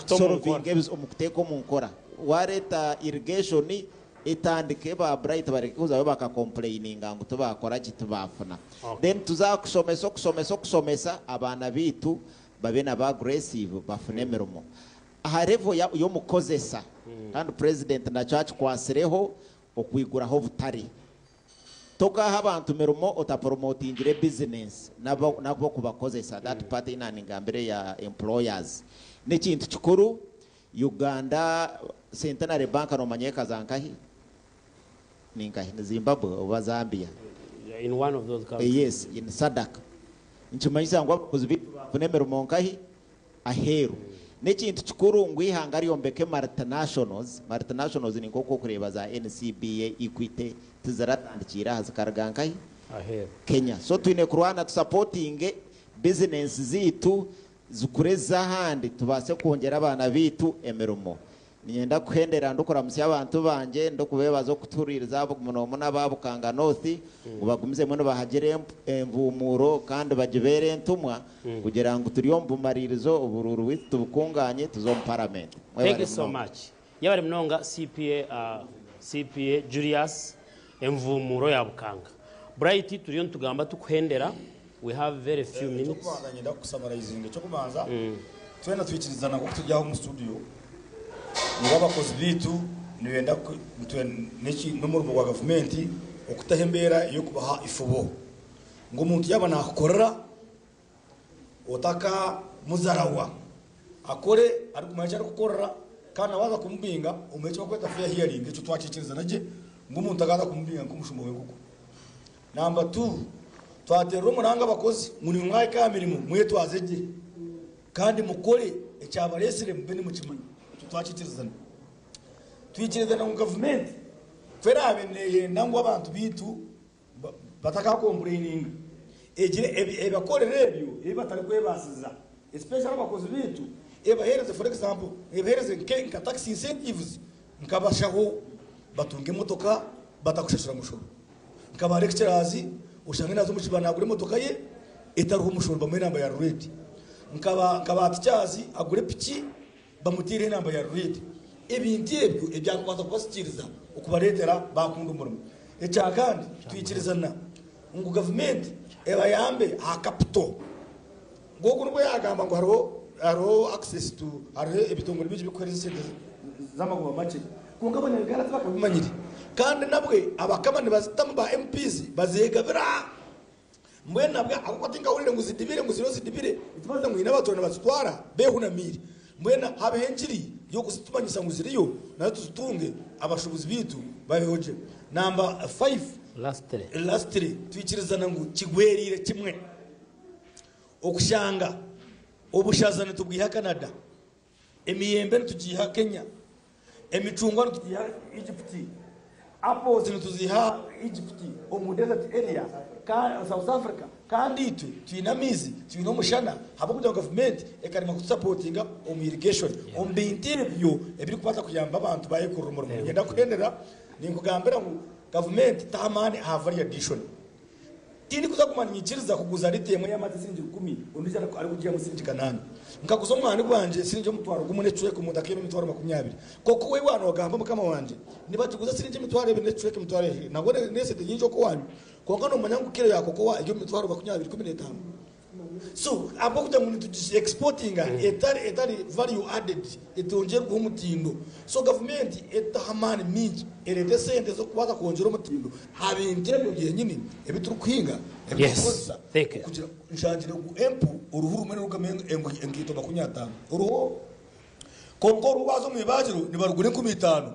tusorovinge ebizibu omu kuteeka omu nkora. Waareeta irrigation etandike, ba Bright bareke kuzayo bakakompureyininga ngu tibaakora ki, tibaafuna. Then tuza kushomesa, okushomesa, okushomesa abaana baitu babe na ba aggressive bafune emirimo. Aha level y'omukozesa, kandi Purezidenti nakyo akikwatsireho, okwiguraho obutare. Tokaaha abantu mirimo otaporomotingire bizinensi nabo kubakozesa, that part ei naaningambira eya employers n'ekintu kikuru. Uganda Centenary Bank nomanya ekaza nkahi? Ninkahi? Ni Zimbabwe oba Zambia? In one of those countries. Yes, in SADC. Nikimanyisa ngu abakozi baitu bafuna emirimo nkahi? Aheeru. N'ekintu kikuru ngu eihanga ryombeke multinationals. Multinationals ni nk'oku orikureeba za NCBA, Equity, tiziratandikiire aha zikaruga nkahi? Aheeru. Kenya. So twine kurwana tusapotinge bizinensi zaitu zikure ez'ahandi tubaase kwongyera abaana baitu emirimo. Niinyenda kuhendera ndikuramutsya abantu bangye, ndikubeebaza okutuhuriiriza munomuno aba Bukanga North ngu bagumizemu nibahagira envumuuro kandi bagibeere entumwa kugira ngu turi omu bumariirizo oburuuru bwaitu tubukunganye tuze omu Paramenti. Thank Mwebare you so munonga. much. Yebare munonga CPA CPA Julius envumuuro ya Bukanga. Bright turiyo nitugamba tukuhendera we have very few minutes. Ekyokubanza niinyenda kukusamarayizinga. Ekyokubanza twena twikirizana nk'oku turi aha omu studio ngu abakozi baitu nibenda n'omurimo gwa gavumenti okutaho embeera ey'okubaha eifubo ngu omuntu yaaba naakukorera Otakamuzarawa. Akore arikumanya eki arikukorera kandi na waaza kumubinga omuhe eki barikweta fair hearing. Ekyo twakyikirizana gye ngu omuntu akaaza kumubinga nk'omushuma w'enkoko. Namba tu, twateerera omuranga abakozi ngu nimwe mwahika aha mirimo mwetwaze gye kandi mukore ekyabareetsire mube nimukimanya. Ekyo twakyikirizana. Twikirizana ngu gavumenti ku eraabe neeyenda ngu abantu baitu Batakakompureininga egire ebakorera ebyo ebi batarikwebaasiza especially abakozi baitu ebaheereze for example ebaheereze nka tax incentives nkabashaho batunge emotoka batakushashura mushoro nka ba lecturers oshange naza omu kiba nagura emotoka ye etariho omushoro bamuhe enamba ya ruredi nka ba teachers agure piki Bamuteireho enamba ya ruredi. Ebintu ebyo ebyakubaasa kubasikiiriza okubareetera baakunda omurimo. Ekya kandi, twikirizana ngu gavumenti ebayambe aha kapito. Nk'oku nibwo yaagamba ngu hariho hariho access to hariho ebitongore bingi ebirikuheereza esente z'amagoba makye kwonka abanya-Uganda tibakabimanyire. Kandi nabwe abakama nibazitamu ba MPs bazeegabira. Mbwenu nabwe ahabw'okuba tinkahurire ngu zidibire, ngu ziriyo zidibire, nikibaasa ngu haine abatuura nibazitwara beehunamiire. Mbwenu habeho engiri y'okuzitumanyisa ngu ziriyo, nazo tuzitunge, abashuubuzi baitu babeho gye. Namba faifu, Lastly, twikirizana ngu kigweriire kimwe okushanga obushaza nitubwiha Canada. Emiyembe nitugiiha Kenya, emicungwa nitugiiha Egypt, apples nituziiha Egypt omu desert area, South Africa, kandi itwe twine amaizi, twine omushana ahabw'okugira ngu gavumenti ekaremwa kutusapotinga omu irrigation, omu bintu ebyo ebirikubaasa kuyamba abantu bayekorera omurimo. Niinyenda kuhendera ninkugambira ngu gavumenti taha amaani aha value addition. Tindikuza kuguma niinyikiriza kuguza lita emwe y'amata siringi rukumi, ondiijo arikugiihamu siringi kanaana. Nkaguza omwani gwangye siringi omutwaro gumwe n'ekicweka, omuntu akaihamu emitwaro makumyabiri. Kwonka iwe waaba noogamba mukama wangye, nibakiguza siringi emitwaro ebiri n'ekicweka emitwaro ebiri. Nabwo n'esente nyingi okw'owaanyu. Kwonka noomanya ngu kiro ya kokowa eri omu mitwaro makumyabiri ikumi n'etaano. So ahabw'okugira ngu nitugi exportinga etari etari value added etongyerweho omutindo so gavumenti etaho amaani mingi ereete esente z'okubaasa kwongyera omutindo aha bintu ebyo byenyini ebi turikuhinga ebi Yes, turikukozesa thank you. okugira nshangire ngu empu oruhu rumwe nirurugamu enkaito 50 oruhu kwonka oruhu waaza omu ibaagiro nibarugura 5000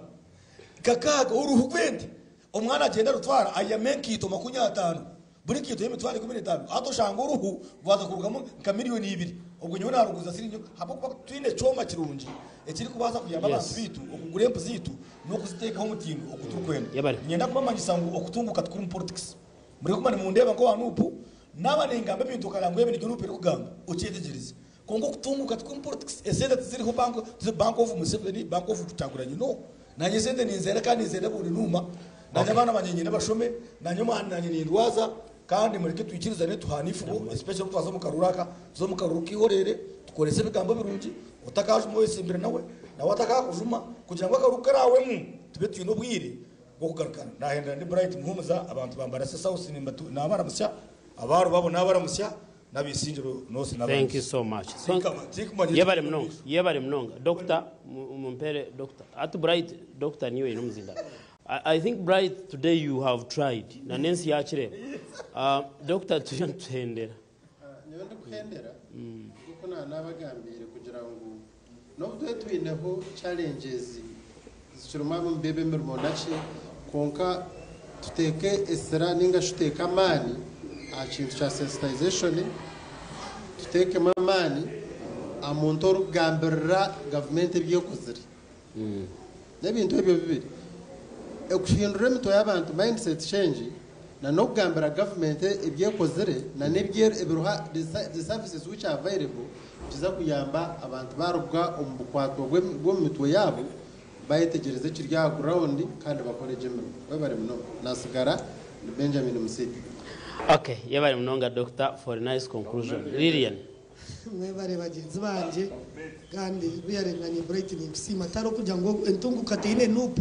kakaaga oruhu rw'ente omwana agyenda arutwara aihamu enkaito 50. Buri nkaito y'emitwaro 15, hati oshanga oruhu rwaza kurugamu nka miriyoni ibiri. Obwo nyowe naaruguza siringi ahabw'okuba twine ekyoma kirungi ekirikubaasa kuyamba abantu baitu okugura empu zaitu n'okuziteekaho omutindo ogu turikwenda. Niinyenda kubamanyisa ngu okutunguuka tikuri mu politics. Mureke kuguma nimundeeba nk'owa nup, naaba ningamba ebintu okareba ngu ebi nibyo nup erikugamba, okyetegyereze. Kwonka okutunguuka tikuri mu politics, esente tiziriho bank, bank of Museveni, bank of Kyagulanyi, no. Nanye esente ninzenda kandi ninzenda buri nuuma. Nanye abaana bangye niinyenda bashome, nanye omwana nanye nindwaza kandi mureke twikirizane tuhaane eifubo especially obu twaza omu karuuru aka, tuze omu karuuru k'eihoreere, tukorese ebigambo birungi, otakaajuma owetsimbire nawe, nawe atakaakujuma kugira ngu akaruuru ku karaahwemu tube twine obwire bw'okugarukana. Naahendera ndi Bright Muhumuza, abantu ba Mbarasi South naabaramutsya, aba Rubabo naabaramutsya. N'abaisingiro North Thank you so much. So, yebare munonga, yebare munonga. Doctor, mumpere doctor. Ati Bright, doctor niwe oine omuzinda. I think Bright today you have tried. Na n'ensi yakireeba. Doctor turiyo nituhendera. Nyowe ndikuhendera, nk'oku naabagambiire kugira ngu. N'obu tube twineho challenges zikirimu omu by'emirimo naki, kwonka tuteeke esira ninga shi tuteeke amaani aha kintu kya sensitization, tuteekemu amaani aha muntu orikugambirira gavumenti ebi ekozire. N'ebintu ebyo bibiri, okuhindura emitwe y'abantu, mindset change, na n'okugambira gavumenti ebi ekozire na n'ebiriho, the services which are available, nikiza kuyamba abantu baaruga omu bukwatwa bw'omu mitwe yaabo, bayetegyereza ekiri aha ground kandi bakore gye emirimo. Webare munonga. Nasigara ni Benjamin Musiita. Okay, yebare munonga doctor for a nice conclusion. Lilian. Mwebare bagyenzi bangye kandi really nanye Bright ninkusiima tihariho kugira ngu entunguka teine nup,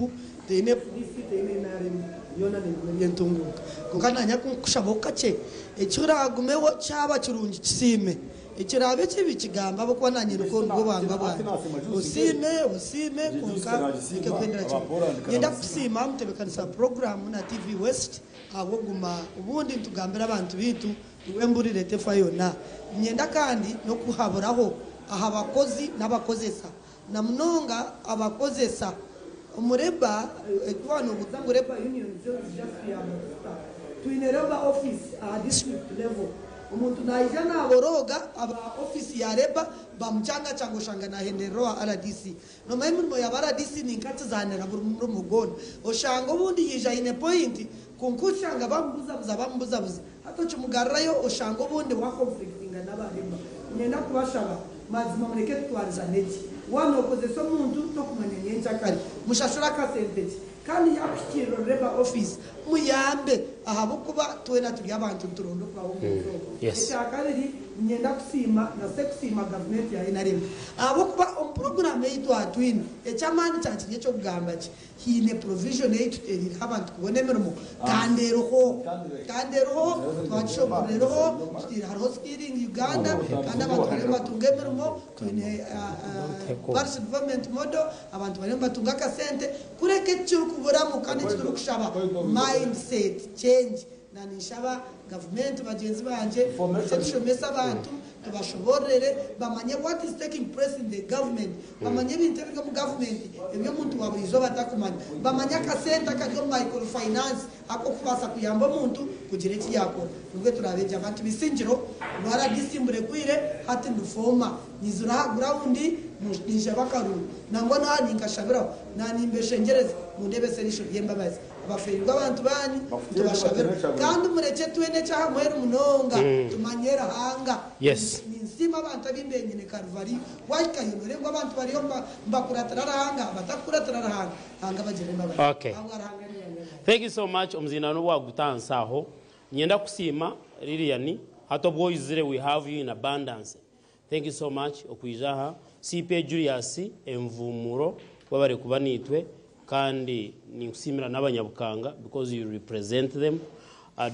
teine FDC, teine nrm yoona nebimwe byentunguka kwonka nanye kunkushabaho kakye ekiragumeho kyaba kirungi kisiime ekirabe kibi kigambe ahabwokuba nanye nikwo nibwo buhangwa bwangye osiime osiime kwonka ndeke kuhendera kimwe. Niinyenda kukusiima mutebekanisa wa puroguramu na TV West ahabwokuguma obundi nitugambira abantu beitu. Iwe mburire tefa yona. Niinyenda kandi n'okuhaburaho aha bakozi n'abakozesa, na munonga abakozesa. Omu Labour, waaba noobuuza ngu Labour Union zo niziija kutuyamba zita, twine Labour Office aha district level. Omuntu naija naaborooga aba ofiisi ya Labour bamukyangacanga oshanga naahenderera owa rdc. Noomanya emirimo ya ba rdc ni nka kizaanira buri murimo gwona. Oshanga obundi yaija aine point kwonka oshanga bamubuzabuza bamubuzabuza. Hati okimugarurayo oshanga obundi wa conflictinga n'abarema. Niinyenda kubashaba mazima mureke tutwarizane gye. Waaba nokozesa omuntu tokumanya nyenkyakare, mushashure akasente gye kandi yakuhikiirira orureba office muyambe ahabw'okuba twena turi abantu nituronda okubaho omunsi omu. Ekyakabiri niinyenda kusiima na sekusiima gavumenti ya nrm ahabw'okuba omu puroguraamu ei twatwine eky'amaani kyakiri eky'okugamba gye. Haine provision ei tutereireho abantu kubona emirimo kandi eriho kandi eriho twagishoborora eriho tutaire hariho skilling Uganda kandi abantu bariyo nibatunga emirimo twine parish development model abantu bariyo nibatunga akasente kureka ekirikuburamu kandi ekiturikushaba mindset change Na ninshaba gavumenti bagyenzi bangye twije tushomese abantu tubashoboororere bamanye what is taking place in the government, bamanye ebintu ebiri omu gavumenti ebi omuntu wa buriizooba atakumanya, bamanye akasente akari omu micro finance ak'okubaasa kuyamba omuntu kugira eki yaakora. Nibwo turaabe gye. Abantu Bisingiro, ngu rdc mburekwire hati ndi former, nyizire aha ground ninshaba akaruuru nangwa naha ninkashabiraho na nimbeshengyereza mundeebese eriisho ry'embabazi. Abaferirwe abantu banyu nitubashabira kandi murekye twena ekyaha muheru munonga tumanye Ruhanga. Ninsiima abantu abimbenyine Kalvari wahikayo noreeba ngu abantu bariyo nibakuratira Ruhanga abatakukuratira Ruhanga Ruhanga abagirire embabazi. Ahabwa Ruhanga niwe yanyagara. Thank you so much omuzindaano bwagutansa aho. Niinyenda kukusiima Lilian hati obu oizire we have you in abundance. Thank you so much okwija aha. CPA Julius Envumuro webare kuba naitwe kandi ninkusiimira n'abanyabukanga because you represent them.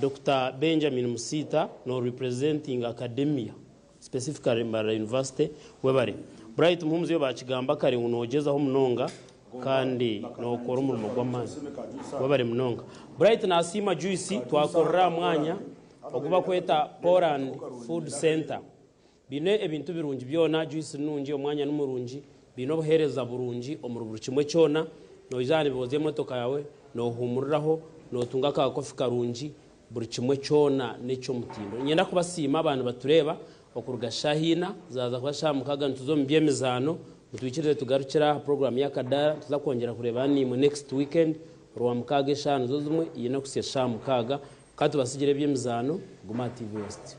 Dokita Benjamin Musiita no representing academia specifically Mbarara University webare. Bright Muhumuza iwe bakigamba kare ngu nogyezaho munonga kandi nokora omurimo gw'amaani webare munonga. Bright nasiima Juice twakorera aha mwanya ogu bakweta Poland Food Centre. Baine ebintu birungi byona, juice nungi, omwanya nimurungi, baine obuheereza burungi omuri buri kimwe kyona. Noija aha niboozya emotoka yaawe, noohuumuriraho, nootunga ka kofi karungi, buri kimwe kyona n'eky'omutindo. Niinyenda kubasiima aba nibatureeba okuruga shaaha ina zaaza kuba shaaha mukaaga nituza omu by'emizaano. Mutwikirize tugarukire aha puroguraamu y'akadaara. Nituza kwongyera kureebana naimwe next weekend, Orwamukaaga eshaaha nizo zimwe, ina kuhitsya shaaha mukaaga. Ka tubatsigire eby'emizaano, guma aha TV West.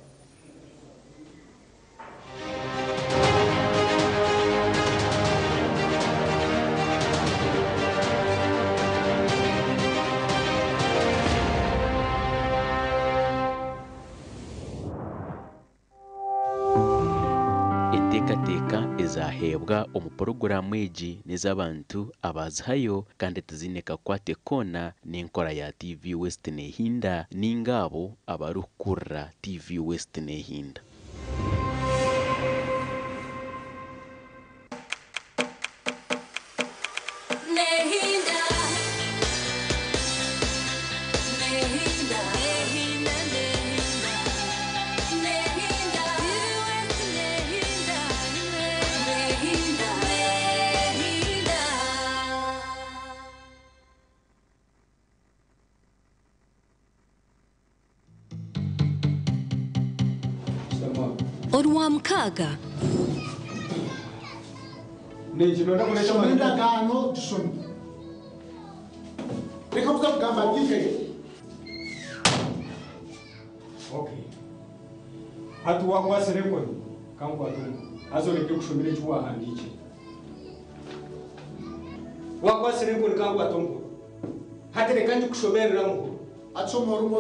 Enteekateeka ezaaheebwa omu puroguraamu egi n'ez'abantu abaazihayo kandi tiziine kakwate koona n'enkora ya TV West Nehinda ninga abo abarikukurira TV West Nehinda. Orwamukaaga. Shoma endagaano gishome. Reka kuza kugamba detail. Okay. Hati wakwasire enkoni kankwate omukono haza oreke kushomera eki wahandiikire. Wakwasire enkoni kankwate omukono. Hati reka ngikushomerera muhuru. Ati omuhoro omu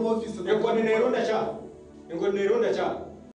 ofiisi Enkoni neeronda kya? Enkoni neeronda kya?